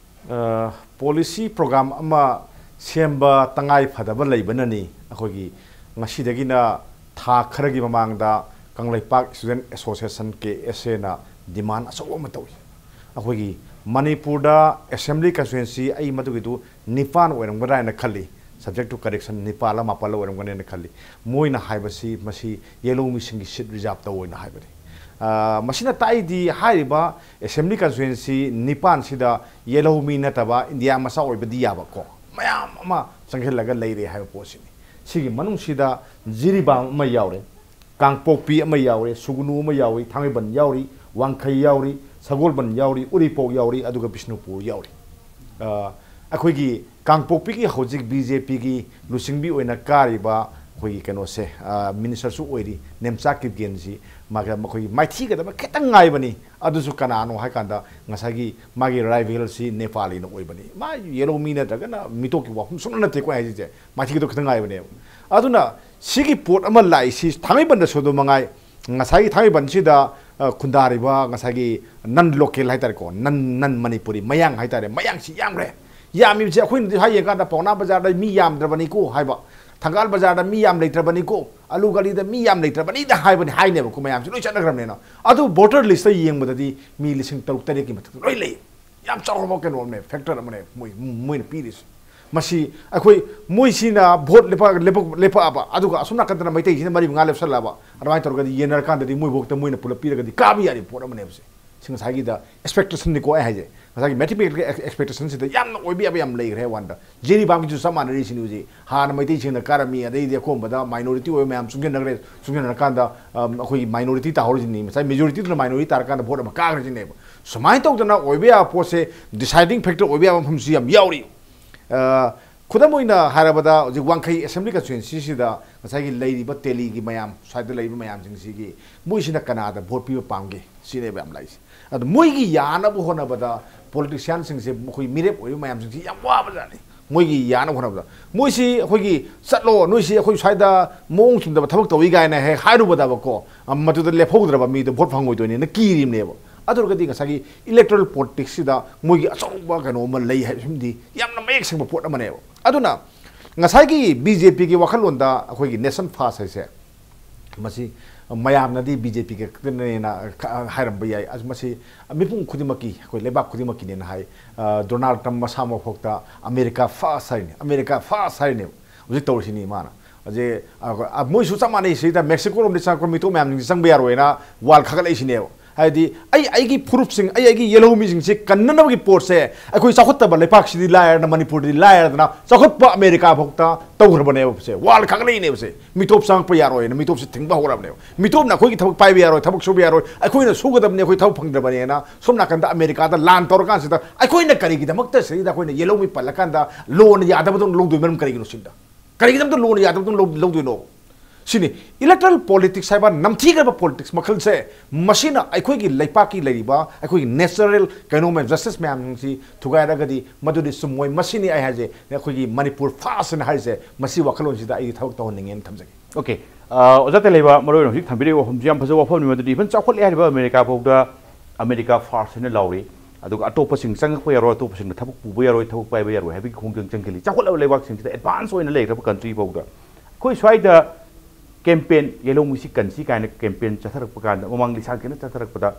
ꯑ, ꯄꯣꯂꯤꯁꯤ ꯄ꯭ꯔꯣꯒ꯭ꯔꯥꯝ ꯑꯃ ꯁꯦꯝꯕ ꯇꯉꯥꯏ ꯐꯗꯕ ꯂꯩꯕꯅꯅꯤ꯫ ꯑꯩꯈꯣꯏꯒꯤ ꯉꯁꯤꯗꯒꯤꯅ ꯊꯥ ꯈꯔꯒꯤ ꯃꯃꯥꯡꯗ ꯀꯪꯂꯩꯄꯥꯛ ꯁ꯭ꯇꯨꯗꯦꯟꯠ ꯑꯦꯁꯣꯁꯤꯌꯦꯁꯟ, ꯀꯦ ꯑꯦꯁ ꯑꯦꯅ, ꯗꯤꯃꯥꯟ ꯑꯆꯧꯕ ꯑꯃ ꯇꯧꯏ꯫ ꯑꯩꯈꯣꯏꯒꯤ ꯃꯅꯤꯄꯨꯔꯗ ꯑꯦꯁꯦꯝꯕ꯭ꯂꯤ ꯀꯟꯁꯇꯤꯇ꯭ꯋꯦꯟꯁꯤ, ꯑꯩ ꯃꯗꯨꯒꯤꯗꯨ ꯅꯤꯄꯥꯟ ꯑꯣꯏꯔꯝꯒꯗ꯭ꯔꯥ ꯍꯥꯏꯅ ꯈꯜꯂꯤ, subject to correction, ꯅꯤꯄꯥꯜꯂ ꯃꯥꯄꯜꯂ ꯑꯣꯏꯔꯝꯒꯅꯤ ꯍꯥꯏꯅ ꯈꯜꯂꯤ꯫ ꯃꯣꯏꯅ ꯍꯥꯏꯕꯁꯤ ꯃꯁꯤ ꯌꯦꯜꯍꯧꯃꯤꯁꯤꯡꯒꯤ ꯁꯤꯠ ꯔꯤꯖꯥꯕ ꯇꯧ ꯑꯣꯏꯅ ꯍꯥꯏꯕꯅꯤ꯫ ꯑ, ꯃꯁꯤꯅ ꯇꯥꯛꯏꯗꯤ ꯍꯥꯏꯔꯤꯕ ꯑꯦꯁꯦꯝꯕ꯭ꯂꯤ ꯀꯟꯁꯇꯤꯇ꯭ꯋꯦꯟꯁꯤ ꯅꯤꯄꯥꯟꯁꯤꯗ ꯌꯦꯜꯍꯧꯃꯤ ꯅꯠꯇꯕ ꯏꯟꯗꯤꯌꯥ ꯃꯆꯥ ꯑꯣꯏꯕꯗꯤ ꯌꯥꯕꯀꯣ ꯃꯌꯥꯝ ꯑꯃ ꯆꯪꯁꯤꯜꯂꯒ ꯂꯩꯔꯦ ꯍꯥꯏꯕ ꯄꯣꯠꯁꯤꯅꯤ꯫ ꯁꯤꯒꯤ ꯃꯅꯨꯡꯁꯤꯗ ꯖꯤꯔꯤꯕꯥꯝ ꯑꯃ ꯌꯥꯎꯔꯦ, ꯀꯥꯡꯄꯣꯛꯄꯤ ꯑꯃ ꯌꯥꯎꯔꯤ, ꯁꯨꯒꯅꯨ ꯑꯃ ꯌꯥꯎꯔꯤ, ꯊꯥꯡꯃꯩꯕꯟ ꯌꯥꯎꯔꯤ, ꯋꯥꯡꯈꯩ ꯌꯥꯎꯔꯤ, ꯁꯒꯣꯜꯕꯟ ꯌꯥꯎꯔꯤ, ꯎꯔꯤꯄꯣꯛ ꯌꯥꯎꯔꯤ, ꯑꯗꯨꯒ ꯕꯤꯁꯅꯨꯄꯨꯔ ꯌꯥꯎꯔꯤ꯫ ꯑ, ꯑꯩꯈꯣꯏꯒꯤ ꯀꯥꯡꯄꯣꯛꯄꯤꯒꯤ ꯍꯧꯖꯤꯛ ꯕꯤ ꯖꯦ ꯄꯤꯒꯤ ꯂꯨꯆꯤꯡꯕꯤ ꯑꯣꯏꯅ ꯀꯥꯔꯤꯕ ꯑꯩꯈꯣꯏꯒꯤ ꯀꯩꯅꯣꯁꯦ, ꯑ, ꯃꯤꯅꯤꯁꯇꯔꯁꯨ ꯑꯣꯏꯔꯤ, ꯅꯦꯝꯆꯥ ꯀꯤꯞꯒꯦꯟꯁꯤ ꯃꯥꯒ ꯃꯈꯣꯏꯒꯤ ꯃꯥꯏꯊꯤꯒꯗꯕ ꯈꯤꯇꯪ ꯉꯥꯏꯕꯅꯤ꯫ ꯑꯗꯨꯁꯨ ꯀꯅꯥꯅꯣ ꯍꯥꯏꯀꯥꯟꯗ ꯉꯁꯥꯏꯒꯤ ꯃꯥꯒꯤ ꯔꯥꯏꯚꯦꯜꯁꯤ ꯅꯦꯄꯥꯂꯤꯅ ꯑꯣꯏꯕꯅꯤ꯫ ꯃꯥ ꯌꯦꯜꯍꯧꯃꯤ ꯅꯠꯇ꯭ꯔꯒꯅ ꯃꯤꯇꯣꯞꯀꯤ ꯋꯥꯐꯝ ꯁꯨꯡꯅ ꯅꯠꯇꯦꯀꯣ ꯑꯩ ꯍꯥꯏꯁꯤꯁꯦ, ꯃꯥꯏꯊꯤꯒꯗꯕ ꯈꯤꯇꯪ ꯉꯥꯏꯕꯅꯦꯕ꯫ ꯑꯗꯨꯅ ꯁꯤꯒꯤ ꯄꯣꯠ ꯑꯃ ꯂꯥꯛꯏꯁꯤ ꯊꯥꯡꯃꯩꯕꯟꯗꯁꯨ ꯑꯗꯨꯝ ꯃꯉꯥꯏ, ꯉꯁꯥꯏꯒꯤ ꯊꯥꯡꯃꯩꯕꯟꯁꯤꯗ, ꯑ, ꯈꯨꯟꯗꯥꯔꯤꯕ ꯉꯁꯥꯏꯒꯤ ꯅꯟ ꯂꯣꯀꯦꯜ ꯍꯥꯏꯇꯥꯔꯦꯀꯣ, ꯅꯟ ꯅꯟ ꯃꯅꯤꯄꯨꯔꯤ ꯃꯌꯥꯡ ꯍꯥꯏꯇꯥꯔꯦ, ꯃꯌꯥꯡꯁꯤ ꯌꯥꯝꯈ꯭ꯔꯦ꯫ ꯌꯥꯝꯃꯤꯕꯁꯦ ꯑꯩꯈꯣꯏꯅꯗꯤ ꯍꯥꯏ ꯌꯦꯡꯀꯥꯟꯗ ꯄꯥꯎꯅꯥ ꯕꯖꯥꯔꯗ ꯃꯤ ꯌꯥꯝꯗ꯭ꯔꯕꯅꯤꯀꯣ ꯍꯥꯏꯕ, ꯊꯪꯒꯥꯜ ꯕꯖꯥꯔꯗ ꯃꯤ ꯌꯥꯝ ꯂꯩꯇ꯭ꯔꯕꯅꯤꯀꯣ, ꯑꯂꯨ ꯒꯂꯤꯗ ꯃꯤ ꯌꯥꯝ ꯂꯩꯇ꯭ꯔꯕꯅꯤꯗ ꯍꯥꯏꯕꯅꯤ, ꯍꯥꯏꯅꯦꯕꯀꯣ, ꯃꯌꯥꯝꯁꯤ ꯂꯣꯏ ꯆꯠꯅꯈ꯭ꯔꯕꯅꯤꯅ꯫ ꯑꯗꯨ ꯚꯣꯇꯔ ꯂꯤꯁꯇ ꯌꯦꯡꯕꯗꯗꯤ ꯃꯤ ꯂꯤꯁꯤꯡ ꯇꯔꯨꯛ ꯇꯔꯦꯠꯀꯤ ꯃꯊꯛꯇ ꯂꯣꯏ ꯂꯩ꯫ ꯌꯥꯝ ꯆꯥꯎꯔꯕ ꯀꯩꯅꯣ ꯑꯃꯅꯦ, ꯐꯦꯛꯇꯔ ꯑꯃꯅꯦ ꯃꯣꯏ, ꯃꯣꯏꯅ ꯄꯤꯔꯤꯁꯦ꯫ ꯃꯁꯤ ꯑꯩꯈꯣꯏ, ꯃꯣꯏꯁꯤꯅ ꯚꯣꯠ ꯂꯦꯞꯄ-, ꯂꯦꯞꯄ-, ꯂꯦꯞꯄꯛꯑꯕ, ꯑꯗꯨꯒ ꯑꯁꯣꯝ ꯅꯥꯀꯟꯗꯅ ꯃꯩꯇꯩꯁꯤꯅ ꯃꯔꯤ ꯃꯉꯥ ꯂꯦꯞꯁꯜꯂꯛꯑꯕ, ꯑꯗꯨꯃꯥꯏꯅ ꯇꯧꯔꯒꯗꯤ ꯌꯦꯟꯅꯔꯀꯥꯟꯗꯗꯤ ꯃꯣꯏꯐꯥꯎꯗ ꯃꯣꯏꯅ ꯄꯨꯂꯞ ꯄꯤꯔꯒꯗꯤ ꯀꯥꯕ ꯌꯥꯔꯤꯕ ꯄꯣꯠ ꯑꯃꯅꯦꯕꯁꯦ꯫ ꯁꯤ ꯉꯁꯥꯏꯒꯤꯗ ꯑꯦꯛꯁꯄꯦꯛꯇꯦꯁꯟꯅꯤꯀꯣ ꯑꯩ ꯍꯥꯏꯁꯦ꯫ ꯉꯁꯥꯏꯒꯤ ꯃꯦꯊꯃꯦꯇꯤꯀꯦꯜ ꯑꯦꯛꯁꯄꯦꯛꯇꯦꯁꯟꯁꯤꯗ ꯌꯥꯝꯅ ꯑꯣꯏꯕ ꯌꯥꯕ ꯌꯥꯝ ꯂꯩꯈ꯭ꯔꯦ ꯍꯥꯏ ꯋꯥꯅꯤꯗ꯫ ꯖꯤꯔꯤꯕꯥꯝꯒꯤꯁꯨ ꯆꯞ ꯃꯥꯟꯅꯔꯤꯁꯤꯅꯤ ꯍꯧꯖꯤꯛ꯫ ꯍꯥꯟꯅ ꯃꯩꯇꯩꯁꯤꯡꯅ ꯀꯥꯔꯝꯃꯤ, ꯑꯗꯩꯗꯤ ꯑꯀꯣꯟꯕꯗ ꯃꯥꯏꯅꯣꯔꯤꯇꯤ ꯑꯣꯏꯕ ꯃꯌꯥꯝ ꯆꯨꯡꯁꯤꯟꯅꯈ꯭ꯔꯦ꯫ ꯆꯨꯡꯁꯤꯟꯅꯔꯀꯥꯟꯗ, ꯑꯝ, ꯑꯩꯈꯣꯏꯒꯤ ꯃꯥꯏꯅꯣꯔꯤꯇꯤ ꯇꯥꯍꯧꯔꯤꯁꯤꯅꯤ꯫ ꯉꯁꯥꯏ ꯃꯦꯖꯣꯔꯤꯇꯤꯗꯨꯅ ꯃꯥꯏꯅꯣꯔꯤꯇꯤ ꯇꯥꯔꯀꯥꯟꯗ ꯚꯣꯠ ꯑꯃ ꯀꯥꯈ꯭ꯔꯤꯁꯤꯅꯦꯕ꯫ ꯁꯨꯃꯥꯏꯅ ꯇꯧꯗꯅ ꯑꯣꯏꯕ ꯌꯥꯕ ꯄꯣꯠꯁꯦ, ꯗꯤꯁꯥꯏꯗꯤꯡ ꯐꯦꯛꯇꯔ ꯑꯣꯏꯕ ꯌꯥꯕ ꯃꯐꯝꯁꯨ ꯌꯥꯝ ꯌꯥꯎꯔꯤ꯫ ꯑ, ꯈꯨꯗꯝ ꯑꯣꯏꯅ ꯍꯥꯏꯔꯕꯗ, ꯍꯧꯖꯤꯛ ꯋꯥꯡꯈꯩ ꯑꯦꯁꯦꯝꯕ꯭ꯂꯤ ꯀꯟꯁꯇꯤꯇ꯭ꯋꯦꯟꯁꯤꯁꯤꯗ ꯉꯁꯥꯏꯒꯤ ꯂꯩꯔꯤꯕ ꯇꯦꯂꯤꯒꯤ ꯃꯌꯥꯝ, ꯁ꯭ꯋꯥꯏꯗ ꯂꯩꯔꯤꯕ ꯃꯌꯥꯝꯁꯤꯡꯁꯤꯒꯤ ꯃꯣꯏꯁꯤꯅ ꯀꯅꯥꯗ ꯚꯣꯠ ꯄꯤꯕ ꯄꯥꯝꯒꯦ? ꯁꯤꯅꯦꯕ ꯌꯥꯝ ꯂꯥꯛꯏꯁꯦ꯫ ꯑꯗꯣ ꯃꯣꯏꯒꯤ ꯌꯥꯅꯕ ꯍꯣꯠꯅꯕꯗ ꯄꯣꯂꯤꯇꯤꯁꯤꯌꯥꯟꯁꯤꯡꯁꯦ, ꯃꯈꯣꯏ ꯃꯤꯔꯦꯞ ꯑꯣꯏꯔꯤꯕ ꯃꯌꯥꯝꯁꯤꯡꯁꯤ ꯌꯥꯝ ꯋꯥꯕꯖꯥꯠꯅꯤ꯫ ꯃꯣꯏꯒꯤ ꯌꯥꯅꯕ ꯍꯣꯠꯅꯕꯗ ꯃꯣꯏꯁꯤ ꯑꯩꯈꯣꯏꯒꯤ, "ꯆꯠꯂꯣ, ꯅꯣꯏꯁꯤ ꯑꯩꯈꯣꯏ ꯁ꯭ꯋꯥꯏꯗ ꯃꯑꯣꯡ ꯆꯨꯝꯗꯕ ꯊꯕꯛ ꯇꯧꯏ" ꯀꯥꯏꯅ ꯍꯦꯛ ꯍꯥꯏꯔꯨꯕꯗꯕꯀꯣ, ꯑ, ꯃꯗꯨꯗ ꯂꯦꯞꯍꯧꯗ꯭ꯔꯕ ꯃꯤꯗꯣ ꯚꯣꯠ ꯐꯪꯉꯣꯏꯗꯣꯏꯅꯦꯅ ꯀꯤꯔꯤꯕꯅꯦꯕ꯫ ꯑꯗꯨ ꯑꯣꯏꯔꯒꯗꯤ ꯉꯁꯥꯏꯒꯤ ꯏꯂꯦꯛꯇꯣꯔꯦꯜ ꯄꯣꯂꯤꯇꯤꯛꯁꯁꯤꯗ ꯃꯣꯏꯒꯤ ꯑꯆꯧꯕ ꯀꯩꯅꯣ ꯑꯃ ꯂꯩ ꯍꯥꯏꯕꯁꯤꯃꯗꯤ ꯌꯥꯝꯅ ꯃꯌꯦꯛ ꯁꯦꯡꯕ ꯄꯣꯠ ꯑꯃꯅꯦꯕ꯫ ꯑꯗꯨꯅ ꯉꯁꯥꯏꯒꯤ ꯕꯤ ꯖꯦ ꯄꯤꯒꯤ ꯋꯥꯈꯜꯂꯣꯟꯗ ꯑꯩꯈꯣꯏꯒꯤ ꯅꯦꯁꯟ ꯐꯥꯔꯁ ꯍꯥꯏꯁꯦ, ꯃꯁꯤ ꯃꯌꯥꯝꯅꯗꯤ ꯕꯤ ꯖꯦ ꯄꯤ ꯈꯛꯇꯅꯦꯅ ꯈ-, ꯍꯥꯏꯔꯝꯕ ꯌꯥꯏ꯫ ꯑꯁ, ꯃꯁꯤ ꯃꯤꯄꯨꯝ ꯈꯨꯗꯤꯡꯃꯛꯀꯤ, ꯑꯩꯈꯣꯏ ꯂꯩꯕꯥꯛ ꯈꯨꯗꯤꯡꯃꯛꯀꯤꯅꯦꯅ ꯍꯥꯏ꯫ ꯑ, ꯗꯣꯅꯥꯜꯗ ꯇ꯭ꯔꯝꯞ ꯃꯁꯥꯃꯛꯐꯥꯎꯗ "ꯑꯃꯦꯔꯤꯀꯥ ꯐꯥꯔꯁ" ꯍꯥꯏꯔꯤꯅꯦ, "ꯑꯃꯦꯔꯤꯀꯥ ꯐꯥꯔꯁ" ꯍꯥꯏꯔꯤꯅꯦꯕ ꯍꯧꯖꯤꯛ ꯇꯧꯔꯤꯁꯤꯅꯤ ꯃꯥꯅ꯫ ꯍꯧꯖꯤꯛ, ꯑ, ꯑ, ꯃꯣꯏꯁꯨ ꯆꯞ ꯃꯥꯟꯅꯩ꯫ ꯁꯤꯗ ꯃꯦꯛꯁꯤꯀꯣꯔꯣꯝꯗꯒꯤ ꯆꯪꯉꯛꯄ ꯃꯤꯇꯣꯞ ꯃꯌꯥꯝꯁꯤꯡꯁꯦ ꯆꯪꯕ ꯌꯥꯔꯣꯏꯅ ꯋꯥꯜ ꯈꯥꯒꯠꯂꯛꯏꯁꯤꯅꯦꯕ꯫ ꯍꯥꯏꯗꯤ ꯑꯩ, ꯑꯩꯒꯤ ꯐꯨꯔꯨꯞꯁꯤꯡ, ꯑꯩ, ꯑꯩꯒꯤ ꯌꯦꯜꯍꯧꯃꯤꯁꯤꯡꯁꯦ ꯀꯟꯅꯅꯕꯒꯤ ꯄꯣꯠꯁꯦ ꯑꯩꯈꯣꯏ ꯆꯥꯎꯈꯠꯇꯕ ꯂꯩꯄꯥꯛꯁꯤꯗꯤ ꯂꯥꯏꯔꯗꯅ, ꯃꯅꯤꯄꯨꯔꯗꯤ ꯂꯥꯏꯔꯗꯅ, ꯆꯥꯎꯈꯠꯄ ꯑꯃꯦꯔꯤꯀꯥ ꯐꯥꯎꯗ ꯇꯧꯈ꯭ꯔꯕꯅꯦꯕ꯫ ꯁꯦ ꯋꯥꯜ ꯈꯥꯒꯠꯂꯛꯏꯅꯦꯕ꯫ ꯁꯦ ꯃꯤꯇꯣꯞ ꯆꯪꯉꯛꯄ ꯌꯥꯔꯣꯏꯅ ꯃꯤꯇꯣꯞꯁꯦ ꯊꯤꯡꯕ ꯍꯧꯔꯕꯅꯦꯕ꯫ ꯃꯤꯇꯣꯞꯅ ꯑꯩꯈꯣꯏꯒꯤ ꯊꯕꯛ ꯄꯥꯏꯕ ꯌꯥꯔꯣꯏ, ꯊꯕꯛ ꯁꯨꯕ ꯌꯥꯔꯣꯏ, ꯑꯩꯈꯣꯏꯅ ꯁꯨꯒꯗꯕꯅꯤ, ꯑꯩꯈꯣꯏ ꯊꯕꯛ ꯐꯪꯗ꯭ꯔꯕꯅꯦꯅ ꯁꯣꯝ ꯅꯥꯀꯟꯗ ꯑꯃꯦꯔꯤꯀꯥꯗ ꯂꯥꯟ ꯇꯧꯔꯀꯥꯟꯁꯤꯗ ꯑꯩꯈꯣꯏꯅ ꯀꯔꯤꯒꯤꯗꯃꯛꯇ ꯁꯤꯗꯩꯗ ꯑꯩꯈꯣꯏꯅ ꯌꯦꯜꯍꯧꯃꯤ ꯄꯜꯂꯀꯥꯟꯗ ꯂꯣꯅ ꯌꯥꯗꯕꯗꯧꯅ ꯂꯧꯗꯣꯏ ꯃꯔꯝ ꯀꯔꯤꯒꯤꯅꯣ ꯁꯤꯗ? ꯀꯔꯤꯒꯤꯗꯃꯛꯇ ꯂꯣꯅ ꯌꯥꯗꯕꯗꯧꯅ ꯂꯧ-, ꯂꯧꯗꯣꯏꯅꯣ? ꯁꯤꯅꯤ꯫ ꯏꯂꯦꯛꯇꯣꯔꯦꯜ ꯄꯣꯂꯤꯇꯤꯛꯁ ꯍꯥꯏꯕ ꯅꯝꯊꯤꯈ꯭ꯔꯕ ꯄꯣꯂꯤꯇꯤꯛꯁ ꯃꯈꯜꯁꯦ, ꯃꯁꯤꯅ ꯑꯩꯈꯣꯏꯒꯤ ꯂꯩꯄꯥꯛꯀꯤ ꯂꯩꯔꯤꯕ ꯑꯩꯈꯣꯏꯒꯤ ꯅꯦꯆꯔꯦꯜ ꯀꯩꯅꯣ ꯃꯌꯥꯝ, ꯖꯁꯇꯤꯁ ꯃꯌꯥꯝꯁꯤ ꯊꯨꯒꯥꯏꯔꯒꯗꯤ ꯃꯗꯨꯗꯤ ꯆꯨꯝꯃꯣꯏ꯫ ꯃꯁꯤꯅꯤ ꯑꯩ ꯍꯥꯏꯁꯦ, ꯑꯩꯈꯣꯏꯒꯤ ꯃꯅꯤꯄꯨꯔ ꯐꯥꯔꯁ ꯍꯥꯏꯅ ꯍꯥꯏꯔꯤꯁꯦ, ꯃꯁꯤ ꯋꯥꯈꯜꯂꯣꯟꯁꯤꯗ ꯑꯩꯗꯤ ꯊꯕꯛ ꯇꯧꯍꯟꯅꯤꯡꯉꯦꯅ ꯊꯝꯖꯒꯦ꯫ ꯑꯣꯀꯦ꯫ ꯑ, ꯑꯣꯖꯥ ꯇꯦꯂꯩꯕ, ꯃꯔꯨ ꯑꯣꯏꯅ ꯍꯧꯖꯤꯛ ꯊꯝꯕꯤꯔꯤꯕ ꯋꯥꯐꯝꯁꯤ ꯌꯥꯝ ꯐꯖꯕ ꯋꯥꯐꯝꯅꯤ꯫ ꯃꯗꯨꯗꯤ even ꯆꯥꯎꯈꯠꯂꯦ ꯍꯥꯏꯔꯤꯕ ꯑꯃꯦꯔꯤꯀꯥ ꯐꯥꯎꯗ ꯑꯃꯦꯔꯤꯀꯥ first ꯍꯥꯏꯅ ꯂꯥꯎꯔꯤ꯫ ꯑꯗꯨꯒ ꯑꯇꯣꯞꯄꯁꯤꯡ ꯆꯪꯉꯛꯄ ꯌꯥꯔꯣꯏ, ꯑꯇꯣꯞꯄꯁꯤꯡꯅ ꯊꯕꯛ ꯄꯨꯕ ꯌꯥꯔꯣꯏ, ꯊꯕꯛ ꯄꯥꯏꯕ ꯌꯥꯔꯣꯏ ꯍꯥꯏꯕꯒꯤ ꯈꯣꯡꯖꯪ ꯆꯪꯁꯤꯜꯂꯤ꯫ ꯆꯥꯎꯈꯠꯂꯕ ꯂꯩꯕꯥꯛꯁꯤꯡꯁꯤꯗ advance ꯑꯣꯏꯅ ꯂꯩꯈ꯭ꯔꯕ country ꯐꯥꯎꯗ꯫ ꯑꯩꯈꯣꯏ ꯁ꯭ꯋꯥꯏꯗ campaign, ꯌꯦꯜꯍꯧꯃꯤꯁꯤ ꯀꯟꯁꯤ ꯀꯥꯏꯅ campaign ꯆꯠꯊꯔꯛꯄ ꯀꯥꯟꯗ, ꯃꯃꯥꯡ ꯂꯤꯁꯥꯡ ꯀꯦꯅ ꯆꯠꯊꯔꯛꯄꯗ,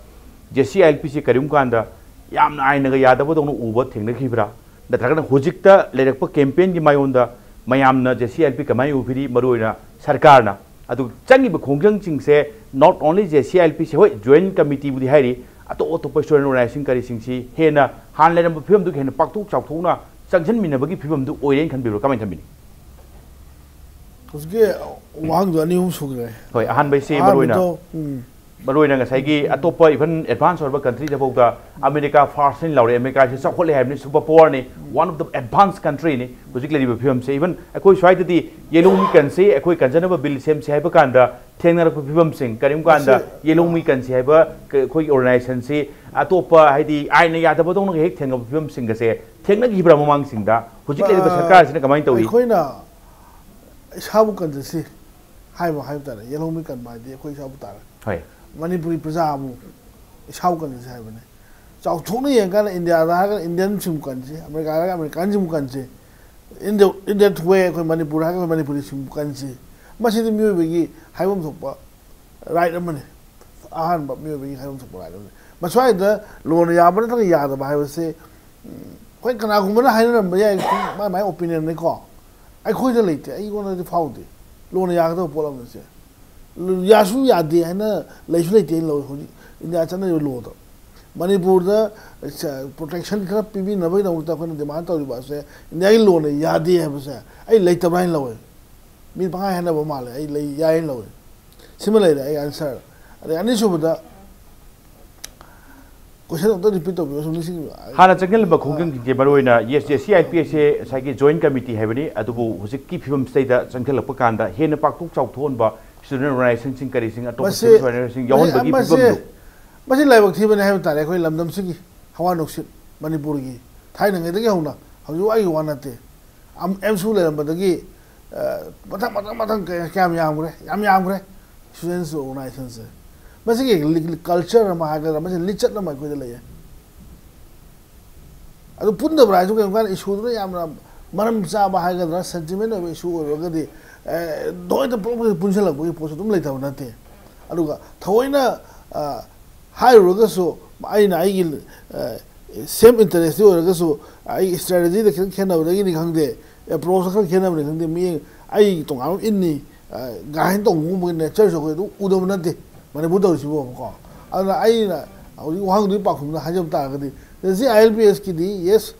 ꯖꯦ ꯁꯤ ꯑꯥꯏ ꯑꯦꯜ ꯄꯤꯁꯤ ꯀꯔꯤꯒꯨꯝꯕ ꯀꯥꯟꯗ ꯌꯥꯝꯅ ꯑꯥꯏꯟꯅꯒ ꯌꯥꯗꯕꯗꯧꯅ ꯎꯕ ꯊꯦꯡꯅꯈꯤꯕ꯭ꯔꯥ? ꯅꯠꯇ꯭ꯔꯒꯅ ꯍꯧꯖꯤꯛꯇ ꯂꯩꯔꯛꯄ campaignꯒꯤ ꯃꯥꯏꯌꯣꯟꯗ ꯃꯌꯥꯝꯅ J C I L P ꯀꯃꯥꯏꯅ ꯎꯕꯤꯔꯤ? ꯃꯔꯨꯑꯣꯏꯅ ꯁꯔꯀꯥꯔꯅ꯫ ꯑꯗꯨ ꯆꯪꯉꯤꯕ ꯈꯣꯡꯖꯪꯁꯤꯡꯁꯦ not only J C I L ꯄꯤꯁꯦ, ꯍꯣꯏ, joint committeeꯕꯨꯗꯤ ꯍꯥꯏꯔꯤ, ꯑꯇꯣꯞ ꯑꯇꯣꯞꯄ student organizationꯁꯤꯡ ꯀꯔꯤꯁꯤꯡꯁꯤ ꯍꯦꯟꯅ ꯍꯥꯟꯅ ꯂꯩꯔꯝꯕ ꯐꯤꯕꯝꯗꯨꯒꯤ ꯍꯦꯟꯅ ꯄꯥꯛꯊꯣꯛ ꯆꯥꯎꯊꯣꯛꯅ ꯆꯪꯁꯤꯟꯃꯤꯟꯅꯕꯒꯤ ꯐꯤꯕꯝꯗꯨ ꯑꯣꯏꯔꯦꯅ ꯈꯟꯕꯤꯕ꯭ꯔꯥ? ꯀꯃꯥꯏꯅ ꯊꯝꯕꯤꯅꯤ? ꯍꯧꯖꯤꯛꯀꯤ ꯋꯥꯍꯪꯗꯣ ꯑꯅꯤ ꯑꯍꯨꯝ ꯁꯨꯈ꯭ꯔꯦ꯫ ꯍꯣꯏ, ꯑꯍꯥꯟꯕꯩꯁꯤ ꯃꯔꯨꯑꯣꯏꯅ ꯑꯍꯥꯟꯕꯗꯣ, ꯎꯝ, ꯃꯔꯨꯑꯣꯏꯅ ꯉꯁꯥꯏꯒꯤ ꯑꯇꯣꯞꯄ even advance ꯑꯣꯏꯔꯕ countryꯗ ꯐꯥꯎꯗ ꯑꯃꯦꯔꯤꯀꯥ first ꯍꯥꯏꯅ ꯂꯥꯎꯔꯦ꯫ ꯑꯃꯦꯔꯤꯀꯥꯁꯤ ꯆꯥꯎꯈꯠꯂꯦ ꯍꯥꯏꯕꯅꯤ, super powerꯅꯤ, one of the advanced countryꯅꯤ ꯍꯧꯖꯤꯛ ꯂꯩꯔꯤꯕ ꯐꯤꯕꯝꯁꯦ꯫ Even ꯑꯩꯈꯣꯏ ꯁ꯭ꯋꯥꯏꯗꯗꯤ ꯌꯦꯜꯍꯧꯃꯤ ꯀꯟꯁꯤ, ꯑꯩꯈꯣꯏ ꯀꯟꯖꯅꯕ bill ꯁꯦꯝꯁꯤ ꯍꯥꯏꯕ ꯀꯥꯟꯗ ꯊꯦꯡꯅꯔꯛꯄ ꯐꯤꯕꯝꯁꯤꯡ, ꯀꯔꯤꯒꯨꯝꯕ ꯀꯥꯟꯗ ꯃꯁꯤ, ꯌꯦꯜꯍꯧꯃꯤ ꯀꯟꯁꯤ ꯍꯥꯏꯕ ꯀ-, ꯑꯩꯈꯣꯏꯒꯤ organizationꯁꯤ ꯑꯇꯣꯞꯄ, ꯍꯥꯏꯗꯤ, ꯑꯥꯏꯟꯅ ꯌꯥꯗꯕꯗꯧꯅ ꯍꯦꯛ ꯊꯦꯡꯅꯕ ꯐꯤꯕꯝꯁꯤꯡ ꯑꯁꯦ ꯊꯦꯡꯅꯈꯤꯕ꯭ꯔꯥ ꯃꯃꯥꯡꯁꯤꯡꯗ? ꯍꯧꯖꯤꯛ ꯂꯩꯔꯤꯕ ꯑ, ꯁꯔꯀꯥꯔꯁꯤꯅ ꯀꯃꯥꯏꯅ ꯇꯧꯏ? ꯑꯩꯈꯣꯏꯅ ꯏꯁꯥꯕꯨ ꯀꯟꯖꯁꯤ ꯍꯥꯏꯕ ꯍꯥꯏꯕ ꯇꯥꯔꯦ꯫ ꯌꯦꯜꯍꯧꯃꯤ ꯀꯟꯕ ꯍꯥꯏꯗꯤ ꯑꯩꯈꯣꯏ ꯏꯁꯥꯕꯨ ꯇꯥꯔꯦ꯫ ꯍꯣꯏ꯫ ꯃꯅꯤꯄꯨꯔꯤ ꯄ꯭ꯔꯖꯥꯕꯨ ꯏꯁꯥꯕꯨ ꯀꯟꯖꯁꯤ ꯍꯥꯏꯕꯅꯤ꯫ ꯆꯥꯎꯊꯣꯛꯅ ꯌꯦꯡꯉꯀꯥꯟꯗ ꯏꯟꯗꯤꯌꯥꯗ ꯍꯥꯏꯔꯒꯅ ꯏꯟꯗꯤꯌꯟꯁꯤꯡꯕꯨ ꯀꯟꯁꯤ, ꯑꯃꯦꯔꯤꯀꯥꯗ ꯍꯥꯏꯔꯒꯅ ꯑꯃꯦꯔꯤꯀꯥꯟꯁꯤꯡꯕꯨ ꯀꯟꯁꯤ, ꯏꯟꯗꯤꯌꯥ, ꯏꯟꯗꯤꯌꯥ ꯊꯣꯛꯑꯦ ꯑꯩꯈꯣꯏ ꯃꯅꯤꯄꯨꯔ ꯍꯥꯏꯔꯒꯅ ꯃꯅꯤꯄꯨꯔꯤꯁꯤꯡꯕꯨ ꯀꯟꯁꯤ꯫ ꯃꯁꯤꯗꯤ ꯃꯤꯑꯣꯏꯕꯒꯤ ꯍꯥꯏꯐꯝ ꯊꯣꯛꯄ right ꯑꯃꯅꯤ꯫ ꯑꯍꯥꯟꯕ ꯃꯤꯑꯣꯏꯕꯒꯤ ꯍꯥꯏꯐꯝ ꯊꯣꯛꯄ right ꯑꯃꯅꯤ꯫ ꯃꯁ꯭ꯋꯥꯏꯗ ꯂꯣꯅ ꯌꯥꯕ ꯅꯠꯇ꯭ꯔꯒ ꯌꯥꯗꯕ ꯍꯥꯏꯕꯁꯦ, ꯎꯝ, ꯍꯣꯏ, ꯀꯅꯥꯒꯨꯝꯕꯅ ꯍꯥꯏꯅꯔꯝꯕ ꯌꯥꯏ, ꯃꯥꯏ ꯃꯥꯏ opinionꯅꯤꯀꯣ꯫ ꯑꯩꯈꯣꯏꯗ ꯂꯩꯇꯦ, ꯑꯩꯉꯣꯟꯗꯗꯤ ꯐꯥꯎꯗꯦ ꯂꯣꯅ ꯌꯥꯒꯗꯕ ꯄꯣꯠ ꯑꯃꯁꯦ꯫ ꯌꯥꯁꯨ ꯌꯥꯗꯦ ꯍꯥꯏꯅ ꯂꯩꯁꯨ ꯂꯩꯇꯦ ꯑꯩꯅ ꯂꯧꯋꯦ ꯍꯧꯖꯤꯛ ꯏꯟꯗꯤꯌꯥ ꯆꯠꯅꯔꯤꯕ ꯂꯣꯗ꯫ ꯃꯅꯤꯄꯨꯔꯗ ꯁ-, protection ꯈꯔ ꯄꯤꯕꯤꯅꯕꯒꯤꯗꯃꯛꯇ ꯑꯩꯈꯣꯏꯅ demand ꯇꯧꯔꯤꯕ ꯑꯁꯦ ꯏꯟꯗꯤꯌꯥꯒꯤ ꯂꯣꯅ ꯌꯥꯗꯦ ꯍꯥꯏꯕꯁꯦ ꯑꯩ ꯂꯩꯇꯕ꯭ꯔꯥ ꯍꯥꯏꯅ ꯂꯧꯋꯦ꯫ ꯃꯤ ꯄꯪꯍꯥꯏ ꯍꯥꯏꯅꯕ ꯃꯥꯜꯂꯦ, ꯑꯩ ꯂꯩ, ꯌꯥꯏ ꯍꯥꯏꯅ ꯂꯧꯋꯦ꯫ ꯁꯤꯃ ꯂꯩꯔꯦ ꯑꯩ answer꯫ ꯑꯗꯩ ꯑꯅꯤꯁꯨꯕꯗ, question ꯑꯝꯇ repeat ꯇꯧꯕꯤꯌꯨ, ꯁꯨꯝ ꯅꯤꯡꯁꯤꯡꯕꯤꯌꯨ꯫ ꯍꯥꯟꯅ ꯆꯪꯁꯤꯜꯂꯝꯕ ꯈꯣꯡꯖꯪꯁꯤꯡꯁꯦ ꯃꯔꯨꯑꯣꯏꯅ, yes, J C I L P ꯑꯁꯦ ꯉꯁꯥꯏꯒꯤ joint committee ꯍꯥꯏꯕꯅꯤ, ꯑꯗꯨꯕꯨ ꯍꯧꯖꯤꯛꯀꯤ ꯐꯤꯕꯝꯁꯤꯗꯩꯗ ꯆꯪꯁꯤꯜꯂꯛꯄ ꯀꯥꯟꯗ ꯍꯦꯟꯅ ꯄꯥꯛꯊꯣꯛ ꯆꯥꯎꯊꯣꯛꯍꯟꯕ student organizationꯁꯤꯡ ꯀꯔꯤꯁꯤꯡ, ꯑꯇꯣꯞꯄ ꯃꯁꯤ, civil organizationꯁꯤꯡ ꯌꯥꯎꯍꯟꯕꯒꯤ ꯃꯁꯤ, ꯐꯤꯕꯝꯗꯨ꯫ ꯃꯁꯤ ꯂꯥꯏꯕꯛ ꯊꯤꯕꯅꯤ ꯍꯥꯏꯕ ꯇꯥꯔꯦ꯫ ꯑꯩꯈꯣꯏ ꯂꯝꯗꯝꯁꯤꯒꯤ ꯍꯋꯥ ꯅꯨꯡꯁꯤꯠ, ꯃꯅꯤꯄꯨꯔꯒꯤ ꯊꯥꯏꯅꯉꯩꯗꯒꯤ ꯍꯧꯅ ꯍꯧꯖꯤꯛ ꯋꯥꯒꯤ ꯋꯥ ꯅꯠꯇꯦ꯫ ꯑꯝ-, ꯑꯦꯝꯁꯨ ꯂꯩꯔꯝꯕꯗꯒꯤ ꯃꯊꯪ ꯃꯊꯪ ꯃꯊꯪ ꯀꯌꯥ- ꯀꯌꯥꯝ ꯌꯥꯝꯈ꯭ꯔꯦ? ꯌꯥꯝ ꯌꯥꯝꯈ꯭ꯔꯦ꯫ Students organizationꯁꯦ, ꯃꯁꯤꯒꯤ culture ꯑꯃ ꯍꯥꯏꯒꯗ꯭ꯔꯥ, ꯃꯁꯤ ꯂꯤꯆꯠ ꯑꯃ ꯑꯩꯈꯣꯏꯗ ꯂꯩꯌꯦ꯫ ꯑꯗꯨ ꯄꯨꯟꯗꯕ꯭ꯔꯥ ꯍꯥꯏꯁꯨ ꯀꯩꯒꯨꯝꯕ ꯀꯥꯟꯗ issueꯗꯨꯅ ꯌꯥꯝꯅ ꯃꯔꯝ ꯆꯥꯕ ꯍꯥꯏꯒꯗ꯭ꯔꯥ, sentiment ꯑꯣꯏꯕ issue ꯑꯣꯏꯔꯒꯗꯤ, ꯑꯦ, ꯂꯣꯏꯅ ꯄꯨꯂꯞ ꯄꯨꯟꯁꯤꯜꯂꯛꯄꯒꯤ ꯄꯣꯠꯁꯨ ꯑꯗꯨꯝ ꯂꯩꯇꯕ ꯅꯠꯇꯦ꯫ ꯑꯗꯨꯒ ꯊꯑꯣꯏꯅ, ꯑ, ꯍꯥꯏꯔꯨꯔꯒꯁꯨ, ꯑꯩꯅ ꯑꯩꯒꯤ, ꯑ, same interestꯇꯤ ꯑꯣꯏꯔꯒꯁꯨ, ꯑꯩꯒꯤ strategyꯗ ꯈꯤꯇꯪ ꯈꯦꯠꯅꯕꯗꯒꯤꯅꯤ ꯈꯪꯗꯦ, approachꯇ ꯈꯔ ꯈꯦꯠꯅꯕꯅꯤ ꯈꯪꯗꯦ, ꯃꯤ ꯑꯩ ꯇꯣꯉꯥꯟꯕ ꯏꯟꯅꯤ, ꯑ, ꯒꯥꯏꯅ ꯇꯧꯕꯒꯨꯝꯕꯒꯤ natureꯁꯨ ꯑꯩꯈꯣꯏ ꯑꯗꯨꯝ ꯎꯗꯕ ꯅꯠꯇꯦ ꯃꯅꯤꯄꯨꯔ ꯇꯧꯔꯤꯁꯤꯕꯨꯕꯀꯣ꯫ ꯑꯗꯨꯅ ꯑꯩꯅ ꯍꯧꯖꯤꯛ ꯋꯥꯍꯪꯗꯨꯒꯤ ꯄꯥꯎꯈꯨꯝꯗ ꯍꯥꯏꯖꯕ ꯇꯥꯔꯒꯗꯤ, ꯉꯁꯤ ILPSꯀꯤꯗꯤ, yes,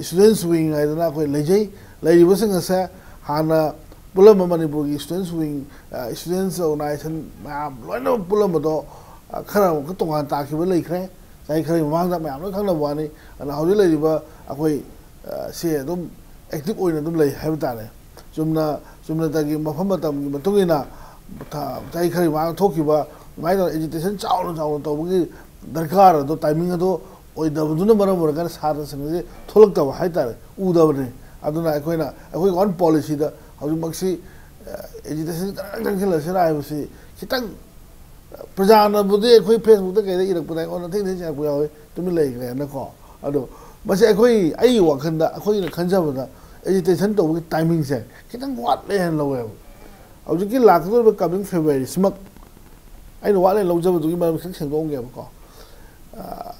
students wing ꯍꯥꯏꯗꯅ ꯑꯩꯈꯣꯏ ꯂꯩꯖꯩ꯫ ꯂꯩꯔꯤꯕꯁꯤꯡ ꯑꯁꯦ ꯍꯥꯟꯅ ꯄꯨꯜꯂꯝꯕ ꯃꯅꯤꯄꯨꯔꯒꯤ students wing, ꯑ, students organization ꯃꯌꯥꯝ ꯂꯣꯏꯅꯃꯛ ꯄꯨꯜꯂꯝꯕꯗꯣ, ꯑ, ꯈꯔ ꯑꯃꯨꯛꯀ ꯇꯣꯉꯥꯟ ꯇꯥꯈꯤꯕ ꯂꯩꯈ꯭ꯔꯦ꯫ ꯆꯍꯤ ꯈꯔꯒꯤ ꯃꯃꯥꯡꯗ ꯃꯌꯥꯝ ꯂꯣꯏ ꯈꯪꯅꯕ ꯋꯥꯅꯤ꯫ ꯑꯗꯨꯅ ꯍꯧꯖꯤꯛ ꯂꯩꯔꯤꯕ ꯑꯩꯈꯣꯏ, ꯑ, ꯁꯦ ꯑꯗꯨꯝ active ꯑꯣꯏꯅ ꯑꯗꯨꯝ ꯂꯩ ꯍꯥꯏꯕ ꯇꯥꯔꯦ꯫ ꯆꯨꯝꯅ, ꯆꯨꯝꯅꯇꯒꯤ ꯃꯐꯝ ꯃꯇꯝꯒꯤ ꯃꯇꯨꯡ ꯏꯟꯅ ꯊ-, ꯆꯍꯤ ꯈꯔꯒꯤ ꯃꯃꯥꯡꯗ ꯊꯣꯛꯈꯤꯕ ꯑꯗꯨꯃꯥꯏꯅ ꯇꯧꯗꯅ agitation ꯆꯥꯎꯅ ꯆꯥꯎꯅ ꯇꯧꯕꯒꯤ ꯗꯔꯀꯥꯔ ꯑꯗꯣ, timing ꯑꯗꯣ ꯑꯣꯏꯗꯕꯗꯨꯅ ꯃꯔꯝ ꯑꯣꯏꯔꯀꯥꯟꯗ ꯁꯥꯇ꯭ꯔꯁꯤꯡ ꯑꯁꯤ ꯊꯣꯛꯂꯛꯇꯕ ꯍꯥꯏꯇꯥꯔꯦ, ꯎꯗꯕꯅꯤ꯫ ꯑꯗꯨꯅ ꯑꯩꯈꯣꯏꯅ, ꯑꯩꯈꯣꯏꯒꯤ own policyꯗ ꯍꯧꯖꯤꯛꯃꯛꯁꯤ, ꯑ, agitation ꯈꯤꯇꯪ ꯆꯪꯁꯤꯜꯂꯁꯤꯔꯥ ꯍꯥꯏꯕꯁꯤ ꯈꯤꯇꯪ, ꯑ, ꯄ꯭ꯔꯖꯥꯅꯕꯨꯗꯤ ꯑꯩꯈꯣꯏ Facebookꯇ ꯀꯩꯗ ꯏꯔꯛꯄꯗ ꯑꯩꯉꯣꯟꯗ ꯊꯦꯡ ꯊꯦꯡ ꯆꯪꯉꯛꯄ ꯌꯥꯎꯋꯤ, ꯇꯨꯃꯤꯟ ꯂꯩꯈ꯭ꯔꯦꯅꯀꯣ꯫ ꯑꯗꯣ ꯃꯁꯤ ꯑꯩꯈꯣꯏ, ꯑꯩꯒꯤ ꯋꯥꯈꯜꯗ, ꯑꯩꯈꯣꯏꯅ ꯈꯟꯖꯕꯗ agitation ꯇꯧꯕꯒꯤ timingꯁꯦ ꯈꯤꯇꯪ ꯋꯥꯠꯂꯦ ꯍꯥꯏꯅ ꯂꯧꯋꯦꯕ꯫ ꯍꯧꯖꯤꯛꯀꯤ ꯂꯥꯛꯀꯗꯧꯔꯤꯕ coming February ꯁꯤꯃꯛ ꯑꯩꯅ ꯋꯥꯠꯂꯦ ꯂꯧꯖꯕꯗꯨꯒꯤ ꯃꯔꯝ ꯈꯤꯇꯪ ꯁꯦꯡꯗꯣꯛꯑꯝꯒꯦꯕꯀꯣ꯫ ꯑ,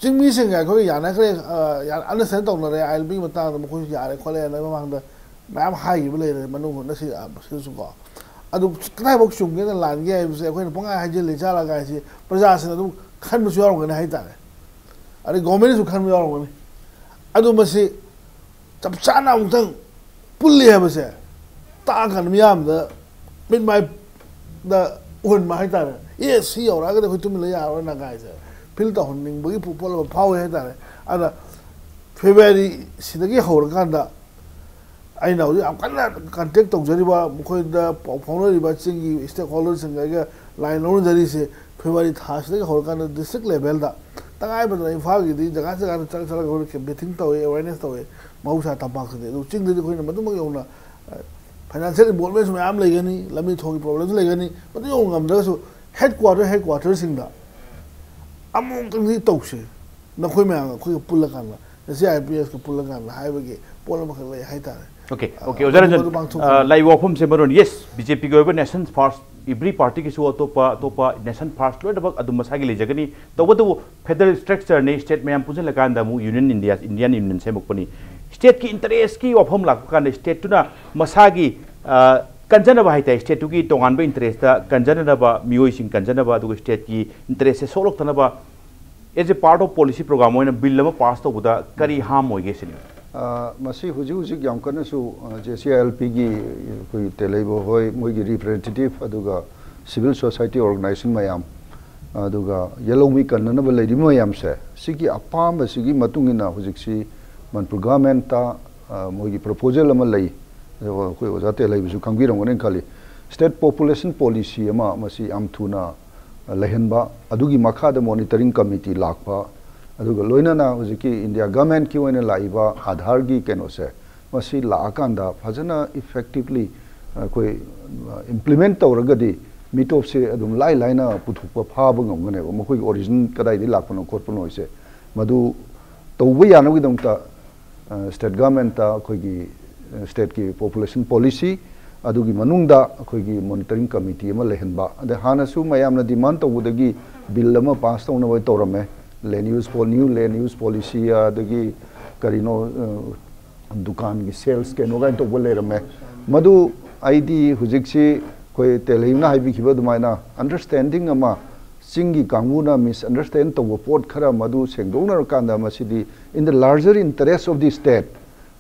ꯆꯤꯡꯃꯤꯁꯤꯡꯒ ꯑꯩꯈꯣꯏꯒ ꯌꯥꯅꯈ꯭ꯔꯦ, ꯑ, ꯌꯥ-, understand ꯇꯧꯅꯔꯦ, ILPꯒꯤ ꯃꯇꯥꯡꯗ ꯃꯈꯣꯏꯁꯨ ꯌꯥꯔꯦ ꯈꯣꯠꯂꯦꯅ ꯃꯃꯥꯡꯗ ꯃꯌꯥꯝ ꯍꯥꯏꯈꯤꯕ ꯂꯩꯔꯦ, ꯃꯅꯨꯡ ꯍꯨꯠꯅ ꯁꯤ, ꯑ, ꯁꯤꯗꯁꯨꯀꯣ꯫ ꯑꯗꯨ ꯀꯗꯥꯏꯐꯥꯎ ꯆꯨꯝꯒꯦꯅ ꯂꯥꯟꯒꯦ ꯍꯥꯏꯕꯁꯦ ꯑꯩꯈꯣꯏꯅ ꯄꯪꯍꯥꯏ ꯍꯥꯏꯖꯤꯜꯂꯤ ꯖꯥꯠꯂꯒ ꯍꯥꯏꯁꯤ ꯄ꯭ꯔꯖꯥꯁꯤꯡꯅ ꯑꯗꯨꯝ ꯈꯟꯕꯁꯨ ꯌꯥꯎꯔꯝꯒꯅꯤ ꯍꯥꯏꯇꯥꯔꯦ꯫ ꯑꯗꯩ governmentꯅꯁꯨ ꯈꯟꯕ ꯌꯥꯎꯔꯝꯒꯅꯤ꯫ ꯑꯗꯨ ꯃꯁꯤ ꯆꯞ ꯆꯥꯅ ꯑꯃꯨꯛꯇꯪ ꯄꯨꯜꯂꯤ ꯍꯥꯏꯕꯁꯦ ꯇꯥꯛꯑꯀꯥꯟꯗ ꯃꯤꯌꯥꯝꯗ ꯃꯤꯠ ꯃꯥꯏꯗ ꯎꯍꯟꯕ ꯍꯥꯏꯇꯥꯔꯦ꯫ ꯑꯦ, ꯁꯤ ꯌꯧꯔꯛꯑꯒꯗꯤ ꯑꯩꯈꯣꯏ ꯇꯨꯃꯤꯟ ꯂꯩ ꯌꯥꯔꯔꯣꯏ ꯅꯥꯒꯥꯏꯁꯦ꯫ Feel ꯇꯧꯍꯟꯅꯤꯡꯕꯒꯤ ꯄꯣ-, ꯄꯣꯠ ꯑꯃ ꯐꯥꯎꯋꯦ ꯍꯥꯏꯇꯥꯔꯦ꯫ ꯑꯗ February ꯁꯤꯗꯒꯤ ꯍꯧꯔꯀꯥꯟꯗ ꯑꯩꯅ ꯍꯧꯖꯤꯛ ꯌꯥꯝ ꯀꯟꯅ contact ꯇꯧꯖꯔꯤꯕ, ꯃꯈꯣꯏꯗ ꯄꯥꯎ ꯐꯥꯎꯅꯔꯤꯕ ꯆꯤꯡꯒꯤ stakeholderꯁꯤꯡꯒ ꯑꯩꯒ line ꯂꯧꯅꯖꯔꯤꯁꯦ, February ꯊꯥꯁꯤꯗꯒꯤ ꯍꯧꯔꯀꯥꯟꯗ district levelꯗ ꯇꯉꯥꯏ ꯐꯗꯅ ꯏꯝꯐꯥꯜꯒꯤꯗꯤ ꯖꯒꯥ ꯖꯒꯥꯗ ꯆꯠꯂ ꯆꯠꯂꯒ ꯑꯩꯈꯣꯏꯅ campaigning ꯇꯧꯋꯤ, awareness ꯇꯧꯋꯤ, ꯃꯍꯧꯁꯥ ꯇꯝꯄꯥꯛꯇꯗꯤ꯫ ꯑꯗꯨ ꯆꯤꯡꯗꯗꯤ ꯑꯩꯈꯣꯏꯅ ꯃꯗꯨꯃꯛ ꯌꯧꯅ, ꯑ, ꯐꯥꯏꯅꯥꯟꯁꯤꯌꯦꯜ ꯏꯟꯚꯣꯜꯚꯃꯦꯟꯁꯨ ꯃꯌꯥꯝ ꯂꯩꯒꯅꯤ, ꯂꯝꯕꯤ ꯊꯣꯡꯒꯤ ꯄ꯭ꯔꯣꯕ꯭ꯂꯦꯝꯁꯨ ꯂꯩꯒꯅꯤ꯫ ꯃꯗꯨ ꯌꯧ ꯉꯝꯗ꯭ꯔꯒꯁꯨ ꯍꯦꯗ ꯀ꯭ꯋꯥꯇꯔ ꯍꯦꯗ ꯀ꯭ꯋꯥꯇꯔꯁꯤꯡꯗ ꯑꯃꯨꯛꯇꯪꯗꯤ ꯇꯧꯁꯦ, ꯅꯈꯣꯏ ꯃꯌꯥꯝꯒ ꯑꯩꯈꯣꯏꯒ ꯄꯨꯜꯂꯀꯥꯟꯗ, ꯉꯁꯤ ꯑꯥꯏ ꯄꯤ ꯑꯦꯁꯀ ꯄꯨꯜꯂꯀꯥꯟꯗ ꯍꯥꯏꯕꯒꯤ ꯄꯣꯠ ꯑꯃꯈꯛ ꯂꯩ ꯍꯥꯏꯇꯥꯔꯦ꯫ ꯑꯣꯀꯦ ꯑ, ꯑꯣꯀꯦ ꯑꯣꯖꯥ ꯔꯟꯖꯟ, ꯃꯗꯨ ꯄꯥꯡꯊꯣꯛꯁꯦ꯫ ꯑ, ꯂꯥꯛꯏꯕ ꯋꯥꯐꯝꯁꯦ ꯃꯔꯨ ꯑꯣꯏꯅ, ꯌꯦꯁ, ꯕꯤ ꯖꯦ ꯄꯤꯒꯤ ꯑꯣꯏꯕ ꯅꯦꯁꯟ ꯐꯥꯔꯁ, ꯏꯕ꯭ꯔꯤ ꯄꯥꯔꯇꯤꯒꯤꯁꯨ ꯑꯇꯣꯞꯄ ꯑꯇꯣꯞꯄ ꯅꯦꯁꯟ ꯐꯥꯔꯁ ꯂꯣꯏꯅꯃꯛ ꯑꯗꯨꯝ ꯃꯁꯥꯒꯤ ꯂꯩꯖꯒꯅꯤ꯫ ꯇꯧꯕꯇꯕꯨ ꯐꯦꯗꯔꯦꯜ ꯁ꯭ꯇ꯭ꯔꯛꯆꯔꯅꯤ, ꯁ꯭ꯇꯦꯠ ꯃꯌꯥꯝ ꯄꯨꯟꯁꯤꯜꯂꯀꯥꯟꯗ ꯑꯃꯨꯛ ꯌꯨꯅꯤꯌꯟ ꯏꯟꯗꯤꯌꯥ, ꯏꯟꯗꯤꯌꯥꯟ ꯌꯨꯅꯤꯌꯟ ꯁꯦꯝꯃꯛꯄꯅꯤ꯫ ꯁ꯭ꯇꯦꯠꯀꯤ ꯏꯟꯇꯔꯦꯁꯀꯤ ꯋꯥꯐꯝ ꯂꯥꯛꯄ ꯀꯥꯟꯗ ꯁ꯭ꯇꯦꯠꯇꯨꯅ ꯃꯁꯥꯒꯤ, ꯑ, ꯀꯟꯖꯅꯕ ꯍꯥꯏꯇꯥꯔꯦ, ꯁ꯭ꯇꯦꯠꯇꯨꯒꯤ ꯇꯣꯉꯥꯟꯕ ꯏꯟꯇꯔꯦꯁꯇ ꯀꯟꯖꯅꯅꯕ, ꯃꯤꯑꯣꯏꯁꯤꯡ ꯀꯟꯖꯅꯕ, ꯑꯗꯨꯒ ꯁ꯭ꯇꯦꯠꯀꯤ ꯏꯟꯇꯔꯦꯁꯁꯦ ꯁꯣꯛꯂꯛꯇꯅꯕ, as a part of policy program ꯑꯣꯏꯅ ꯕꯤꯜ ꯑꯃ ꯄꯥꯁ ꯇꯧꯕꯗ ꯀꯔꯤ ꯍꯥꯔꯝ ꯑꯣꯏꯒꯦ ꯁꯤꯅꯤ? ꯑ, ꯃꯁꯤ ꯍꯧꯖꯤꯛ ꯍꯧꯖꯤꯛ ꯌꯥꯝ ꯀꯟꯅꯁꯨ, ꯑ, ꯖꯦ ꯁꯤ ꯑꯥꯏ ꯑꯦꯜ ꯄꯤꯒꯤ ꯑꯩꯈꯣꯏ ꯇꯦꯂꯩꯕ ꯍꯣꯏ, ꯃꯣꯏꯒꯤ ꯔꯤꯄ꯭ꯔꯖꯦꯟꯇꯦꯇꯤꯚ, ꯑꯗꯨꯒ ꯁꯤꯚꯤꯜ ꯁꯣꯁꯥꯏꯇꯤ ꯑꯣꯔꯒꯅꯥꯏꯖꯦꯁꯟ ꯃꯌꯥꯝ, ꯑꯗꯨꯒ ꯌꯦꯜꯍꯧꯃꯤ ꯀꯟꯅꯅꯕ ꯂꯩꯔꯤꯕ ꯃꯌꯥꯝꯁꯦ, ꯁꯤꯒꯤ ꯑꯄꯥꯝꯕꯁꯤꯒꯤ ꯃꯇꯨꯡ ꯏꯟꯅ ꯍꯧꯖꯤꯛꯁꯤ ꯃꯅꯤꯄꯨꯔ ꯒꯚꯔꯟꯃꯦꯟꯠꯇ, ꯑ, ꯃꯣꯏꯒꯤ ꯄ꯭ꯔꯣꯄꯣꯖꯦꯜ ꯑꯃ ꯂꯩ꯫ ꯑꯗꯨꯒ ꯑꯩꯈꯣꯏ ꯑꯣꯖꯥ ꯇꯦꯂꯩꯕꯁꯨ ꯈꯪꯕꯤꯔꯝꯒꯅꯤ ꯈꯜꯂꯤ, ꯁ꯭ꯇꯦꯠ ꯄꯣꯄꯨꯂꯦꯁꯟ ꯄꯣꯂꯤꯁꯤ ꯑꯃ ꯃꯁꯤ ꯌꯥꯝ ꯊꯨꯅ ꯂꯩꯍꯟꯕ, ꯑꯗꯨꯒꯤ ꯃꯈꯥꯗ ꯃꯣꯅꯤꯇꯔꯤꯡ ꯀꯃꯤꯇꯤ ꯂꯥꯛꯄ, ꯑꯗꯨꯒ ꯂꯣꯏꯅꯅ ꯍꯧꯖꯤꯛꯀꯤ ꯏꯟꯗꯤꯌꯥ ꯒꯚꯔꯟꯃꯦꯟꯠꯀꯤ ꯑꯣꯏꯅ ꯂꯥꯛꯏꯕ ꯑꯥꯙꯥꯔꯒꯤ ꯀꯩꯅꯣꯁꯦ, ꯃꯁꯤ ꯂꯥꯛꯑꯀꯥꯟꯗ ꯐꯖꯅ ꯏꯐꯦꯛꯇꯤꯚꯂꯤ ꯑꯩꯈꯣꯏ ꯏꯝꯄ꯭ꯂꯤꯃꯦꯟꯠ ꯇꯧꯔꯒꯗꯤ ꯃꯤꯇꯣꯞꯁꯦ ꯑꯗꯨꯝ ꯂꯥꯏ ꯂꯥꯏꯅ ꯄꯨꯊꯣꯛꯄ ꯐꯥꯕ ꯉꯝꯒꯅꯦꯕ, ꯃꯈꯣꯏꯒꯤ ꯑꯣꯔꯤꯖꯤꯟ ꯀꯗꯥꯏꯗꯒꯤ ꯂꯥꯛꯄꯅꯣ ꯈꯣꯠꯄꯅꯣ ꯍꯥꯏꯁꯦ꯫ ꯃꯗꯨ ꯇꯧꯕ ꯌꯥꯅꯕꯒꯤꯗꯃꯛꯇ, ꯑ, ꯁ꯭ꯇꯦꯠ ꯒꯚꯔꯟꯃꯦꯟꯠꯇ ꯑꯩꯈꯣꯏꯒꯤ, ꯑ, ꯁ꯭ꯇꯦꯠꯀꯤ ꯄꯣꯄꯨꯂꯦꯁꯟ ꯄꯣꯂꯤꯁꯤ, ꯑꯗꯨꯒꯤ ꯃꯅꯨꯡꯗ ꯑꯩꯈꯣꯏꯒꯤ ꯃꯣꯅꯤꯇꯔꯤꯡ ꯀꯃꯤꯇꯤ ꯑꯃ ꯂꯩꯍꯟꯕ꯫ ꯑꯗꯩ ꯍꯥꯟꯅꯁꯨ ꯃꯌꯥꯝꯅ ꯗꯤꯃꯥꯟ ꯇꯧꯕꯗꯒꯤ ꯕꯤꯜ ꯑꯃ ꯄꯥꯁ ꯇꯧꯅꯕ ꯇꯧꯔꯝꯃꯦ, ꯂꯦꯟ ꯌꯨꯁ ꯄꯣ-, ꯅ꯭ꯌꯨ ꯂꯦꯟ ꯌꯨꯁ ꯄꯣꯂꯤꯁꯤ, ꯑꯗꯒꯤ ꯀꯔꯤꯅꯣ, ꯑ, ꯗꯨꯀꯥꯟꯒꯤ ꯁꯦꯜꯁ ꯀꯩꯅꯣ ꯀꯥꯏꯅ ꯇꯧꯕ ꯂꯩꯔꯝꯃꯦ꯫ ꯃꯗꯨ ꯑꯩꯗꯤ ꯍꯧꯖꯤꯛꯁꯤ ꯑꯩꯈꯣꯏ ꯇꯦꯂꯩꯅ ꯍꯥꯏꯕꯤꯈꯤꯕ ꯑꯗꯨꯃꯥꯏꯅ ꯑꯟꯗꯔꯁ꯭ꯇꯦꯟꯗꯤꯡ ꯑꯃ, ꯆꯤꯡꯒꯤ ꯀꯥꯡꯕꯨꯅ ꯃꯤꯁꯑꯟꯗꯔꯁ꯭ꯇꯦꯟ ꯇꯧꯕ ꯄꯣꯠ ꯈꯔ ꯃꯗꯨ ꯁꯦꯡꯗꯣꯛꯅꯔꯀꯥꯟꯗ ꯃꯁꯤꯗꯤ in the larger interest of the state,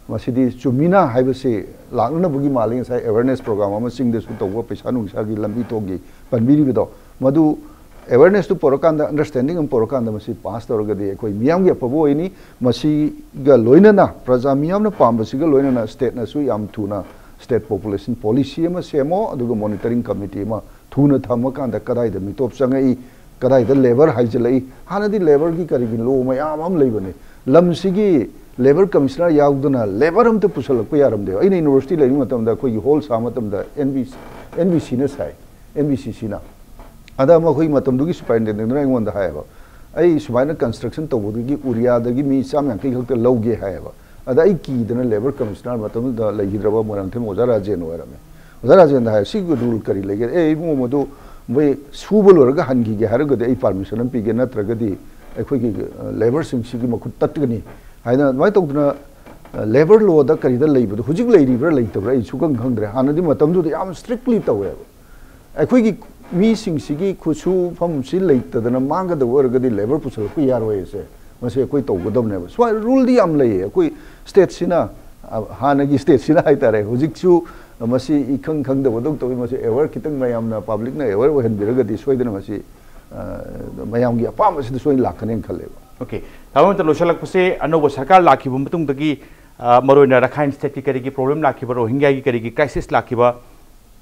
ꯃꯁꯤꯗꯤ ꯆꯨꯝꯃꯤꯅ ꯍꯥꯏꯕꯁꯤ ꯂꯥꯛꯅꯅꯕꯒꯤ ꯃꯥꯜꯂꯤ꯫ ꯉꯁꯥꯏ ꯑꯦꯋꯦꯔꯅꯦꯁ ꯄ꯭ꯔꯣꯒ꯭ꯔꯥꯝ ꯑꯃ ꯆꯤꯡꯗꯁꯨ ꯇꯧꯕ, ꯄꯩꯁꯥ ꯅꯨꯡꯁꯥꯒꯤ ꯂꯝꯕꯤ ꯊꯣꯡꯒꯤ ꯄꯟꯕꯤꯔꯤꯕꯗꯣ, ꯃꯗꯨ ꯑꯦꯋꯦꯔꯅꯦꯁꯇꯨ ꯄꯨꯔꯛꯀꯥꯟꯗ, ꯑꯟꯗꯔꯁ꯭ꯇꯦꯟꯗꯤꯡ ꯑꯃ ꯄꯨꯔꯛꯀꯥꯟꯗ ꯃꯁꯤ ꯄꯥꯁ ꯇꯧꯔꯒꯗꯤ ꯑꯩꯈꯣꯏ ꯃꯤꯌꯥꯝꯒꯤ ꯑꯐꯕ ꯑꯣꯏꯅꯤ꯫ ꯃꯁꯤꯒ ꯂꯣꯏꯅꯅ ꯄ꯭ꯔꯖꯥ ꯃꯤꯌꯥꯝꯅ ꯄꯥꯝꯕꯁꯤꯒ ꯂꯣꯏꯅꯅ ꯁ꯭ꯇꯦꯠꯅꯁꯨ ꯌꯥꯝ ꯊꯨꯅ ꯁ꯭ꯇꯦꯠ ꯄꯣꯄꯨꯂꯦꯁꯟ ꯄꯣꯂꯤꯁꯤ ꯑꯃ ꯁꯦꯝꯃꯣ, ꯑꯗꯨꯒ ꯃꯣꯅꯤꯇꯔꯤꯡ ꯀꯃꯤꯇꯤ ꯑꯃ ꯊꯨꯅ ꯊꯝꯃꯀꯥꯟꯗ ꯀꯗꯥꯏꯗ ꯃꯤꯇꯣꯞ ꯆꯪꯉꯛꯏ, ꯀꯗꯥꯏꯗ ꯂꯦꯕꯔ ꯍꯥꯏꯖꯤꯜꯂꯛꯏ꯫ ꯍꯥꯟꯅꯗꯤ ꯂꯦꯕꯔꯒꯤ ꯀꯔꯤꯒꯤ ꯂꯣ ꯃꯌꯥꯝ ꯑꯃ ꯂꯩꯕꯅꯤ꯫ ꯂꯝꯁꯤꯒꯤ ꯂꯦꯕꯔ ꯀꯃꯤꯁꯅꯔ ꯌꯥꯎꯗꯅ ꯂꯦꯕꯔ ꯑꯝꯇ ꯄꯨꯁꯜꯂꯛꯄ ꯌꯥꯔꯝꯗꯦꯕ꯫ ꯑꯩꯅ ꯌꯨꯅꯤꯚꯔꯁꯤꯇꯤ ꯂꯩꯔꯤꯉꯩ ꯃꯇꯝꯗ ꯑꯩꯈꯣꯏꯒꯤ ꯍꯣꯜ ꯁꯥꯕ ꯃꯇꯝꯗ ꯑꯦꯟ ꯕꯤ ꯑꯦꯟ ꯕꯤ ꯁꯤꯅ ꯁꯥꯏ, ꯑꯦꯟ ꯕꯤ ꯁꯤ ꯁꯤꯅ꯫ ꯑꯗ ꯃꯈꯣꯏ ꯃꯇꯝꯗꯨꯒꯤ ꯁꯨꯄꯔꯤꯟꯇꯦꯟꯗꯦꯟꯗꯨꯅ ꯑꯩꯉꯣꯟꯗ ꯍꯥꯏꯌꯦꯕ, "ꯑꯩ ꯁꯨꯃꯥꯏꯅ ꯀꯟꯁꯇ꯭ꯔꯛꯁꯟ ꯇꯧꯕꯗꯨꯒꯤ ꯎꯔꯤꯌꯥꯗꯒꯤ ꯃꯤ ꯆꯥꯝ ꯌꯥꯡꯈꯩ ꯈꯛꯇ ꯂꯧꯒꯦ" ꯍꯥꯏꯌꯦꯕ꯫ ꯑꯗ ꯑꯩ ꯀꯤꯗꯅ ꯂꯦꯕꯔ ꯀꯃꯤꯁꯅꯔ ꯃꯇꯝꯗꯨꯗ ꯂꯩꯈꯤꯗ꯭ꯔꯕ ꯃꯣꯏꯔꯥꯡꯊꯦꯝ ꯑꯣꯖꯥ ꯔꯥꯖꯦꯟ ꯑꯣꯏꯔꯝꯃꯦ꯫ ꯑꯣꯖꯥ ꯔꯥꯖꯦꯟꯗ ꯍꯥꯏ, "ꯁꯤꯒꯤ ꯔꯨꯜ ꯀꯔꯤ ꯂꯩꯒꯦ?" "ꯑꯦ ꯏꯕꯨꯡꯉꯣ, ꯃꯗꯨ ꯃꯣꯏ ꯁꯨꯕ ꯂꯣꯏꯔꯒ ꯍꯟꯈꯤꯒꯦ ꯍꯥꯏꯔꯒꯗꯤ ꯑꯩ ꯄꯥꯔꯃꯤꯁꯟ ꯑꯃ ꯄꯤꯒꯦ, ꯅꯠꯇ꯭ꯔꯒꯗꯤ ꯑꯩꯈꯣꯏꯒꯤ, ꯑ, ꯂꯦꯕꯔꯁꯤꯡꯁꯤꯒꯤ ꯃꯈꯨꯠ ꯇꯠꯀꯅꯤ" ꯍꯥꯏꯅ꯫ ꯑꯗꯨꯃꯥꯏꯅ ꯇꯧꯗꯅ, ꯑ, ꯂꯦꯕꯔ ꯂꯣꯗ ꯀꯔꯤꯗ ꯂꯩꯕꯗꯣ ꯍꯧꯖꯤꯛ ꯂꯩꯔꯤꯕ꯭ꯔꯥ ꯂꯩꯇꯕ꯭ꯔꯥ ꯑꯩ ꯁꯨꯈꯪ ꯈꯪꯗ꯭ꯔꯦ꯫ ꯍꯥꯟꯅꯗꯤ ꯃꯇꯝꯗꯨꯗ ꯌꯥꯝ ꯁ꯭ꯇꯔꯤꯛꯂꯤ ꯇꯧꯋꯦꯕ꯫ ꯑꯩꯈꯣꯏꯒꯤ ꯃꯤꯁꯤꯡꯁꯤꯒꯤ ꯈꯨꯠꯁꯨꯐꯝꯁꯤ ꯂꯩꯇꯗꯅ ꯃꯥꯡꯒꯗꯕ ꯑꯣꯏꯔꯒꯗꯤ ꯂꯦꯕꯔ ꯄꯨꯁꯜꯂꯛꯄ ꯌꯥꯔꯣꯏ ꯍꯥꯏꯁꯦ, ꯃꯁꯤ ꯑꯩꯈꯣꯏ ꯇꯧꯒꯗꯕꯅꯦꯕ꯫ ꯁꯨꯃꯥꯏꯅ ꯔꯨꯜꯗꯤ ꯌꯥꯝ ꯂꯩꯌꯦ꯫ ꯑꯩꯈꯣꯏ ꯁ꯭ꯇꯦꯠꯁꯤꯅ, ꯑ, ꯍꯥꯟꯅꯒꯤ ꯁ꯭ꯇꯦꯠꯁꯤꯅ ꯍꯥꯏꯇꯥꯔꯦ, ꯍꯧꯖꯤꯛꯁꯨ ꯃꯁꯤ ꯏꯈꯪ ꯈꯪꯗꯕꯗꯧ ꯇꯧꯏ꯫ ꯃꯁꯤ ꯑꯦꯋꯦꯌꯔ ꯈꯤꯇꯪ ꯃꯌꯥꯝꯅ, ꯄꯕ꯭ꯂꯤꯛꯅ ꯑꯦꯋꯦꯌꯔ ꯑꯣꯏꯍꯟꯕꯤꯔꯒꯗꯤ ꯁꯣꯏꯗꯅ ꯃꯁꯤ, ꯑ, ꯃꯌꯥꯝꯒꯤ ꯑꯄꯥꯝꯕꯁꯤꯗ ꯁꯣꯏꯅ ꯂꯥꯛꯀꯅꯦꯅ ꯈꯜꯂꯦꯕ꯫ ꯑꯣꯀꯦ, ꯊꯕꯛ ꯑꯃꯇ ꯂꯣꯏꯁꯤꯜꯂꯛꯄꯁꯦ, ꯑꯅꯧꯕ ꯁꯔꯀꯥꯔ ꯂꯥꯛꯈꯤꯕ ꯃꯇꯨꯡꯗꯒꯤ, ꯑ, ꯃꯔꯨꯑꯣꯏꯅ ꯔꯈꯥꯏꯟ ꯁ꯭ꯇꯦꯠꯀꯤ ꯀꯔꯤꯒꯤ ꯄ꯭ꯔꯣꯕ꯭ꯂꯦꯝ ꯂꯥꯛꯈꯤꯕ, ꯔꯣꯍꯤꯡꯒ꯭ꯌꯥꯒꯤ ꯀꯔꯤꯒꯤ ꯀ꯭ꯔꯥꯏꯁꯤꯁ ꯂꯥꯛꯈꯤꯕ,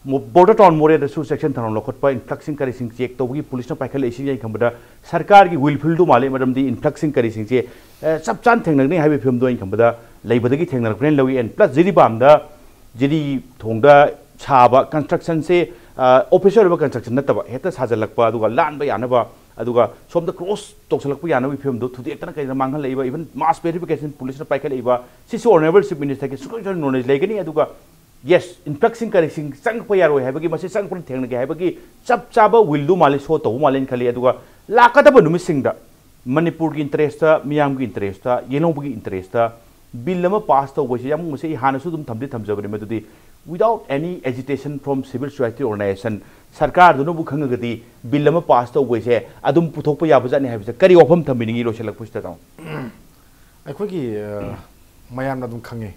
ꯃꯣ-, ꯕꯣꯔꯗꯔ ꯇꯥꯎꯟ ꯃꯣꯔꯦꯗꯁꯨ ꯁꯦꯛꯁꯟ ꯊꯧꯔꯝ ꯂꯧꯈꯠꯄ, ꯏꯟꯐ꯭ꯂꯛꯁꯤꯡ ꯀꯔꯤꯁꯤꯡ ꯆꯦꯛ ꯇꯧꯕꯒꯤ ꯄꯨꯂꯤꯁꯅ ꯄꯥꯏꯈꯠꯂꯛꯏꯁꯤꯡꯁꯦ ꯑꯩꯅ ꯈꯟꯕꯗ ꯁꯔꯀꯥꯔꯒꯤ ꯋꯤꯜꯐꯨꯜꯗꯨ ꯃꯥꯜꯂꯤ, ꯃꯔꯝꯗꯤ ꯏꯟꯐ꯭ꯂꯛꯁꯤꯡ ꯀꯔꯤꯁꯤꯡꯁꯦ, ꯑ, ꯆꯞ ꯆꯥꯅ ꯊꯦꯡꯅꯒꯅꯤ ꯍꯥꯏꯕꯒꯤ ꯐꯤꯕꯝꯗꯣ ꯑꯩꯅ ꯈꯟꯕꯗ ꯂꯩꯕꯗꯒꯤ ꯊꯦꯡꯅꯔꯛꯄꯅꯦꯅ ꯂꯧꯏ꯫ ꯑꯦꯟ ꯄ꯭ꯂꯁ ꯖꯤꯔꯤꯕꯥꯝꯗ ꯖꯤꯔꯤ ꯊꯣꯡꯗ ꯁꯥꯕ ꯀꯟꯁꯇ꯭ꯔꯛꯁꯟꯁꯦ, ꯑ, ꯑꯣꯐꯤꯁꯤꯌꯦꯜ ꯑꯣꯏꯕ ꯀꯟꯁꯇ꯭ꯔꯛꯁꯟ ꯅꯠꯇꯕ, ꯍꯦꯛꯇ ꯁꯥꯖꯜꯂꯛꯄ, ꯑꯗꯨꯒ ꯂꯥꯟꯕ ꯌꯥꯅꯕ, ꯑꯗꯨꯒ ꯁꯣꯝꯗ ꯀ꯭ꯔꯣꯁ ꯇꯧꯁꯜꯂꯛꯄ ꯌꯥꯅꯕꯒꯤ ꯐꯤꯕꯝꯗꯣ ꯊꯨꯗꯦꯛꯇꯅ ꯀꯩꯗ ꯃꯥꯡꯍꯜꯂꯛꯏꯕ, ꯏꯚꯟ ꯃꯥꯁ ꯚꯦꯔꯤꯐꯤꯀꯦꯁꯟ ꯄꯨꯂꯤꯁꯅ ꯄꯥꯏꯈꯠꯂꯛꯏꯕ, ꯁꯤꯁꯨ ꯑꯣꯅꯔꯦꯕꯜ ꯆꯤꯐ ꯃꯤꯅꯤꯁꯇꯔꯒꯤ ꯁꯨꯛꯂꯣꯏ ꯅꯣꯂꯦꯖ ꯂꯩꯒꯅꯤ꯫ ꯑꯗꯨꯒ ꯌꯦꯁ, ꯏꯟꯐ꯭ꯂꯛꯁꯤꯡ ꯀꯔꯤꯁꯤꯡ ꯆꯪꯉꯛꯄ ꯌꯥꯔꯣꯏ ꯍꯥꯏꯕꯒꯤ, ꯃꯁꯤ ꯆꯪꯉꯛꯄꯗ ꯊꯦꯡꯅꯒꯦ ꯍꯥꯏꯕꯒꯤ ꯆꯞ ꯆꯥꯕ ꯋꯤꯜꯗꯨ ꯃꯥꯜꯂꯤ, ꯁꯣ ꯇꯧꯕ ꯃꯥꯜꯂꯦꯅ ꯈꯜꯂꯤ꯫ ꯑꯗꯨꯒ ꯂꯥꯛꯀꯗꯕ ꯅꯨꯃꯤꯠꯁꯤꯡꯗ ꯃꯅꯤꯄꯨꯔꯒꯤ ꯏꯟꯇꯔꯦꯁꯇ, ꯃꯤꯌꯥꯝꯒꯤ ꯏꯟꯇꯔꯦꯁꯇ, ꯌꯦꯜꯍꯧꯕꯒꯤ ꯏꯟꯇꯔꯦꯁꯇ ꯕꯤꯜ ꯑꯃ ꯄꯥꯁ ꯇꯧꯕꯁꯦ ꯌꯥꯝ, ꯃꯁꯤ ꯑꯩ ꯍꯥꯟꯅꯁꯨ ꯑꯗꯨꯝ ꯊꯝꯗꯤ ꯊꯝꯖꯕꯅꯤ, ꯃꯗꯨꯗꯤ without any agitation from civil society organization, ꯁꯔꯀꯥꯔꯗꯨꯅꯕꯨ ꯈꯪꯉꯒꯗꯤ ꯕꯤꯜ ꯑꯃ ꯄꯥꯁ ꯇꯧꯕꯁꯦ ꯑꯗꯨꯝ ꯄꯨꯊꯣꯛꯄ ꯌꯥꯕꯖꯥꯠꯅꯤ ꯍꯥꯏꯕꯁꯦ ꯀꯔꯤ ꯋꯥꯐꯝ ꯊꯝꯕꯤꯅꯤꯡꯉꯤ ꯂꯣꯏꯁꯤꯜꯂꯛꯄꯁꯤꯗ, ꯇꯥꯃꯣ? ꯑꯩꯈꯣꯏꯒꯤ, ꯑ, ꯃꯌꯥꯝꯅ ꯑꯗꯨꯝ ꯈꯪꯉꯤ,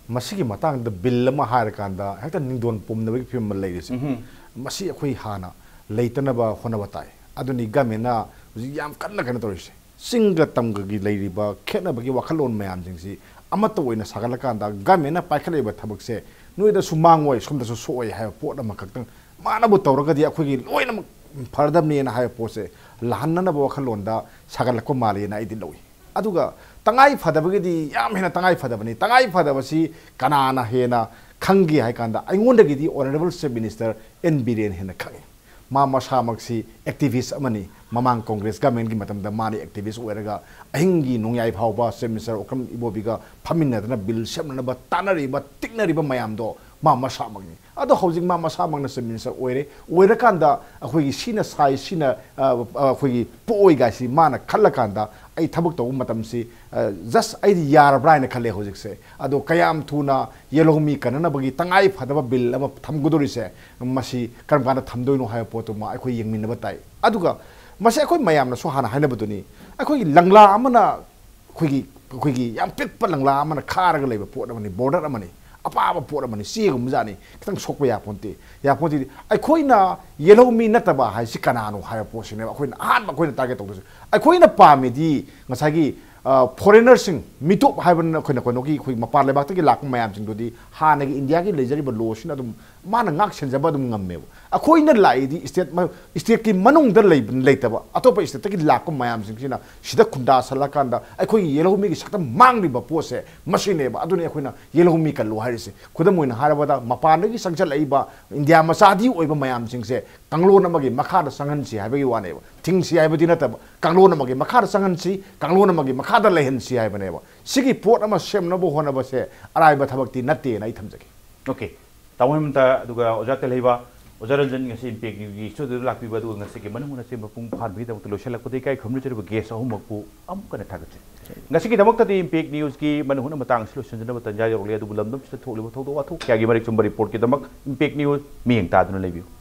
ꯃꯁꯤꯒꯤ ꯃꯇꯥꯡꯗ ꯕꯤꯜ ꯑꯃ ꯍꯥꯏꯔꯀꯥꯟꯗ ꯍꯦꯛꯇ ꯅꯤꯡꯗꯣꯟ ꯄꯨꯝꯅꯕꯒꯤ ꯐꯤꯕꯝ ꯑꯃ ꯂꯩꯔꯤꯁꯦ꯫ ꯎꯝꯍꯨꯝ꯫ ꯃꯁꯤ ꯑꯩꯈꯣꯏ ꯍꯥꯟꯅ ꯂꯩꯇꯅꯕ ꯍꯣꯠꯅꯕ ꯇꯥꯏ꯫ ꯑꯗꯨꯅꯤ ꯒꯃꯦꯟꯅ ꯍꯧꯖꯤꯛ ꯌꯥꯝ ꯀꯟꯅ ꯀꯩꯅꯣ ꯇꯧꯔꯤꯁꯦ꯫ ꯆꯤꯡꯒ ꯇꯝꯒꯒꯤ ꯂꯩꯔꯤꯕ ꯈꯦꯠꯅꯕꯒꯤ ꯋꯥꯈꯜꯂꯣꯟ ꯃꯌꯥꯝꯁꯤꯡꯁꯤ ꯑꯃꯠꯇ ꯑꯣꯏꯅ ꯁꯥꯒꯠꯂꯀꯥꯟꯗ ꯒꯃꯦꯟꯅ ꯄꯥꯏꯈꯠꯂꯛꯏꯕ ꯊꯕꯛꯁꯦ ꯅꯣꯏꯗꯁꯨ ꯃꯥꯡꯉꯣꯏ, ꯁꯣꯝꯗꯁꯨ ꯁꯣꯛꯑꯣꯏ ꯍꯥꯏꯕ ꯄꯣꯠ ꯑꯃꯈꯛꯇꯪ ꯃꯥꯅꯕꯨ ꯇꯧꯔꯒꯗꯤ ꯑꯩꯈꯣꯏꯒꯤ ꯂꯣꯏꯅꯃꯛ ꯐꯔꯗꯕꯅꯦꯅ ꯍꯥꯏꯕ ꯄꯣꯠꯁꯦ ꯂꯥꯛꯍꯟꯅꯅꯕ ꯋꯥꯈꯜꯂꯣꯟꯗ ꯁꯥꯒꯠꯂꯛꯄ ꯃꯥꯜꯂꯦꯅ ꯑꯩꯗꯤ ꯂꯧꯏ꯫ ꯑꯗꯨꯒ ꯇꯉꯥꯏ ꯐꯗꯕꯒꯤꯗꯤ ꯌꯥꯝ ꯍꯦꯟꯅ ꯇꯉꯥꯏ ꯐꯗꯕꯅꯤ꯫ ꯇꯉꯥꯏ ꯐꯗꯕꯁꯤ ꯀꯅꯥꯅ ꯍꯦꯟꯅ ꯈꯪꯒꯦ ꯍꯥꯏ ꯀꯥꯟꯗ, ꯑꯩꯉꯣꯟꯗꯒꯤꯗꯤ Honourable Chief Minister N. Biren ꯍꯦꯟꯅ ꯈꯪꯉꯤ꯫ ꯃꯥ ꯃꯁꯥꯃꯛꯁꯤ activist ꯑꯃꯅꯤ꯫ ꯃꯃꯥꯡ Congress government ꯀꯤ ꯃꯇꯝꯗ ꯃꯥꯅ activist ꯑꯣꯏꯔꯒ ꯑꯍꯤꯡꯒꯤ ꯅꯣꯡꯌꯥꯏ ꯐꯥꯎꯕ Chief Minister ꯑꯣꯀ꯭ꯔꯝ ꯏꯕꯣꯕꯤꯒ ꯐꯝꯃꯤꯟꯅꯗꯅ bill ꯁꯦꯝꯅꯅꯕ ꯇꯥꯟꯅꯔꯤꯕ, ꯇꯤꯛꯅꯔꯤꯕ ꯃꯌꯥꯝꯗꯣ ꯃꯥ ꯃꯁꯥꯃꯛꯅꯤ꯫ ꯑꯗꯣ ꯍꯧꯖꯤꯛ ꯃꯥ ꯃꯁꯥꯃꯛꯅ Chief Minister ꯑꯣꯏꯔꯦ꯫ ꯑꯣꯏꯔꯀꯥꯟꯗ ꯑꯩꯈꯣꯏꯒꯤ ꯁꯤꯅ ꯁꯥꯏ, ꯁꯤꯅ, ꯑ, ꯑ, ꯑꯩꯈꯣꯏꯒꯤ ꯄꯣꯛꯑꯣꯏ ꯒꯥꯏꯁꯤ ꯃꯥꯅ ꯈꯜꯂꯀꯥꯟꯗ, ꯑꯩ ꯊꯕꯛ ꯇꯧꯕ ꯃꯇꯝꯁꯤ, ꯑ, just ꯑꯩꯗꯤ ꯌꯥꯔꯕ꯭ꯔꯥ ꯍꯥꯏꯅ ꯈꯜꯂꯦ ꯍꯧꯖꯤꯛꯁꯦ꯫ ꯑꯗꯣ ꯀꯌꯥꯝ ꯊꯨꯅ ꯌꯦꯜꯍꯧꯃꯤ ꯀꯟꯅꯅꯕꯒꯤ ꯇꯉꯥꯏ ꯐꯗꯕ bill ꯑꯃ ꯊꯝꯒꯗꯧꯔꯤꯁꯦ, ꯃꯁꯤ ꯀꯔꯝ ꯀꯥꯟꯗ ꯊꯝꯗꯣꯏꯅꯣ ꯍꯥꯏꯕ ꯄꯣꯠꯇꯨꯃ ꯑꯩꯈꯣꯏ ꯌꯦꯡꯃꯤꯟꯅꯕ ꯇꯥꯏ꯫ ꯑꯗꯨꯒ ꯃꯁꯤ ꯑꯩꯈꯣꯏ ꯃꯌꯥꯝꯅꯁꯨ ꯍꯥꯟꯅ ꯍꯥꯏꯅꯕꯗꯨꯅꯤ, ꯑꯩꯈꯣꯏꯒꯤ ꯂꯪꯂꯥ ꯑꯃꯅ, ꯑꯩꯈꯣꯏꯒꯤ, ꯑꯩꯈꯣꯏꯒꯤ ꯌꯥꯝ ꯄꯤꯛꯄ ꯂꯪꯂꯥ ꯑꯃꯅ ꯈꯥꯔꯒ ꯂꯩꯕ ꯄꯣꯠ ꯑꯃꯅꯤ, border ꯑꯃꯅꯤ, ꯑꯄꯥꯕ ꯄꯣꯠ ꯑꯃꯅꯤ, ꯆꯦꯒꯨꯝꯕ ꯖꯥꯠꯅꯤ, ꯈꯤꯇꯪ ꯁꯣꯛꯄ ꯌꯥꯄꯣꯟꯇꯦ꯫ ꯌꯥꯄꯣꯟꯇꯦꯗꯤ ꯑꯩꯈꯣꯏꯅ ꯌꯦꯜꯍꯧꯃꯤ ꯅꯠꯇꯕ ꯍꯥꯏꯁꯤ ꯀꯅꯥꯅꯣ ꯍꯥꯏꯕ ꯄꯣꯠꯁꯤꯅꯦꯕ ꯑꯩꯈꯣꯏꯅ ꯑꯍꯥꯟꯕ ꯑꯩꯈꯣꯏꯅ target ꯇꯧꯗꯣꯏꯁꯦ꯫ ꯑꯩꯈꯣꯏꯅ ꯄꯥꯝꯃꯤꯗꯤ ꯉꯁꯥꯏꯒꯤ, ꯑ, foreigner ꯁꯤꯡ, ꯃꯤꯇꯣꯞ ꯍꯥꯏꯕꯅ ꯑꯩꯈꯣꯏꯅ ꯀꯩꯅꯣꯒꯤ, ꯑꯩꯈꯣꯏ ꯃꯄꯥꯟ ꯂꯩꯕꯥꯛꯇꯒꯤ ꯂꯥꯛꯄ ꯃꯌꯥꯝꯁꯤꯡꯗꯨꯗꯤ ꯍꯥꯟꯅꯒꯤ ꯏꯟꯗꯤꯌꯥꯒꯤ ꯂꯩꯖꯔꯤꯕ law ꯁꯤꯅ ꯑꯗꯨꯝ ꯃꯥꯅ ꯉꯥꯛ ꯁꯦꯟꯖꯕ ꯑꯗꯨꯝ ꯉꯝꯃꯦꯕ꯫ ꯑꯩꯈꯣꯏꯅ ꯂꯥꯛꯏꯗꯤ state ꯃ-, state ꯀꯤ ꯃꯅꯨꯡꯗ ꯂꯩꯕ, ꯂꯩꯇꯕ ꯑꯇꯣꯞꯄ state ꯇꯒꯤ ꯂꯥꯛꯄ ꯃꯌꯥꯝꯁꯤꯡꯁꯤꯅ ꯁꯤꯗ ꯈꯨꯟꯗꯥꯁꯜꯂꯀꯥꯟꯗ ꯑꯩꯈꯣꯏꯒꯤ ꯌꯦꯜꯍꯧꯃꯤꯒꯤ ꯁꯛꯇꯝ ꯃꯥꯡꯂꯤꯕ ꯄꯣꯠꯁꯦ ꯃꯁꯤꯅꯦꯕ꯫ ꯑꯗꯨꯅꯤ ꯑꯩꯈꯣꯏꯅ ꯌꯦꯜꯍꯧꯃꯤ ꯀꯜꯂꯨ ꯍꯥꯏꯔꯤꯁꯦ꯫ ꯈꯨꯗꯝ ꯑꯣꯏꯅ ꯍꯥꯏꯔꯕꯗ, ꯃꯄꯥꯟꯗꯒꯤ ꯆꯪꯁꯤꯜꯂꯛꯏꯕ ꯏꯟꯗꯤꯌꯥ ꯃꯆꯥꯗꯤ ꯑꯣꯏꯕ ꯃꯌꯥꯝꯁꯤꯡꯁꯦ ꯀꯥꯡꯂꯣꯟ ꯑꯃꯒꯤ ꯃꯈꯥꯗ ꯆꯪꯍꯟꯁꯤ ꯍꯥꯏꯕꯒꯤ ꯋꯥꯅꯦꯕ꯫ ꯊꯤꯡꯁꯤ ꯍꯥꯏꯕꯗꯤ ꯅꯠꯇꯕ, ꯀꯥꯡꯂꯣꯟ ꯑꯃꯒꯤ ꯃꯈꯥꯗ ꯆꯪꯍꯟꯁꯤ, ꯀꯥꯡꯂꯣꯟ ꯑꯃꯒꯤ ꯃꯈꯥꯗ ꯂꯩꯍꯟꯁꯤ ꯍꯥꯏꯕꯅꯦꯕ꯫ ꯁꯤꯒꯤ ꯄꯣꯠ ꯑꯃ ꯁꯦꯝꯅꯕ ꯍꯣꯠꯅꯕꯁꯦ ꯑꯔꯥꯏꯕ ꯊꯕꯛꯇꯤ ꯅꯠꯇꯦꯅ ꯑꯩ ꯊꯝꯖꯒꯦ꯫ Okay꯫ ꯇꯥꯃꯣ ꯍꯦꯃꯟꯇ, ꯑꯗꯨꯒ ꯑꯣꯖꯥ ꯇꯦꯜꯍꯩꯕ, ꯑꯣꯖꯥ ꯔꯟꯖꯟ, ꯉꯁꯤ Impact News ꯒꯤ studio ꯗ ꯂꯥꯛꯄꯤꯕ, ꯑꯗꯨꯒ ꯉꯁꯤꯒꯤ ꯃꯅꯨꯡ ꯍꯨꯠꯅ ꯆꯦꯟꯕ ꯄꯨꯡ ꯐꯥꯍꯟꯕꯒꯤꯗꯃꯛꯇ ꯂꯣꯏꯁꯤꯜꯂꯛꯄꯗ ꯏꯀꯥꯏ ꯈꯨꯝꯅꯖꯔꯤꯕ guest ꯑꯍꯨꯝꯃꯛꯄꯨ ꯑꯃꯨꯛꯀ ꯍꯟꯅ ꯊꯥꯒꯠꯆꯔꯤ꯫ ꯉꯁꯤꯒꯤꯗꯃꯛꯇꯗꯤ Impact News ꯀꯤ ꯃꯅꯨꯡ ꯍꯨꯠꯅ ꯃꯇꯥꯡ ꯑꯁꯤ ꯂꯣꯏꯁꯤꯟꯖꯅꯕ ꯇꯥꯟꯖꯥ ꯌꯧꯔꯛꯂꯦ, ꯑꯗꯨꯕꯨ ꯂꯝꯗꯝꯁꯤꯗ ꯊꯣꯛꯂꯤꯕ ꯊꯧꯗꯣꯛ ꯋꯥꯊꯣꯛ ꯀꯌꯥꯒꯤ ꯃꯔꯤꯛ ꯆꯨꯝꯕ report ꯀꯤꯗꯃꯛ Impact News ꯃꯤꯠꯌꯦꯡ ꯇꯥꯗꯨꯅ ꯂꯩꯕꯤꯌꯨ꯫